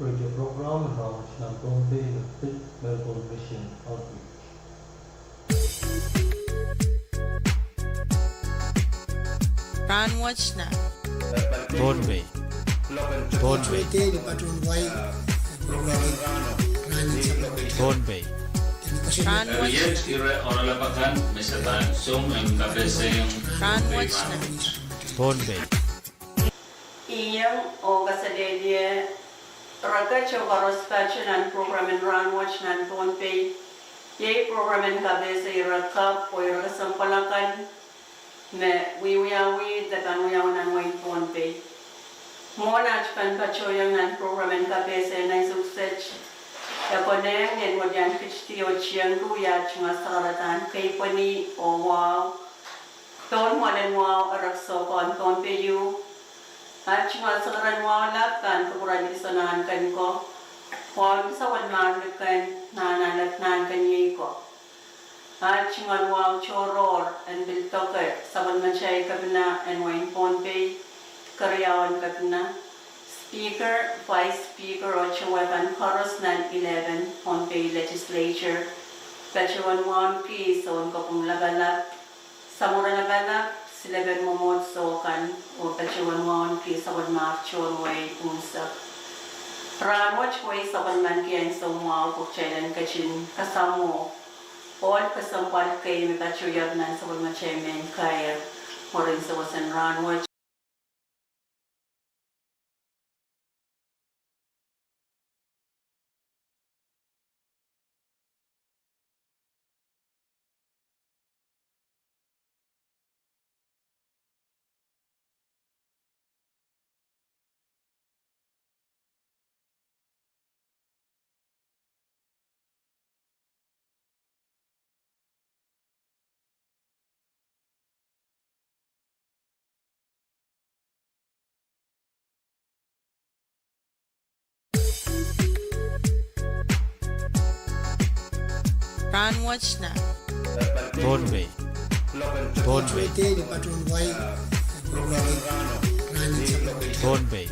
radio program rahnwet nan Pohnpei, me pid Melbourne Mission Outreach. Rahnwet nan Pohnpei. Pohnpei. Pohnpei. Rahnwet. Ire oaralap akan me se pahn song en kapehse iong Rahnwet nan Pohnpei. Iang oh kaselehlie reket oh koaros patoh nan program en Rahnwet nan Pohnpei. Iei program en kapehse ire kapw oh ire kesempwal akan me wiewiawi de pahn wiawi nan wehin Pohnpei. Mwohn aht pahn patohiong nan program en kapehse en ansou kiset, e konehng en welian kitidi oh tiengki wia aht tungoal sakaradahn keipweni oh wahu pohn mwoalen wahu erek sohpwohn Pohnpei ieu. Aht tungoal sakaradahn wahu lap pahn kupwuralih soangen ahnsou ko, wahu sapwellimomwi kan, nan alap nan ahnsou ko. Aht tungoal wahu tohrohr en pil doke sapwellimatail kepina en wehin Pohnpei, keriaun kepina, Speaker, Vice Speaker oh towe kan koaros nan eleven Pohnpei Legislature, patohwan wahn kihs oh kapwung lapalap, samworo lapalap, silepen mwomwohdiso kan, oh patohwan wahn kihs sapwellimomwi tohn wehi unsek. Rahnwet wehi sapwellimaniki ansou mwahu pwe kitail en ketin kasamwo ohl kesempwal kei me patohier nan sapwellimatail mehn kair mwurin sewesen rahnwet. Rahnwet nan Pohnpei. Pohnpei. Pohnpei.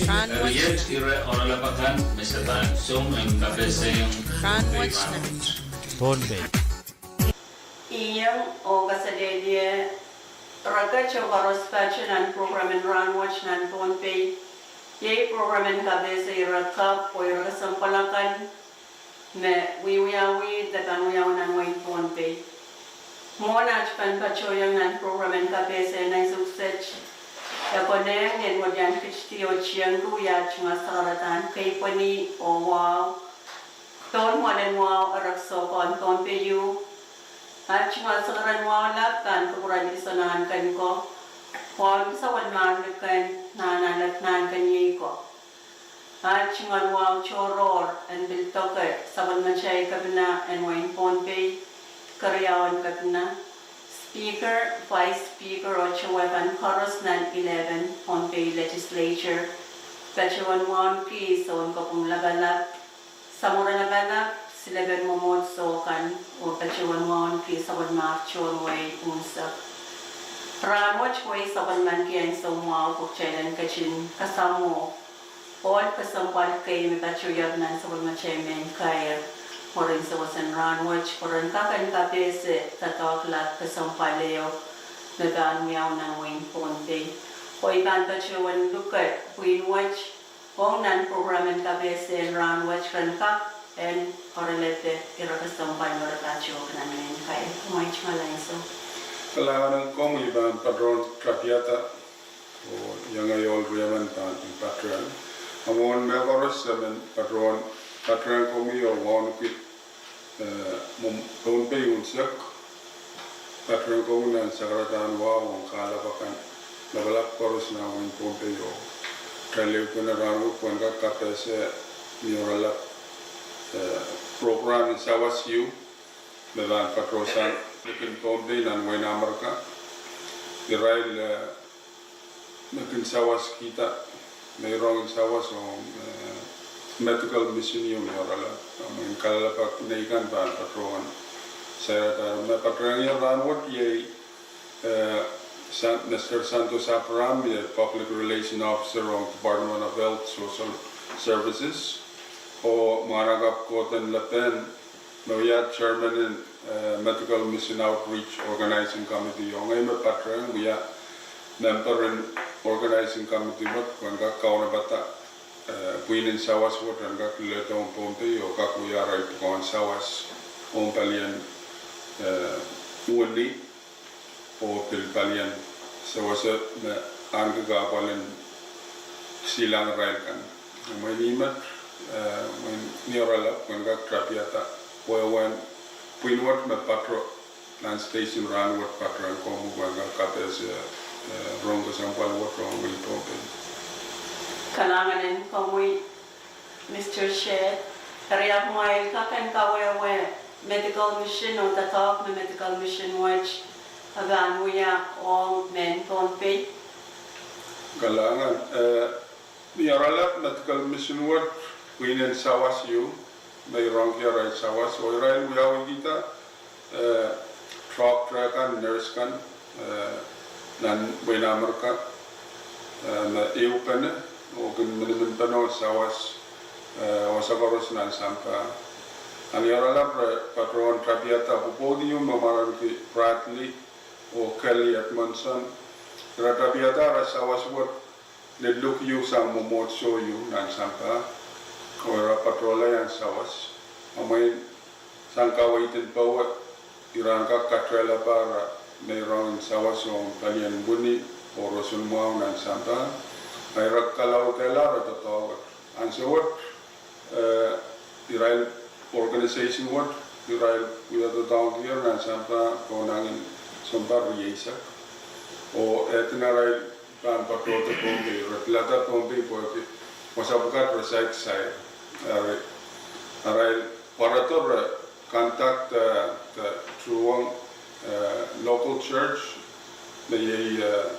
Rahnwet. Ire oaralap akan me se pahn song en kapehse iong Rahnwet nan Pohnpei. Iang oh kaselehlie reket oh koaros patoh nan program en Rahnwet nan Pohnpei. Iei program en kapehse ire kapw oh ire kesempwal akan me wiewiawi de pahn wiawi nan wehin Pohnpei. Mwohn aht pahn patohiong nan program en kapehse en ansou kiset, e konehng en welian kitidi oh tiengki wia aht tungoal sakaradahn keipweni oh wahu pohn mwoalen wahu erek sohpwohn Pohnpei ieu. Aht tungoal sakaradahn wahu lap pahn kupwuralih soangen ahnsou ko, wahu sapwellimomwi kan, nan alap nan ahnsou ko. Aht tungoal wahu tohrohr en pil doke sapwellimatail kepina en wehin Pohnpei, keriaun kepina, Speaker, Vice Speaker oh towe kan koaros nan eleven Pohnpei Legislature, patohwan wahn kihs oh kapwung lapalap, samworo lapalap, silepen mwomwohdiso kan, oh patohwan wahn kihs sapwellimomwi tohn wehi unsek. Rahnwet wei sapwellimanki ansou mwahu pwe kitail en ketin kasamwo ohl kesempwal kei me patohier nan sapwellimatail mehn kair, mwurin sewesen rahnwet, pwe ren kak en kapehse doadoahk lap kesempwal ehu me pahn wiawi nan wehin Pohnpei. Oh I pahn patohwan luke pwihn wet ong nan program en kapehse en rahnwet ren kak en oaralete ire kesempwal me re patohwan nan mehn kair. Mwait ngalainso. Kalahngan en komwi. I pahn patohwan tapiada, oh iang ei ohl riemen pahn pil patohwan. A mwohn mehkoaros I men patohwan patohwan komwi oh wauneki, eh, mwomwen Pohnpei unsek, patohwan komwi nan sakaradahn wahu ong kahlap akan, lapalap koaros nan wehin Pohnpei oh. Kitail ehupene rahnwet pwehn kak kapehse ni oaralap, eh, program en sawas ieu me pahn patohsang likin Pohnpei nan wehin Amerika. Irail, eh, me kin sawaskihda, me rong en sawas ong, eh, medical mission ieu me oaralap. A mwein kalelapak nei kan pahn patohwan sairada. Me patohwan iang rahnwet iei, eh, San-, Mister Santos Abraham, iei Public Relation Officer ong Department of Health Social Services, oh mwahnakapw Gordon Leben, me wia chairman en, eh, Medical Mission Outreach Organizing Committee. Oh ngehi me patohwan wia member en organizing committee wet pwehn kak kaunopada, eh, pwihn en sawas wet en kak leledohng Pohnpei oh kak wia arail pwukoahn sawas ong palien, eh, wini oh pil palien sewese me ahneki kahpwal en silang irail kan. Mwein I men, eh, mwein ni oaralap pwehn kak tapiada wehwehn pwihn wet me patoh nan station rahnwet, patohwan komwi pwehn kak kapehse, eh, rong kesempwal wet ong wehi Pohnpei. Kalahngan en komwi, Mister Chair. Eri ahpw ma I kak en kawehwe medical mission oh doadoahk me medical mission wet e pahn wia ong mehn Pohnpei. Kalahngan, eh, ni oaralap medical mission wet, pwihn en sawas ieu me rongki arail sawas oh irail wiawihkihda, eh, doctor kan, nurse kan, eh, nan wehin Amerika, eh, me ehupene oh kin miniminpene sawas, eh, wasa koaros nan sampah. A ni oaralap re patohwan tapiada pwopwoud ieu me mwaren ki Bradley oh Kelly Edmondson. Ira tapiada ara sawas wet ni luk ieu sang mwomwohdiso ieu nan sampah, oh ira patohla iang sawas. A mwein sang kaweid en powe, ira en kak katehlapa ara meirong en sawas ong palien wini oh roson mwahu nan sampah. A ira kalaudehla ara doadoahk wet. Ansou wet, eh, irail organization wet, irail wia doadoahngkier nan sampah konehng en sounpar rieisek. Oh eden arail pahn patohdo Pohnpei, re pilada Pohnpei pwehki wasa pwukat re saik sair. Eri, arail pwarodo re contact, eh, de tuhwong, eh, local church, me iei, eh,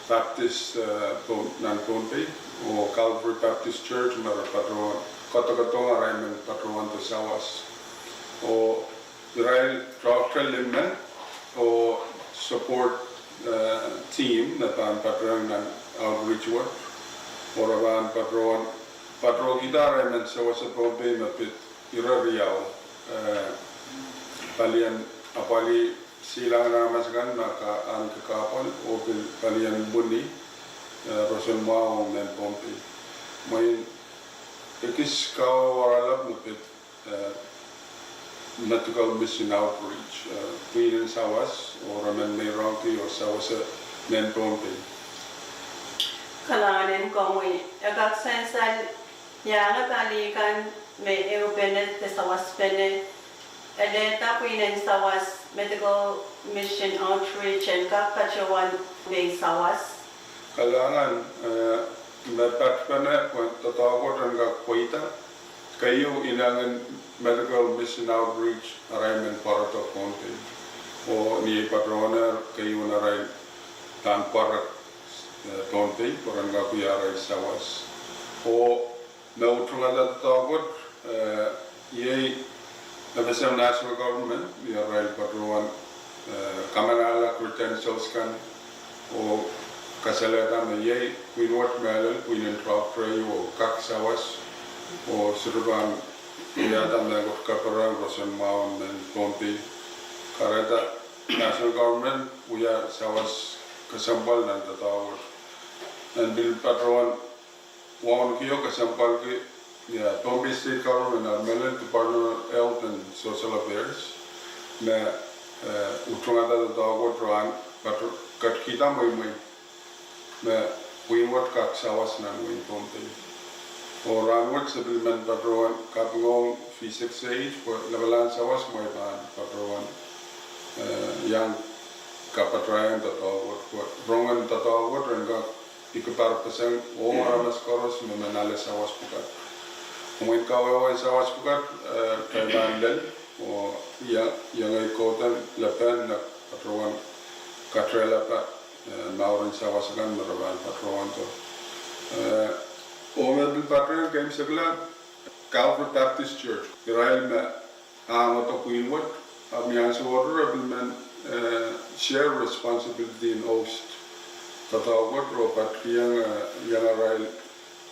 Baptist, eh, Pohn-, nan Pohnpei, oh Calvary Baptist Church, me re patohwan, kodokodohng arail men patohwanda sawas. Oh irail doctor limen, oh support, eh, team, me pahn patohwan nan outreach wet, oh re pahn patohwan, patohkihda arail men sewese Pohnpei me pid ire riau, eh, palien apwalih silang aramas akan me ahneki kahpwal, oh pil palien wini, eh, roson mwahu ong mehn Pohnpei. Mwein ekis kawehwe oaralap me pid, eh, medical mission outreach, eh, pwihn en sawas, oh re men meirongki oh sewese mehn Pohnpei. Kalahngan en komwi. E kak sansal iang palih kan me ehupene de sawaspene, elehda pwihn en sawas medical mission outreach en kak patohwan pei sawas. Kalahngan, eh, me patpene pwe doadoahk wet en kak pweida, keieu inengen medical mission outreach arail men pwarodo Pohnpei. Oh ni ei patohwan keieu en arail pahn pwarek, eh, Pohnpei pwe ren kak wia arail sawas. Oh me utung doadoahk wet, eh, iei FSM national government, iei arail patohwan, eh, kamanahla credentials kan, oh kasalehda me iei pwihn wet mehlel, pwihn en Rockdale, oh kak sawas, oh sohte pahn wiahda mehkot kaperen roson mwahu en mehn Pohnpei. Kahrehda national government wia sawas kesempwal nan doadoahk wet. En pil patohwan waunekihong kesempwalki, ia, Pohnpei State Government, a mehlel Department of Health and Social Affairs, me, eh, utungada doadoahk wet rahn, patoh-, ketikihda mweimwei me pwihn wet kak sawas nan wehin Pohnpei. Oh rahn wet se pil men patohwan kapingohng V six A H, pwe lapalahn sawas me pahn patohwan, eh, iang kapatahieng doadoahk wet, pwe rongen doadoahk wet ren kak ikiparpeseng ong aramas koaros me men ale sawas pwukat. Mwein kawehwe sawas pwukat, eh, kitail pahn lel, oh ia, iangei kohdo lepin nan patohwan katehlapa, eh, mouren sawas akan me re pahn patohwando. Eh, oh me pil patohwan keimwseklahng Calvary Baptist Church, irail me ahngete pwihn wet, ahpw ni ansou wet re pil men, eh, share responsibility en host doadoahk wet, re patkihong, eh, iang arail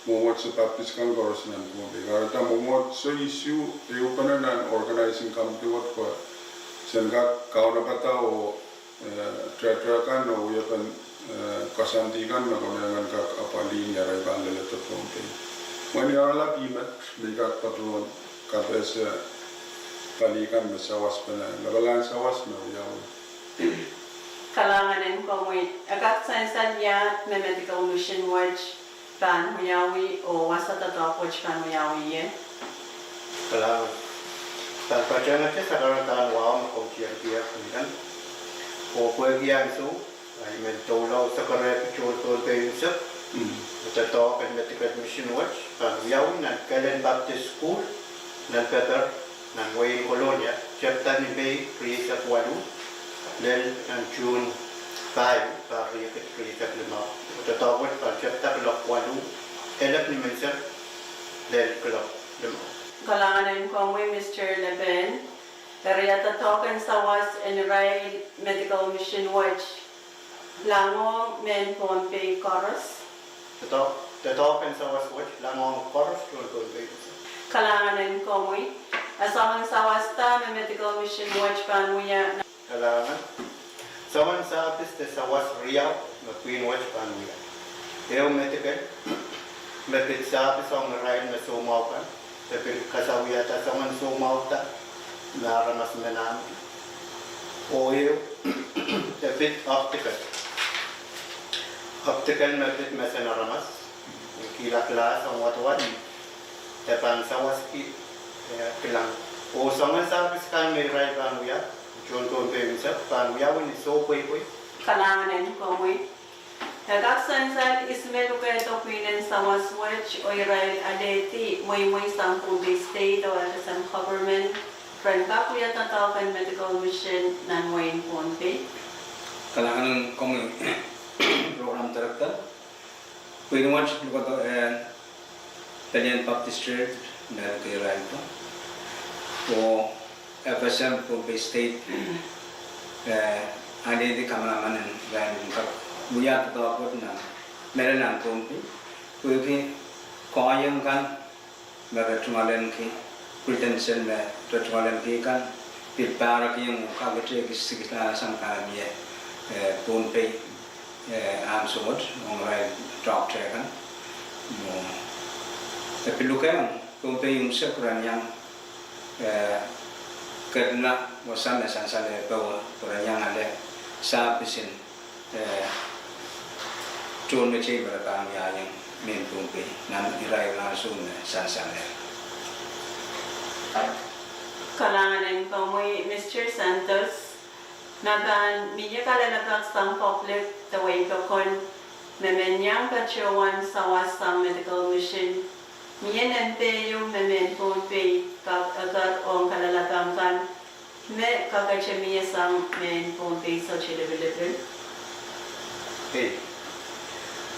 mwomwohdiso Baptist kan koaros nan Pohnpei. Kahrehda mwomwohdiso issue ehupene nan organizing committee wet pwe sen kak kaunopada oh, eh, tehte kan oh wiepen, eh, koasoandi kan me konehng en kak apwalih ni arail pahn leledo Pohnpei. Mwein irail ahpw met me I kak patohwan kapehse pali kan me sawaspene, lapalahn sawas me wiawi. Kalahngan en komwi. E kak sansal iahd me medical mission wet pahn wiawi oh wasa doadoahk wet pahn wiawi ie? Kalahngan. Pahn patehngete sakaradahn wahu me komw tiepiehr kan. Oh pwehki ansou, ahi men doula oh sakarehki tohn Pohnpei unsek, doadoahk en medical mission wet pahn wiawi nan Kellen Baptist School, nan Pepper, nan wehin Kolonia, tepda ni Mei rieisek waluh, lel nan June pahieu, pahr riekid rieisek limau. Doadoahk wet pahn tepda kuloak waluh elep nimenseng, lel kuloak limau. Kalahngan en komwi, Mister Leben. Eri ia doadoahk en sawas en irail medical mission wet langohng mehn Pohnpei koaros? Doadoahk, doadoahk en sawas wet langohng koaros tohn Pohnpei. Kalahngan en komwi. A soangen sawas da me medical mission wet pahn wia? Kalahngan. Soangen service de sawas riau me pwihn wet pahn wia. Ehu medical, me pid service ong irail me soumwahu kan, de pil kasawiada soangen soumwahu da me aramas men ahmw. Oh ehu, de pid optical. Optical me pid mesen aramas, kihla glass ong wadawad, de pahn sawaski, eh, kilang. Oh soangen service kan me irail pahn wia tohn Pohnpei unsek pahn wiawi ni soh pweipwei. Kalahngan en komwi. E kak sansal ihs me lukehdo pwihn en sawas wet oh irail alehdi mweimwei sang Pohnpei State oh FSM government ren kak wia doadoahk en medical mission nan wehin Pohnpei? Kalahngan en komwi, program director. Pwihn wet lukehdo, eh, Pelien Baptist Church, me lukehdo irail ko, oh FSM Pohnpei State, eh, alehdi kamanaman en irail en kak wia doadoahk wet nan, mehlel nan Pohnpei, pwehki koahiek kan me re tungoalenki, credential me re tungoalenki kan, pil pahrekiong oh kakete ki sikilasang kan mie, eh, Pohnpei, eh, ansou wet, ong irail doctor kan. Oh, e pil lukehng Pohnpei unsek pwe ren iang, eh, ketido wasa me sansalehr powe, pwe ren iang ale service en eh, tohnmetei me re pahn wiahiong mehn Pohnpei nan irair ansou me sansalehr. Kalahngan en komwi, Mister Santos. Ma pahn mie kalelapak sang public de wehi pokon me men iang patohwan sawas sang medical mission, mie nempe ieu me mehn Pohnpei kak eker ong kalelapak kan me kakete mie sang mehn Pohnpei sohte lipilipil? Ei,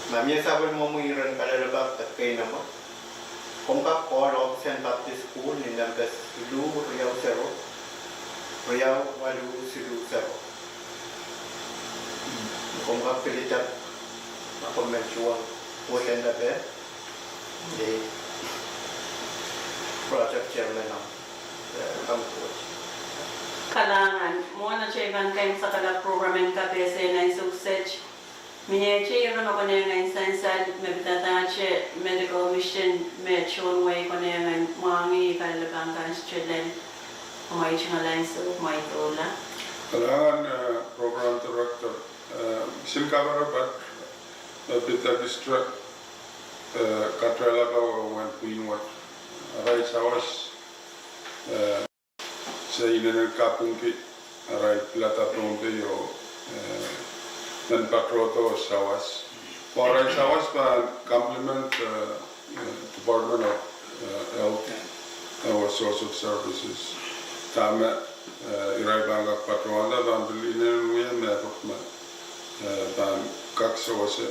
ma mie sapwellimomwi iren kalelapak de keinemwe, komw kak call ohpis en Baptist School ni nempe siluh riau sero, riau waluh siluh sero. Komw kak pil idek, ma komw men tuhwong wehwehn lepe, eh, project chairman, eh, komw koht. Kalahngan, mwohn atail pahn kaimwisekala program en kapehse nan ansou kiset, mie ire me konehng en sansal me pidada medical mission me tohn wehi konehng en mwahngih kalelapak kan sitelen. Mwail tungoal ansou, mwail doula. Kalahngan, eh, program director, eh, sil kaparapat, eh, pidada district, eh, katrehla pahn wen pwihn wet. Arail sawas, eh, se inenen kapingki arail pilada Pohnpei oh, eh, men patohdo sawas. Oh arail sawas pahn complement, eh, eh, Department of, eh, Health, eh, oh Social Services. Dahme, eh, irail pahn kak patohwanda pahn pil inenen wia mehkot me, eh, pahn kak sewese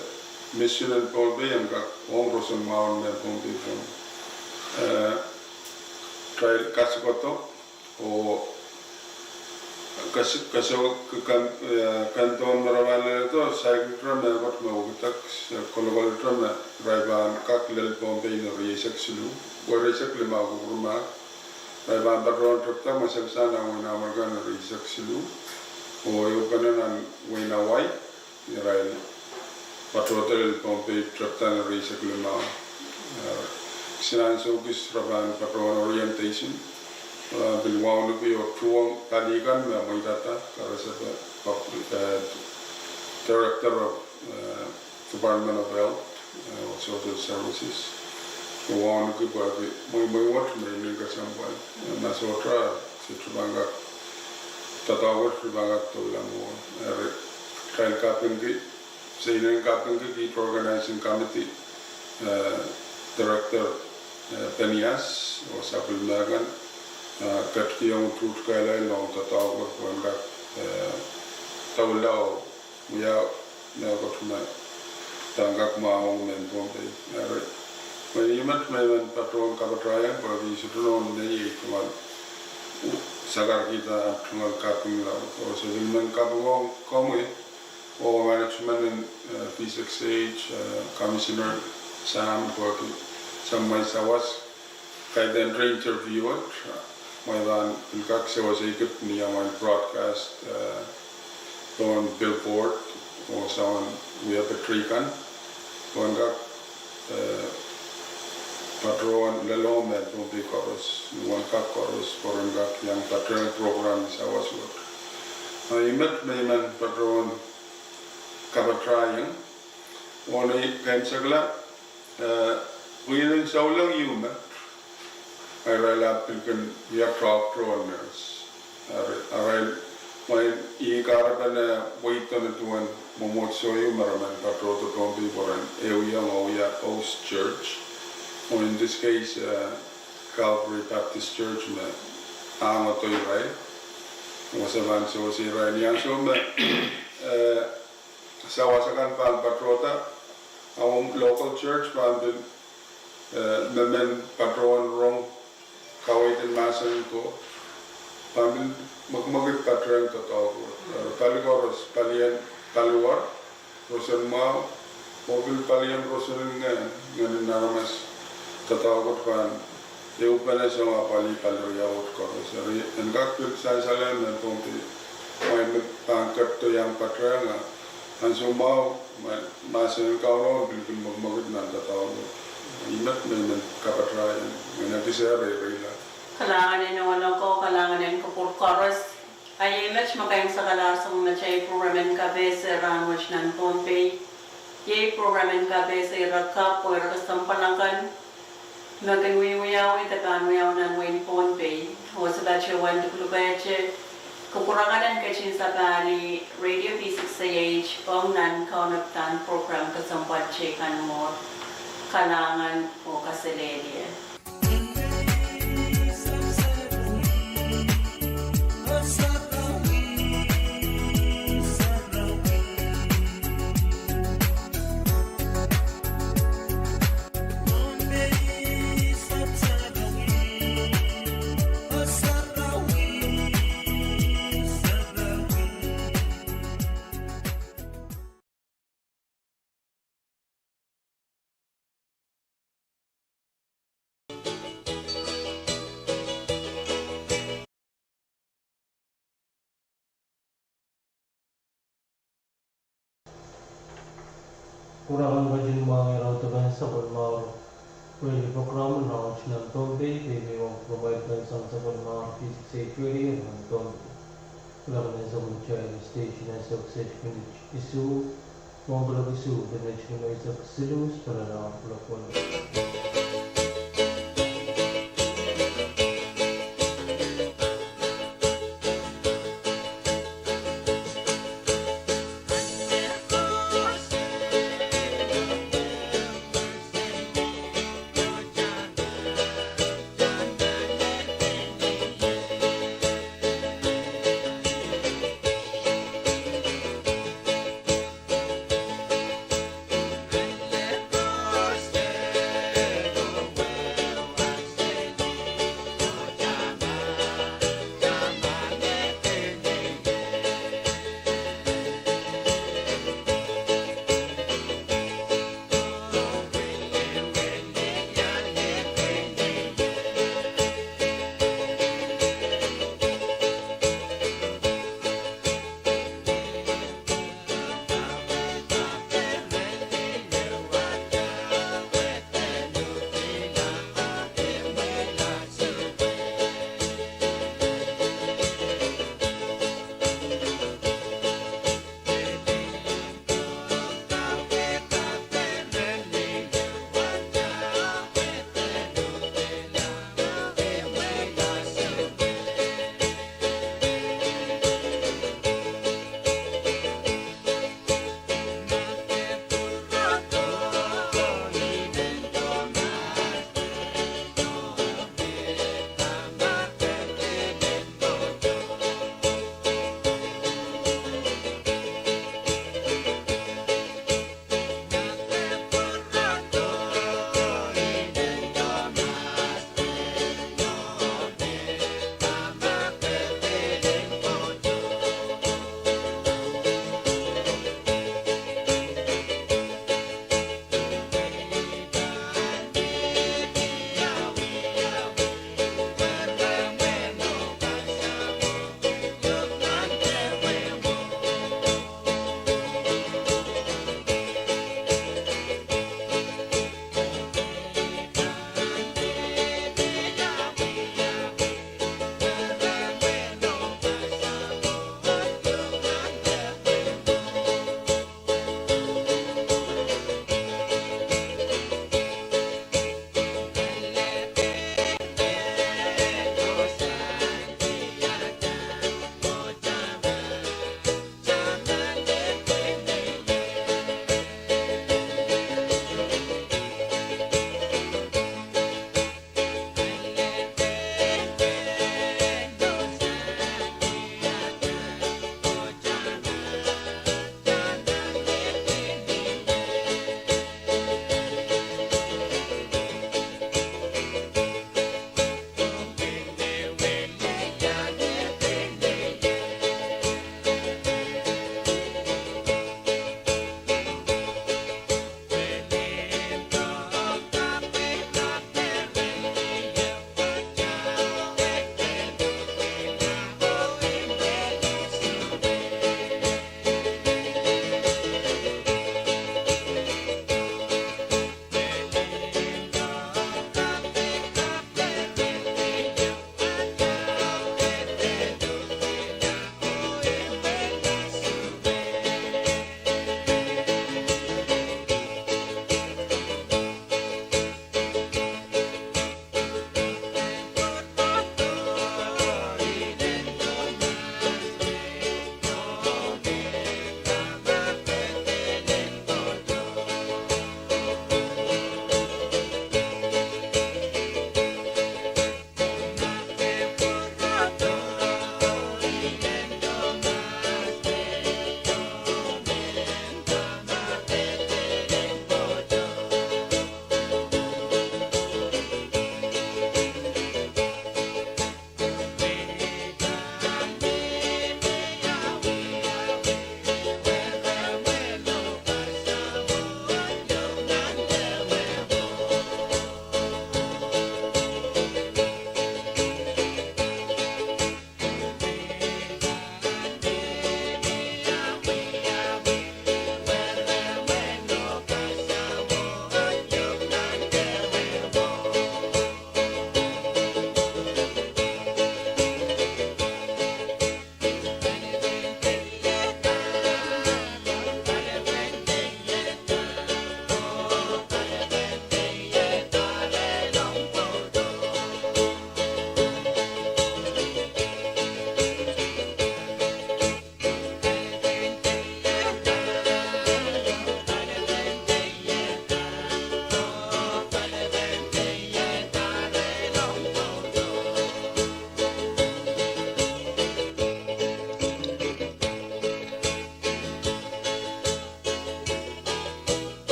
mission en Pohnpei en kak ong roson mwahu mehn Pohnpei pwon. Eh, atail kasikodo oh kas-, kas-, kan, eh, kan dohn me re pahn leledo, saikinte mehkot me wekidek, eh, kolokolete me irail pahn kak lel Pohnpei ni rieisek siluh, wehi rieisek limau kupwurmahk. Irail pahn patohwan tepda me sehse nan wehin Amerika ni rieisek siluh, oh ehupene nan wehin Hawaii. Irail patohdo lel Pohnpei tepda ni rieisek limau. Eh, kisin ansou kis re pahn patohwan orientation. Re pahn pil wauneki oh tuhwong pali kan me mweidada, karasepe, eh, Director of, eh, Department of Health, eh, oh Social Services. Re wauneki pwehki mweimwei wet me inenen kesempwal. Eh, ma sohte, se pahn kak, doadoahk wet pahn kak doula mwohn. Eri, atail kapingki, se inenen kapingki kiht organizing committee, eh, director, eh, Penias, oh sapwellime kan, eh, ketikihong tuht kehlail ong doadoahk wet pwehn kak, eh, doula oh wia mehkot me pahn kak mwahu mehn Pohnpei. Eri, mwein I met me I men patohwan kapatahieng pwehki I sohte nohn nei ei tungoal sakarkihda tungoal kaping laud. Oh se pil men kaping ong komwi oh management en, eh, V six H, eh, Commissioner Sam pwehki samwai sawas. Kaidehn re interview wet, eh, mwein pahn pil kak sewese kit ni amwail broadcast, eh, pohn billboard, oh soangen wia petrei kan, pwehn kak, eh, patohwan lelohng mehn Pohnpei koaros, ni wen kak koaros, pwe ren kak iang patehng program sawas wet. Eh, I met me I men patohwan kapatahieng, oh ni kaimwisekala, eh, pwihn en souleng ieu met, irail ahpw pil kin wia doctor oh nurse. Eri, irail, mwein I kahrepen, eh, weidon duwen mwomwohdiso ieu me re men patohdo Pohnpei pwe ren ehuiong oh wia host church. Oh in this case, eh, Calvary Baptist Church me ahngodo irail. Oh se pahn sewese irail ni ansou me, eh, sawas akan pahn patohda, ah local church pahn pil, eh, mehmen patohwan rong kaweid en mahsen ko, pahn pil mwekimwekid patehng doadoahk wet. Eh, pali koaros, palien paliwar, roson mwahu, oh pil palien roson en ngehn, ngehn en aramas, doadoahk wet pahn ehupene soangen pali pali riau wet koaros. Eri en kak pil sansal mehn Pohnpei, mwein me pahn ketido iang patehng, ansou mwahu, ma-, mahsen en Kauno pil kin mwekimwekid nan doadoahk wet. I met me I men kapatahieng, me I kak sehse reirei la. Kalahngan en ohl ko, kalahngan en kupwur koaros. A iei met me kaimwisekala sang atail program en kapehse rahnwet nan Pohnpei. Iei program en kapehse ire kapw oh ire kesempwal akan me kin wiewiawi de pahn wiawi nan wehin Pohnpei. Oh se patohwan lukulukehte kupwur akan en ketin sapahl Radio V six A H ong nan kaunopadahn program kesempwal teikan mwohd. Kalahngan oh kaselehlie. Kupwuramwail ketin mwahngih arail dupwen sapwellimomwi radio program nan Pohnpei, pwe ih me pwuromwail kan sang sapwellimomwi P six eight radio nan Pohnpei. Kuloak en sapwellimatail station ese kiset minit isuh, mwohn kuloak isuh de minit limau eisek siluh, pil nan kuloak weneu.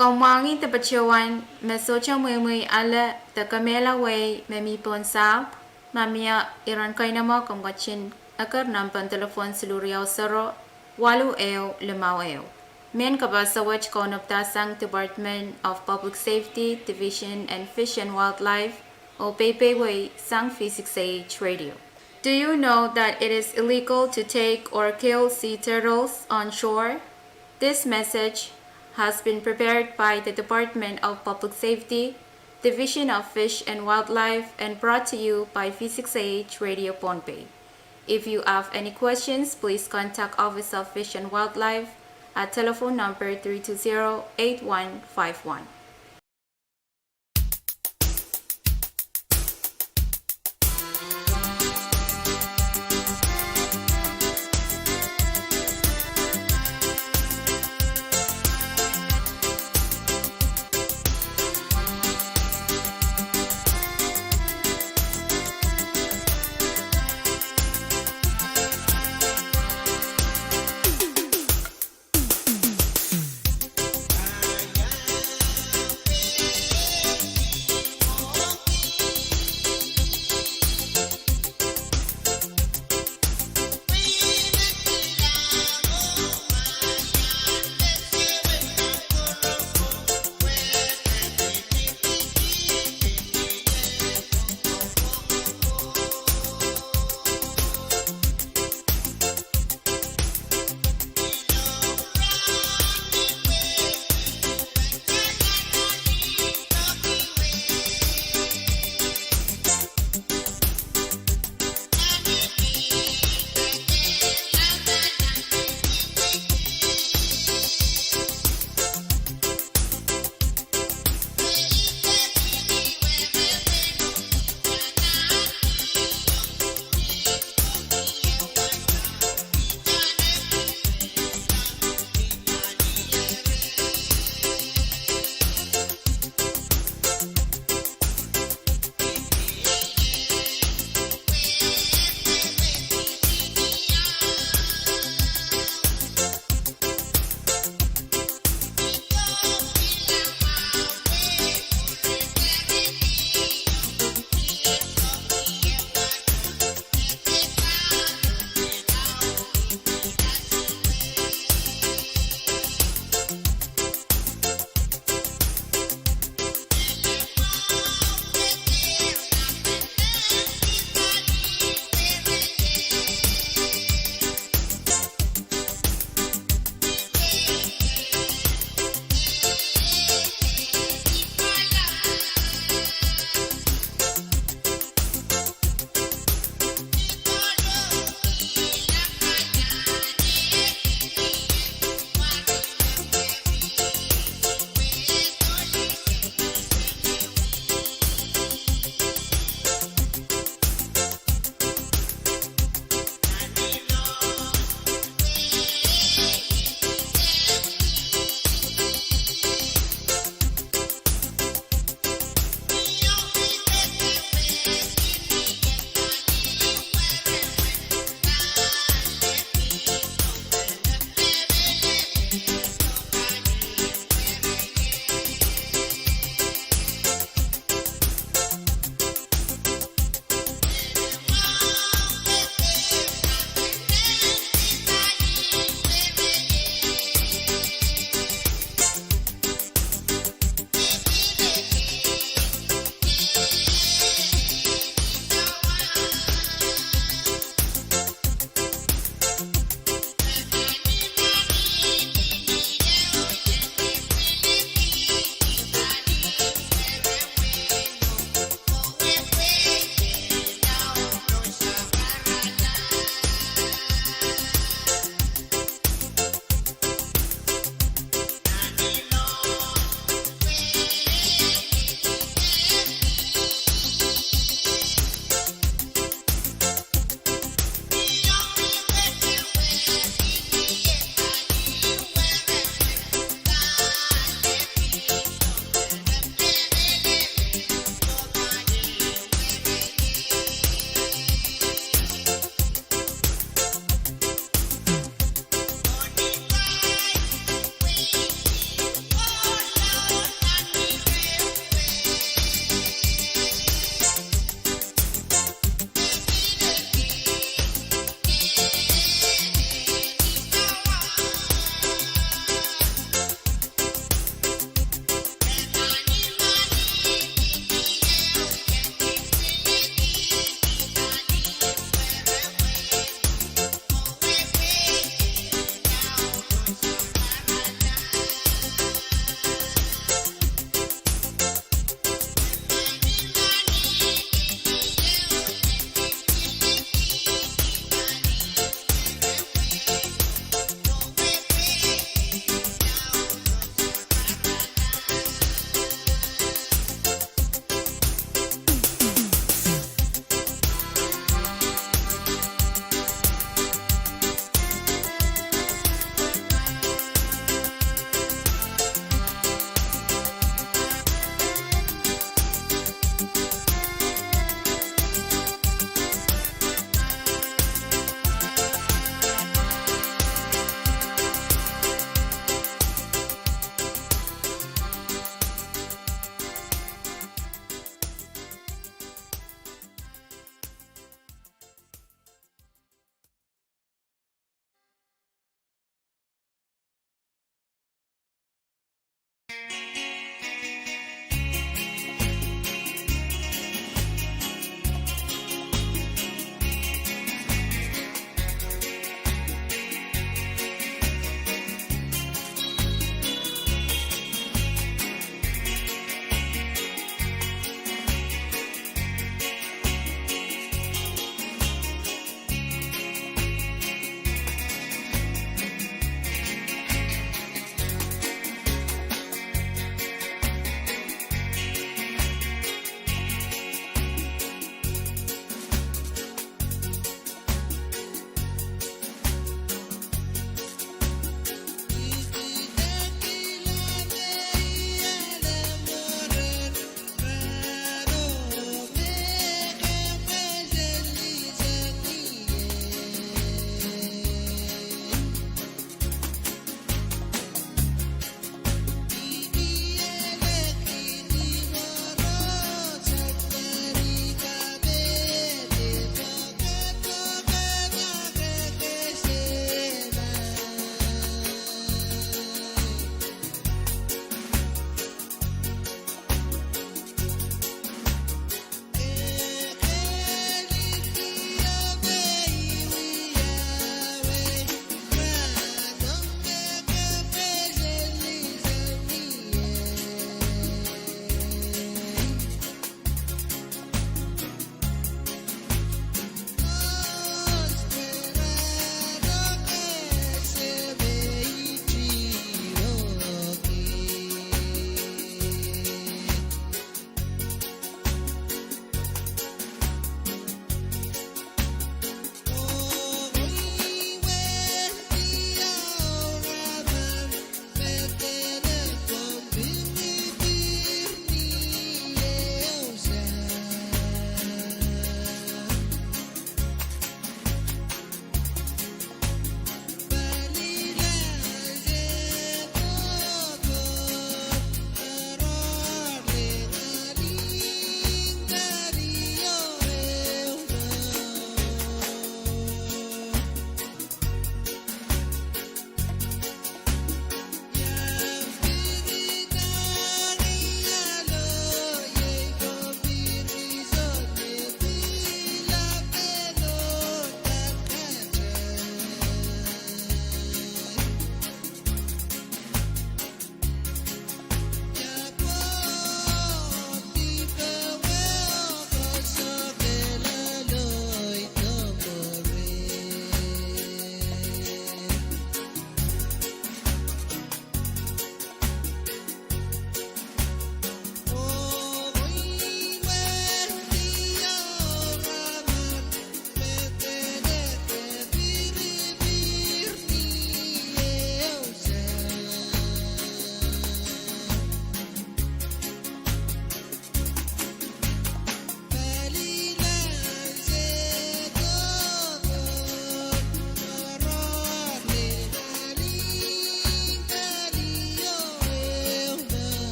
Komw mwahngih de patohwan me sohte mweimwei ale de kemehla wehi me mi pohn sahpw. Ma mie iren keinemwe, komw ketin eker nempen delepwohn siluh riau sero, waluh ehu limau ehu. Mehn kapahsa wet kaunopdahsang Department of Public Safety, Division of Fish and Wildlife, oh peipeiewi sang V six A H Radio. Do you know that it is illegal to take or kill sea turtles on shore? This message has been prepared by the Department of Public Safety, Division of Fish and Wildlife, and brought to you by V six A H Radio Pohnpei. If you have any questions, please contact Office of Fish and Wildlife at telephone number three two zero eight one five one.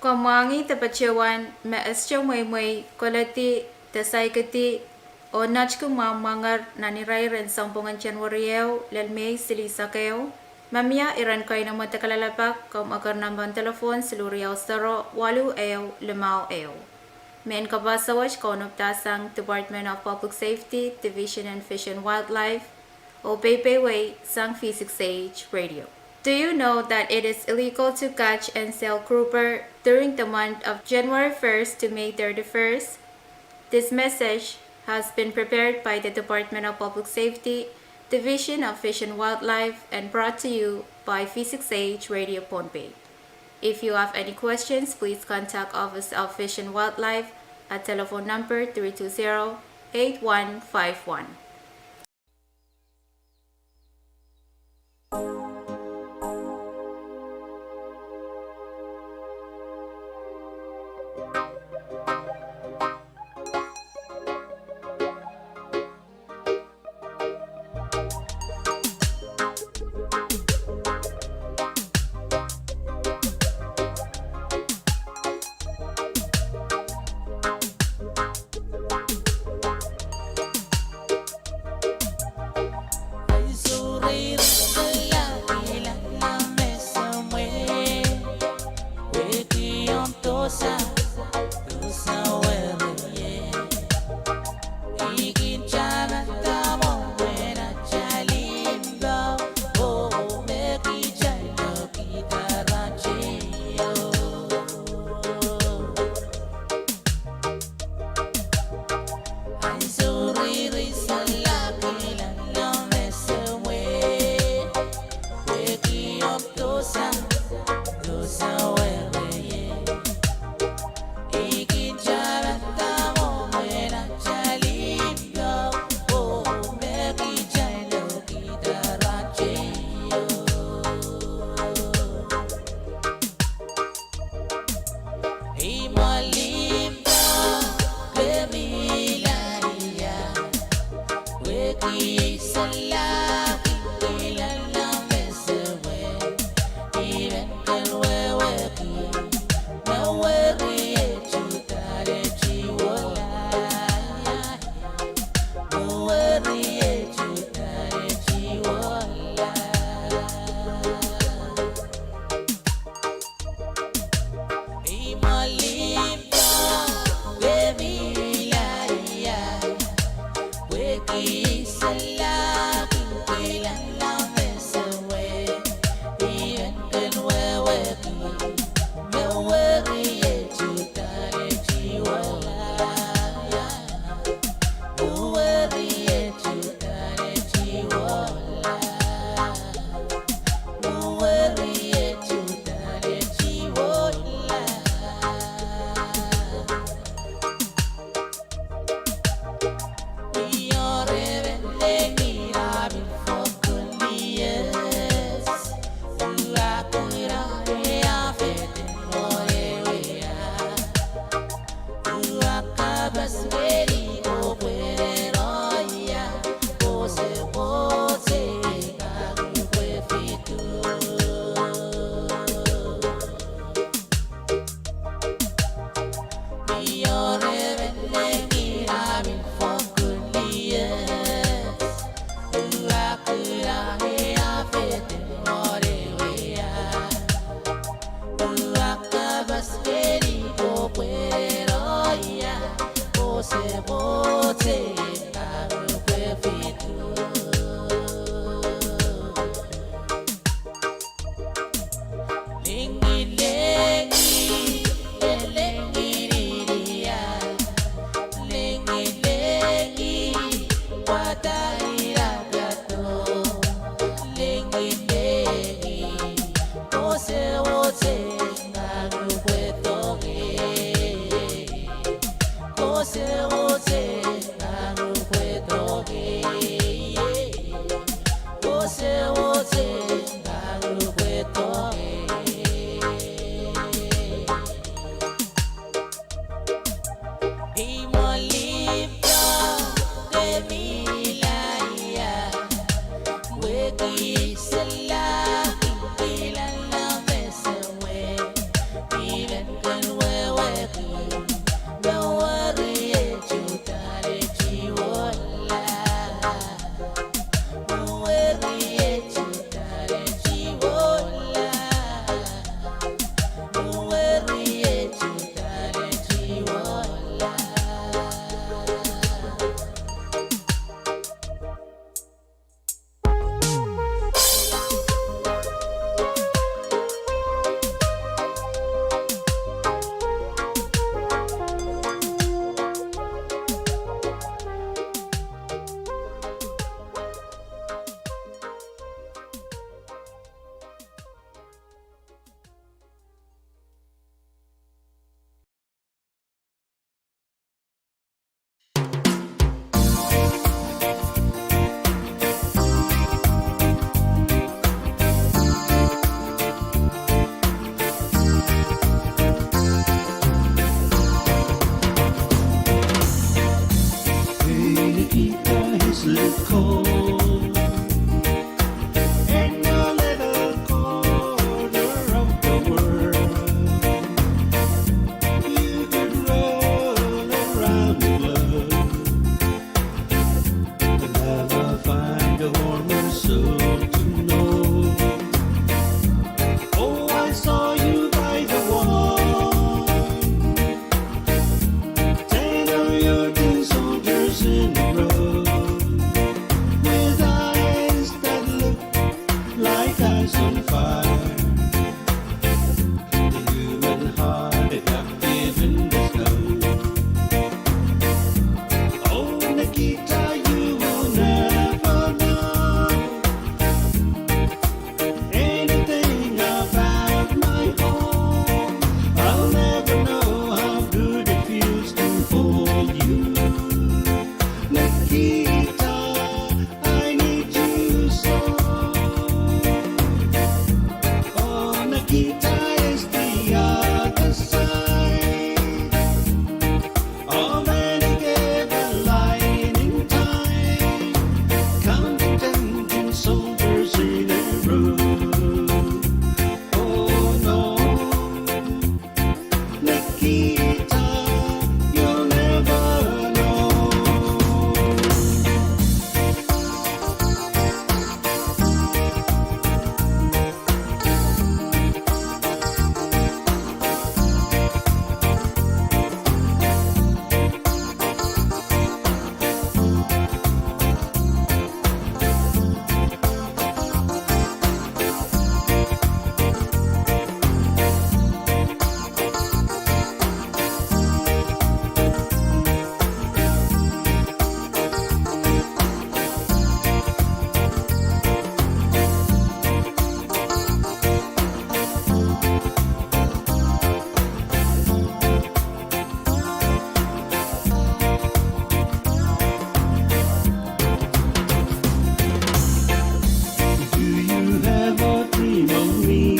Komw mwahngih de patohwan me Esther Mweimwei koledi de saikedi oh netiki mwahmw mwanger nan irair en sounpwongen January ehu lel Mei silihsek ehu. Ma mie iren keinemwe de kalelapak, komw eker nempehn delepwohn siluh riau sero waluh ehu limau ehu. Mehn kapaso wet kaunopdahsang Department of Public Safety, Division of Fish and Wildlife, oh peipeieisang V six H Radio. Do you know that it is illegal to catch and sell grouper during the month of January first to May thirty-first? This message has been prepared by the Department of Public Safety, Division of Fish and Wildlife, and brought to you by V six H Radio Pohnpei. If you have any questions, please contact Office of Fish and Wildlife at telephone number three two zero eight one five one. Cast on fire. The human heart, it got given the snow. Oh, Nikita, you will never know anything about my home. I'll never know how good it feels to hold you. Nikita, I need you so. Oh, Nikita is the other side of any given line in time. Counting ten tin soldiers in a row. Oh no. Nikita, you'll never know. Do you ever dream of me?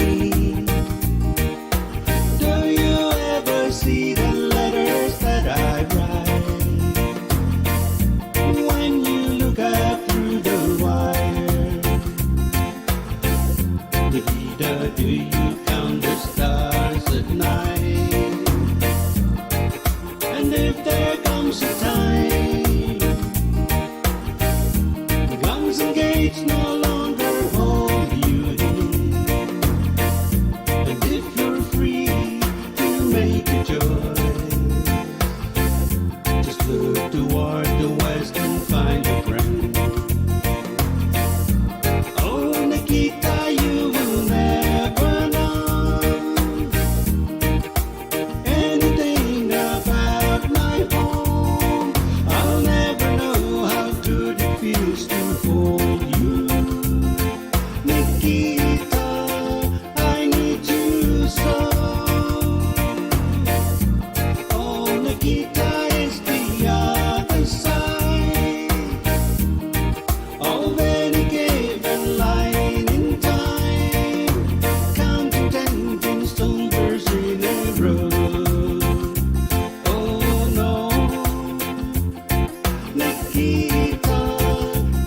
Do you ever see the letters that I write? When you look up through the wire, Nikita, do you count the stars at night? And if there comes a time guns and gates no longer hold you in, and if you're free to make a choice, just look toward the west and find a friend. Oh, Nikita, you will never know anything about my home. I'll never know how good it feels to hold you. Nikita, I need you so. Oh, Nikita is the other side of any given line in time. Counting ten tin soldiers in a row. Oh no, Nikita,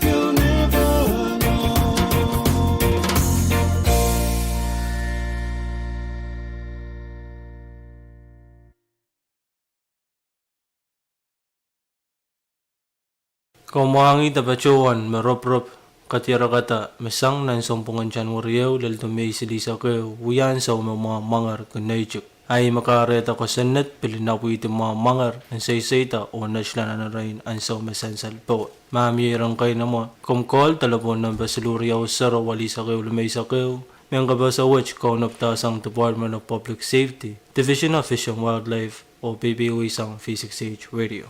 you'll never know. Komw mwahngih patohwan me ropirop kadiarakada me sang nan sounpwongen January ehu lel Mei silihsek ehu, wia ansou me mwahu mwanger kin neitik. Ahi me kahrehda kosonned pil inapwihdi mwahu mwanger en seiseida oh netla nan erein ansou me sansal powe. Ma mie iren keinemwe, komw call delepwohn nempe siluh riau sero walihsek ehu limeisek ehu, mehn kapehse wet kaunopdahsang Department of Public Safety, Division of Fish and Wildlife, oh peipeisang V six H Radio.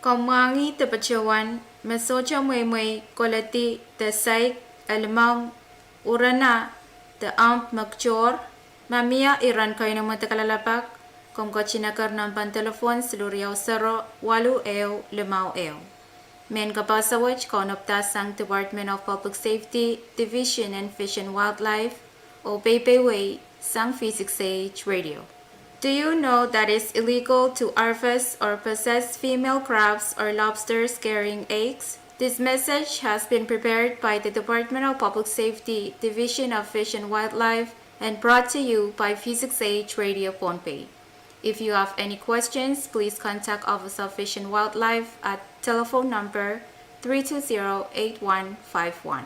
Komw mwahngih de patohwan me sohte mweimwei koledi de saik, elimong, urena, de omw me kitohr. Ma mie iren keinemwe de kalelapak, komw ketin eker nempen delepwohn siluh riau sero waluh ehu limau ehu. Mehn kapehse wet kaunopdahsang Department of Public Safety, Division of Fish and Wildlife, oh peipeieisang V six H Radio. Do you know that it's illegal to harvest or possess female crabs or lobsters carrying eggs? This message has been prepared by the Department of Public Safety, Division of Fish and Wildlife, and brought to you by V six H Radio Pohnpei. If you have any questions, please contact Office of Fish and Wildlife at telephone number three two zero eight one five one.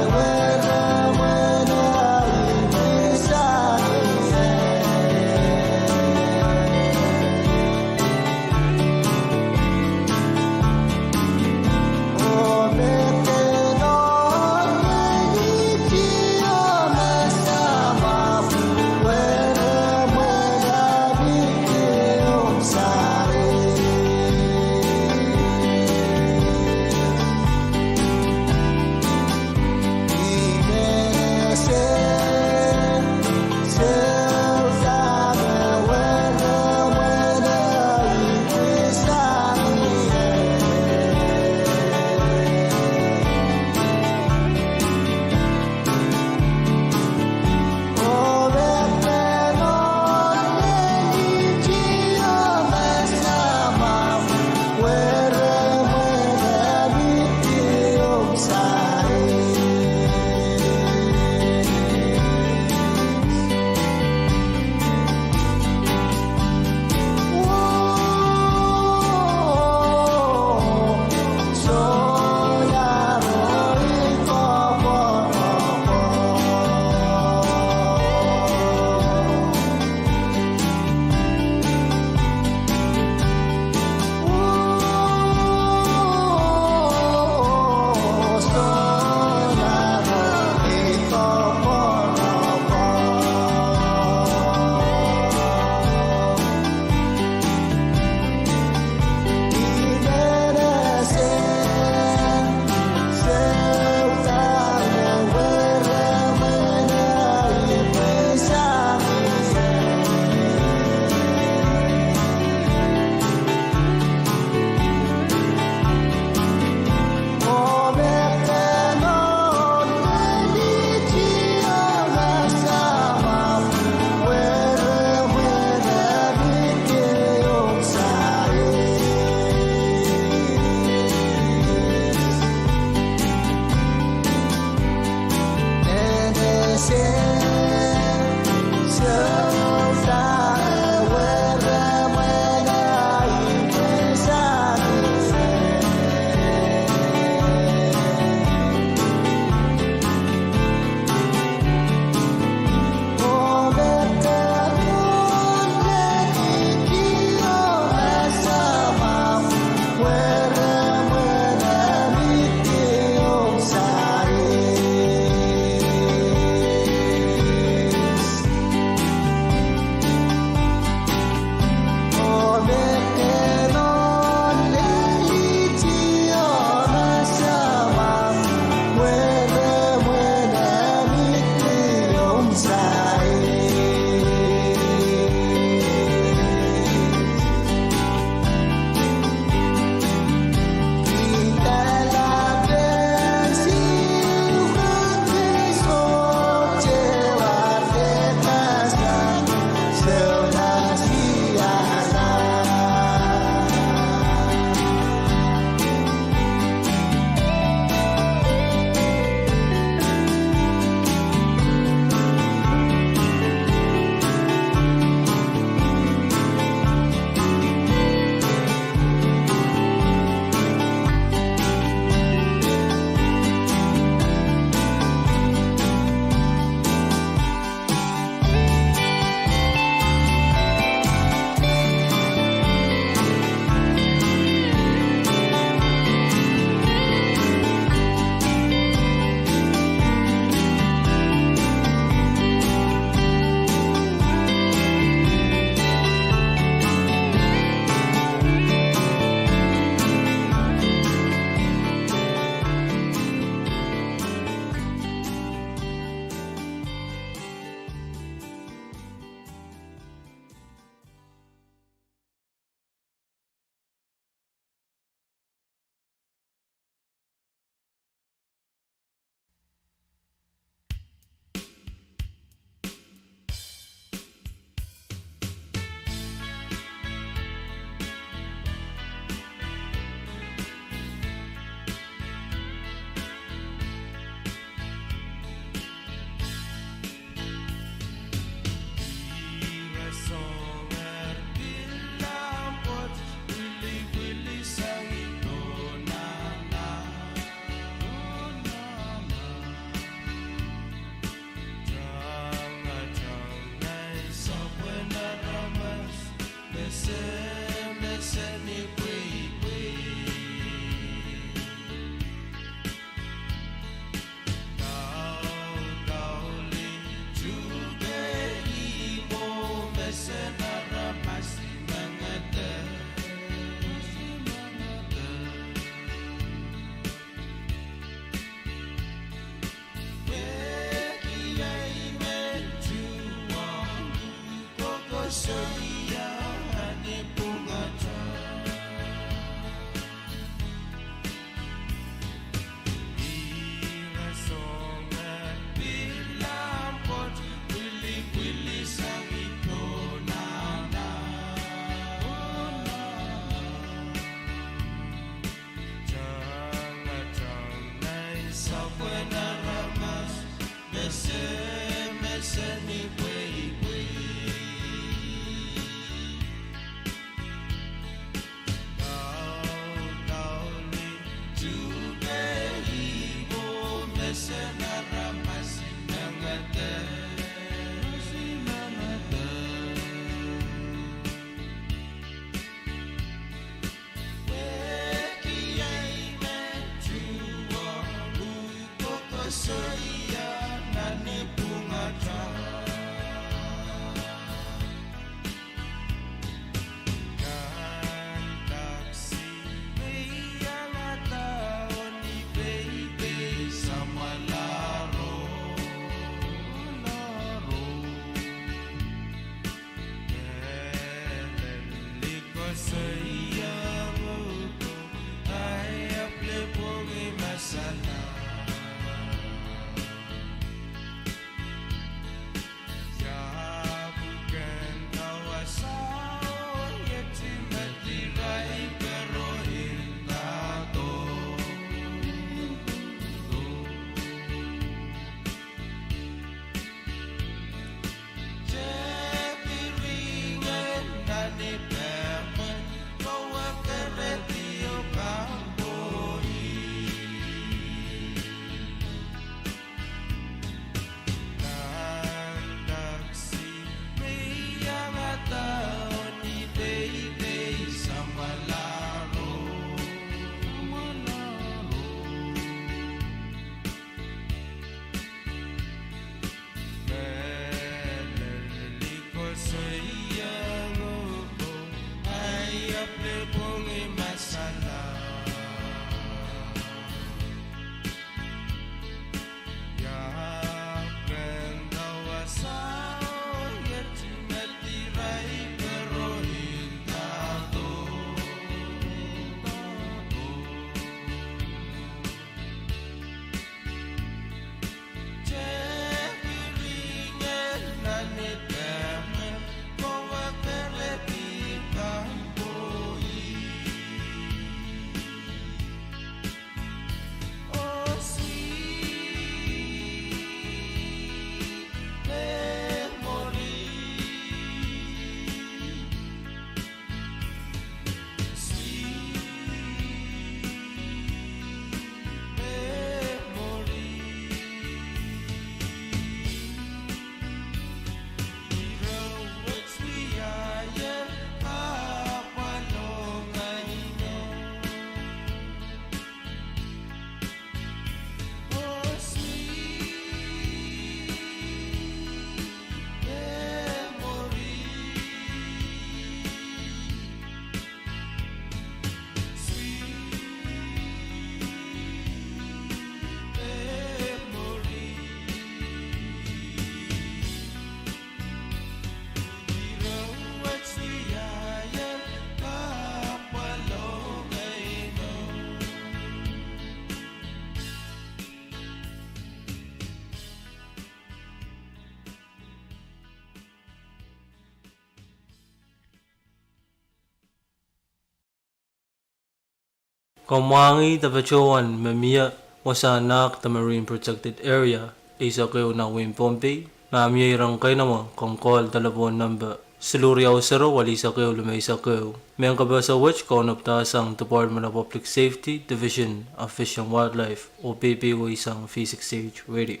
Komw mwahngih de patohwan me mie wasahn nahk de Marine Protected Area eisek ehu nan wehin Pohnpei. Ma mie iren keinemwe, komw call delepwohn nempe siluh riau sero, welisek ehu, limeisek ehu. Mehn kapehse wet kaunopdahsang Department of Public Safety, Division of Fish and Wildlife, oh peipeisang V six H Radio.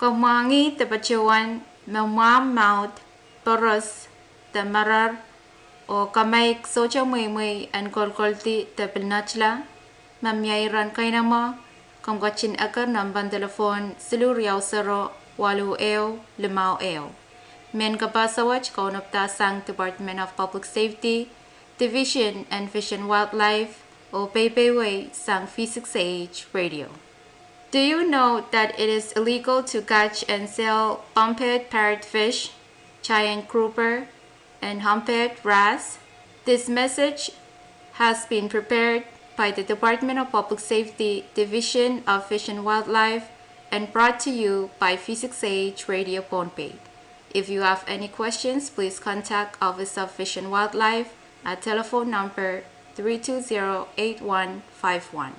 Kamwangih de patohwan me mwahmw mwahu, poros, de marar, oh kamaik sohte mweimwei en kolkoldi de pilnatla, ma mie iren kainamwo, komw ketin eker nempen delepwohn siluh riau sero waluh ehu limau ehu. Mehn kapehse wet kaunopdahng sang Department of Public Safety, Division en Fish and Wildlife, oh peipeilong sang V six A H Radio. Do you know that it is illegal to catch and sell pomppet parrotfish, giant grouper, and humpback wrasse? This message has been prepared by the Department of Public Safety, Division of Fish and Wildlife, and brought to you by V six A H Radio Pohnpei. If you have any questions, please contact Office of Fish and Wildlife at telephone number three two zero eight one five one.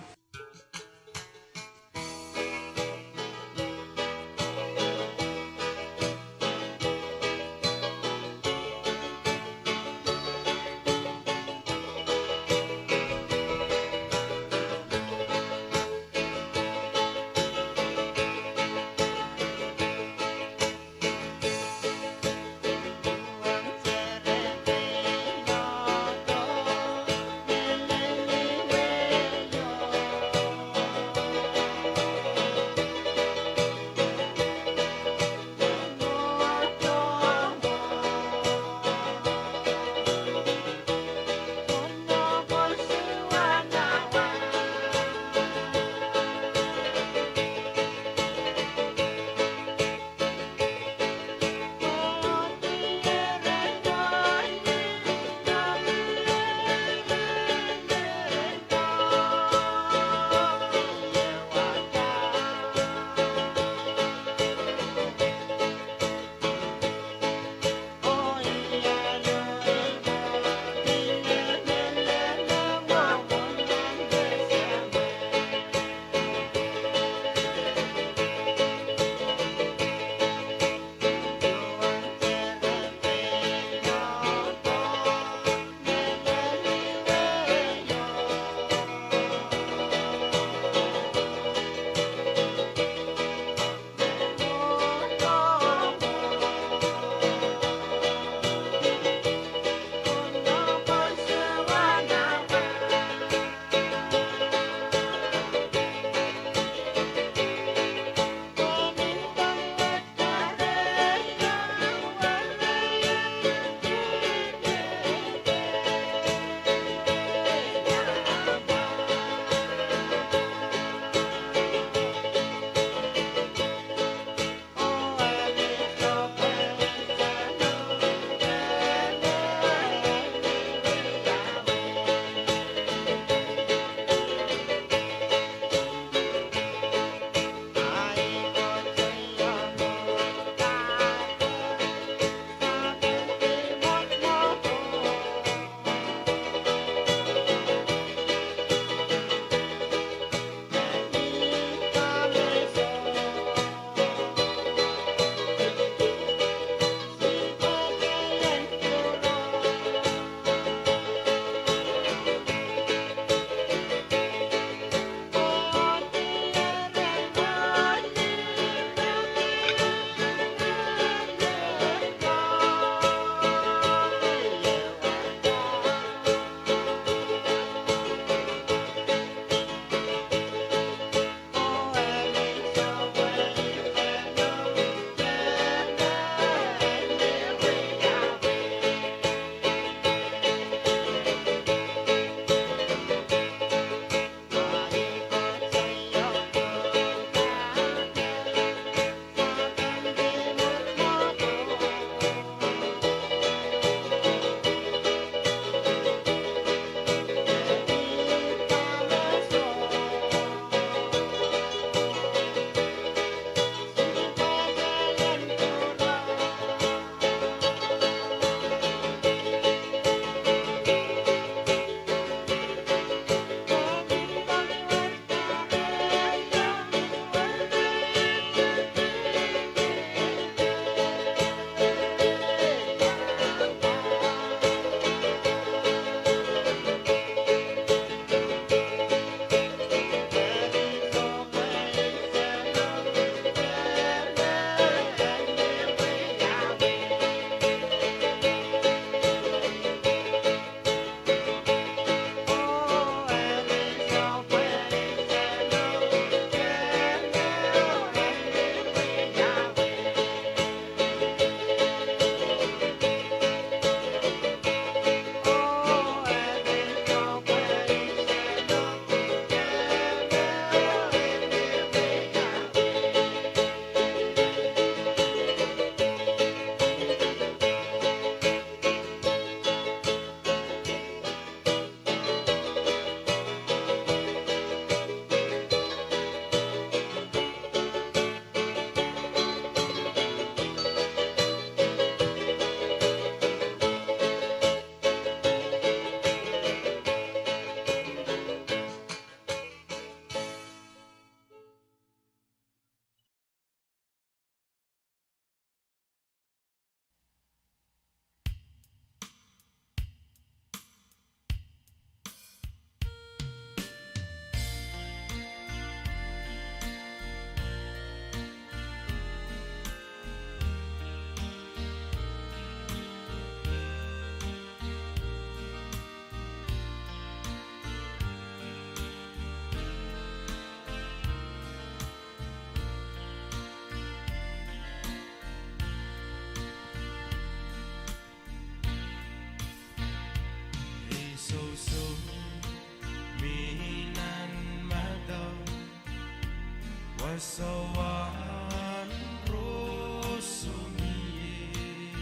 Soan rohs oh mie,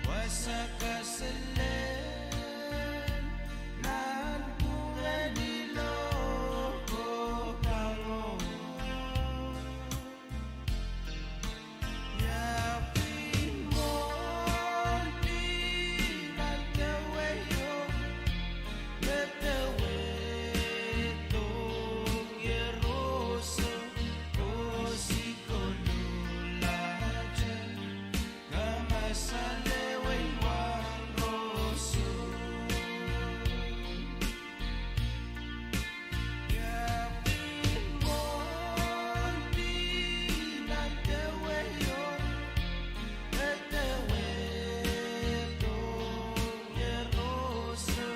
wasa kaselel nanpwungen iloak oh kangoan. Ia pil mwohn pil nan dewehio, me dewe dohng ie rohso, oh sikoluhlahte, kamasale wehi wan rohso. Ia pil mwohn pil nan dewehio, me dewe dohng ie rohso,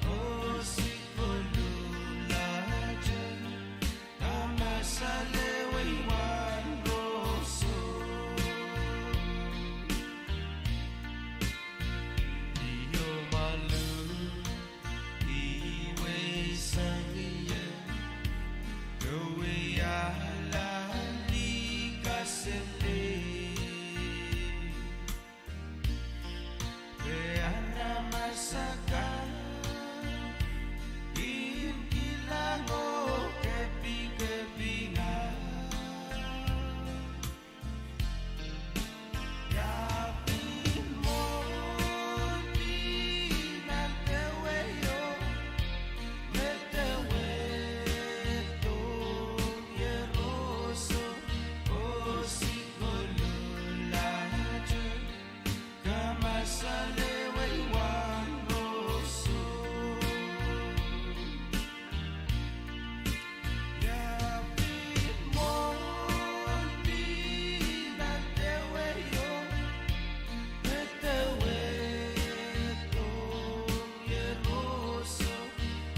oh sikoluhlahte, kamasale wehi wan rohso. Io malu, ih weisang ie, oh wiahla lih kaselel. Pwe aramas akan kin kilang oh kepikepinga. Ia pil mwohn pil nan dewehio, me dewe dohng ie rohso, oh sikoluhlahte, kamasale wehi wan rohso. Ia pil mwohn pil nan dewehio, me dewe dohng ie rohso,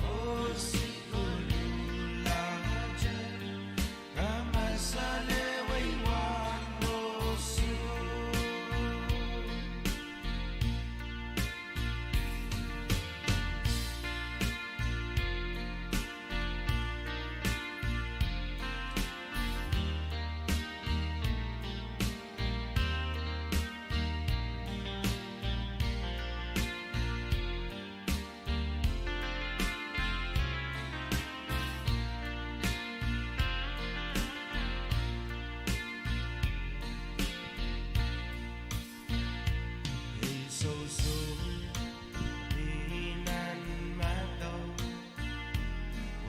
oh sikoluhlahte, kamasale wehi wan rohso. Ei sousou mi nan madau,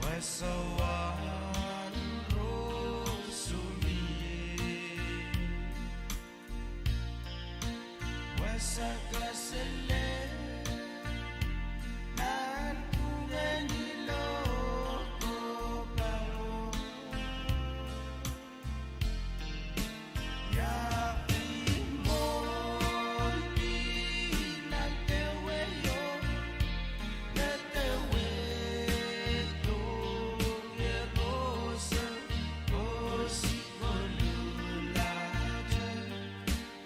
wasa wan rohs oh mie, wasa kaselel nanpwungen iloak oh kangoan. Ia pil mwohn pil nan dewehio, me dewe dohng ie rohso, oh sikoluhlahte,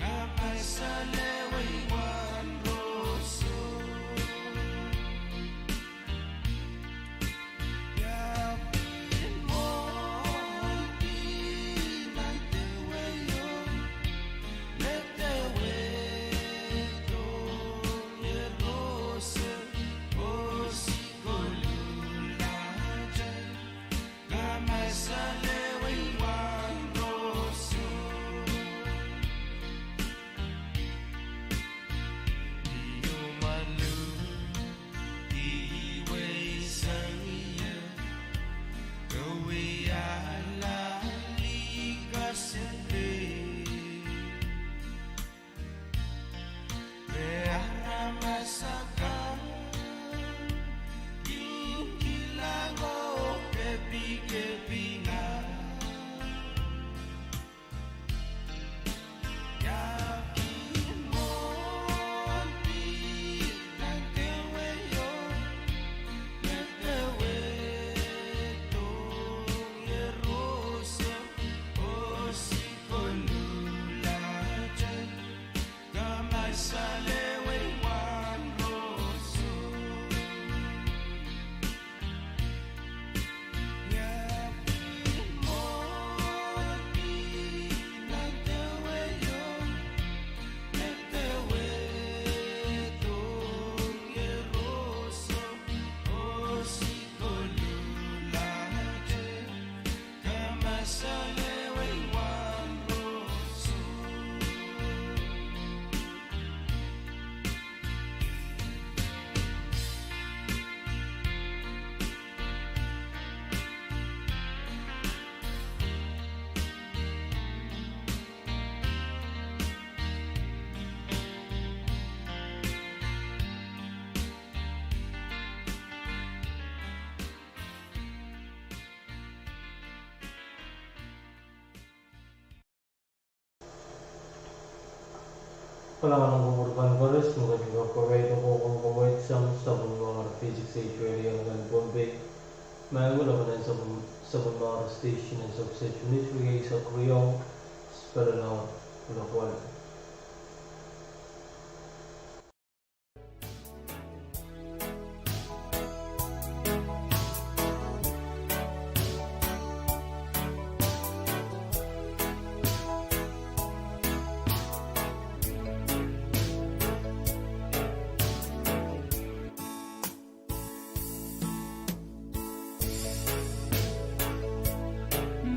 kamasale wehi wan rohso. Kalahngan en kupwur pahn koaros me ketin kak pwurehng doadoahk en kokohwei sang sapwellimomwi P six H radio nan Pohnpei. Maing ko, lopenen sapwel-, sapwellimomwi station en Sokse Unit riei Sokse riong, Spello Local.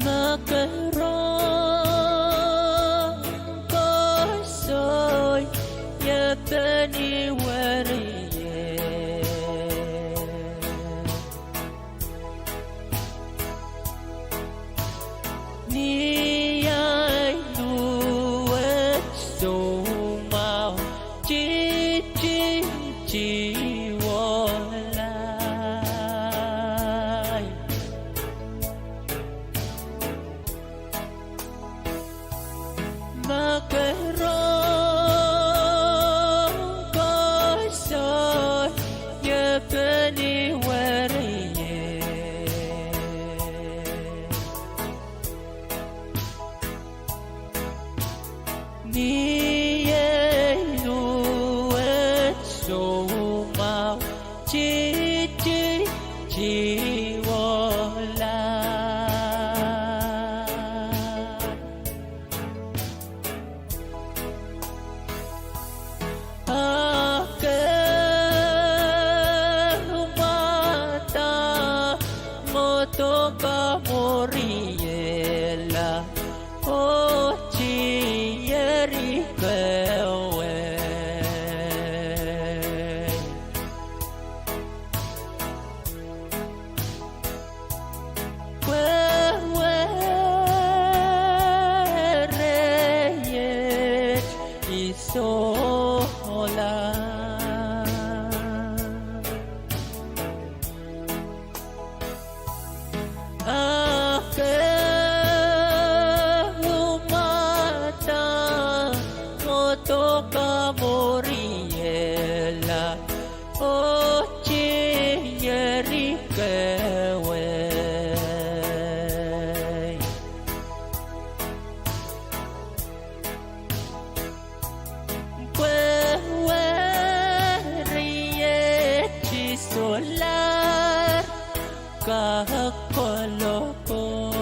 Makarohng koasoai, ie peni weriei. Ni ahi duwen soumwahu, titi, tiwohlai. Makarohng koasoai, ie peni weriei. Ni ahi duwen soumwahu, titi, tiwohlai. Ahke mwadang o doka moriehla, oh tieri kawei. Pwe weriet I sohla. Ahke mwadang o doka moriehla, oh tieri kawei. Pwe weriet I sohlahr kak kolokol.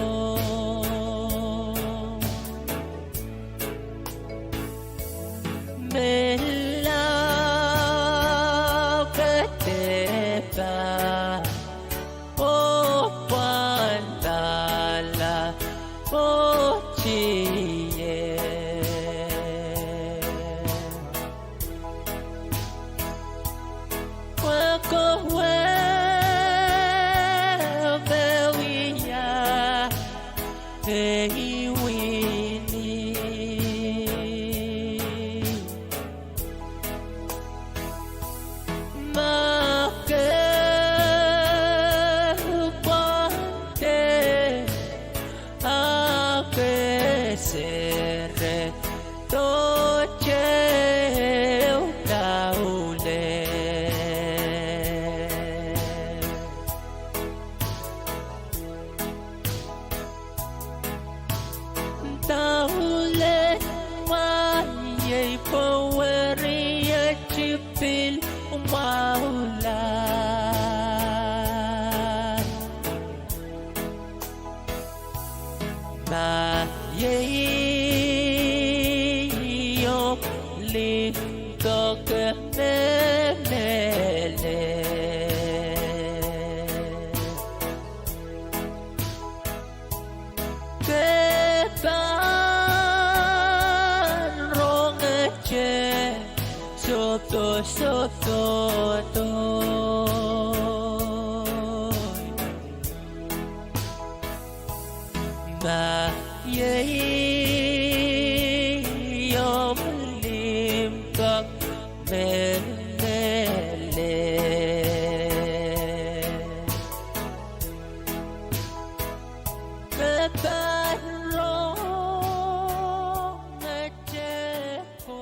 Melahr kadehpa oh pwand pahla oh tier. Pwe kowe me wia ei wini. Ma ke pwande ahke sere dohte ehu daulel. Daulel mwahiei pwe weriet I pil mwahula. Ma iei omw limpoak me mehlel. Ke pahn rongete sohte sohte doh. Ma iei omw limpoak me mehlel. Ke pahn rongete ko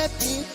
Valley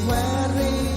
where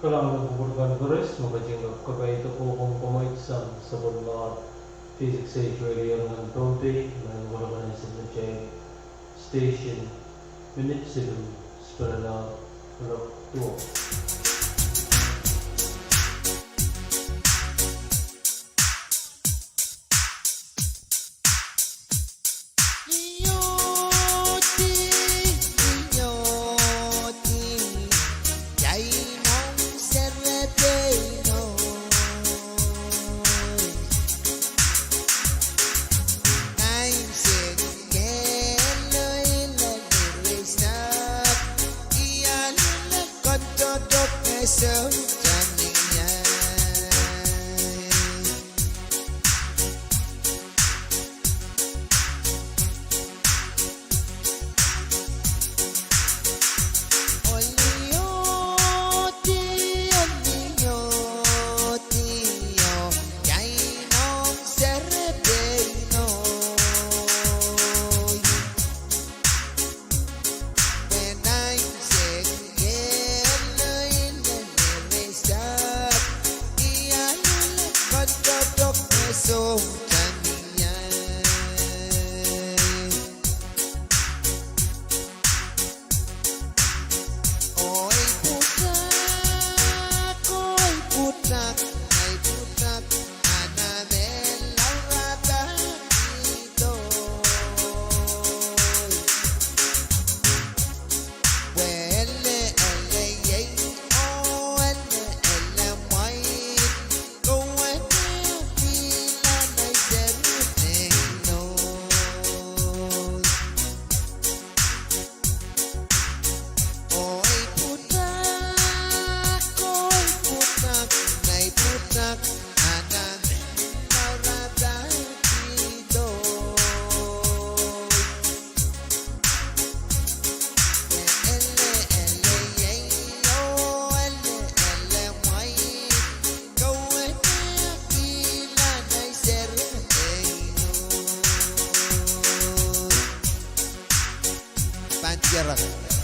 Kalahngan en kupwur kan koaros, me ketin kak kapaida kohkohn komwi sang sapwellimomwi Three six eight Radio nan Pohnpei, me kupwurkenen sipil station, minit siluh, sipwelel rongen duwau. Ieros.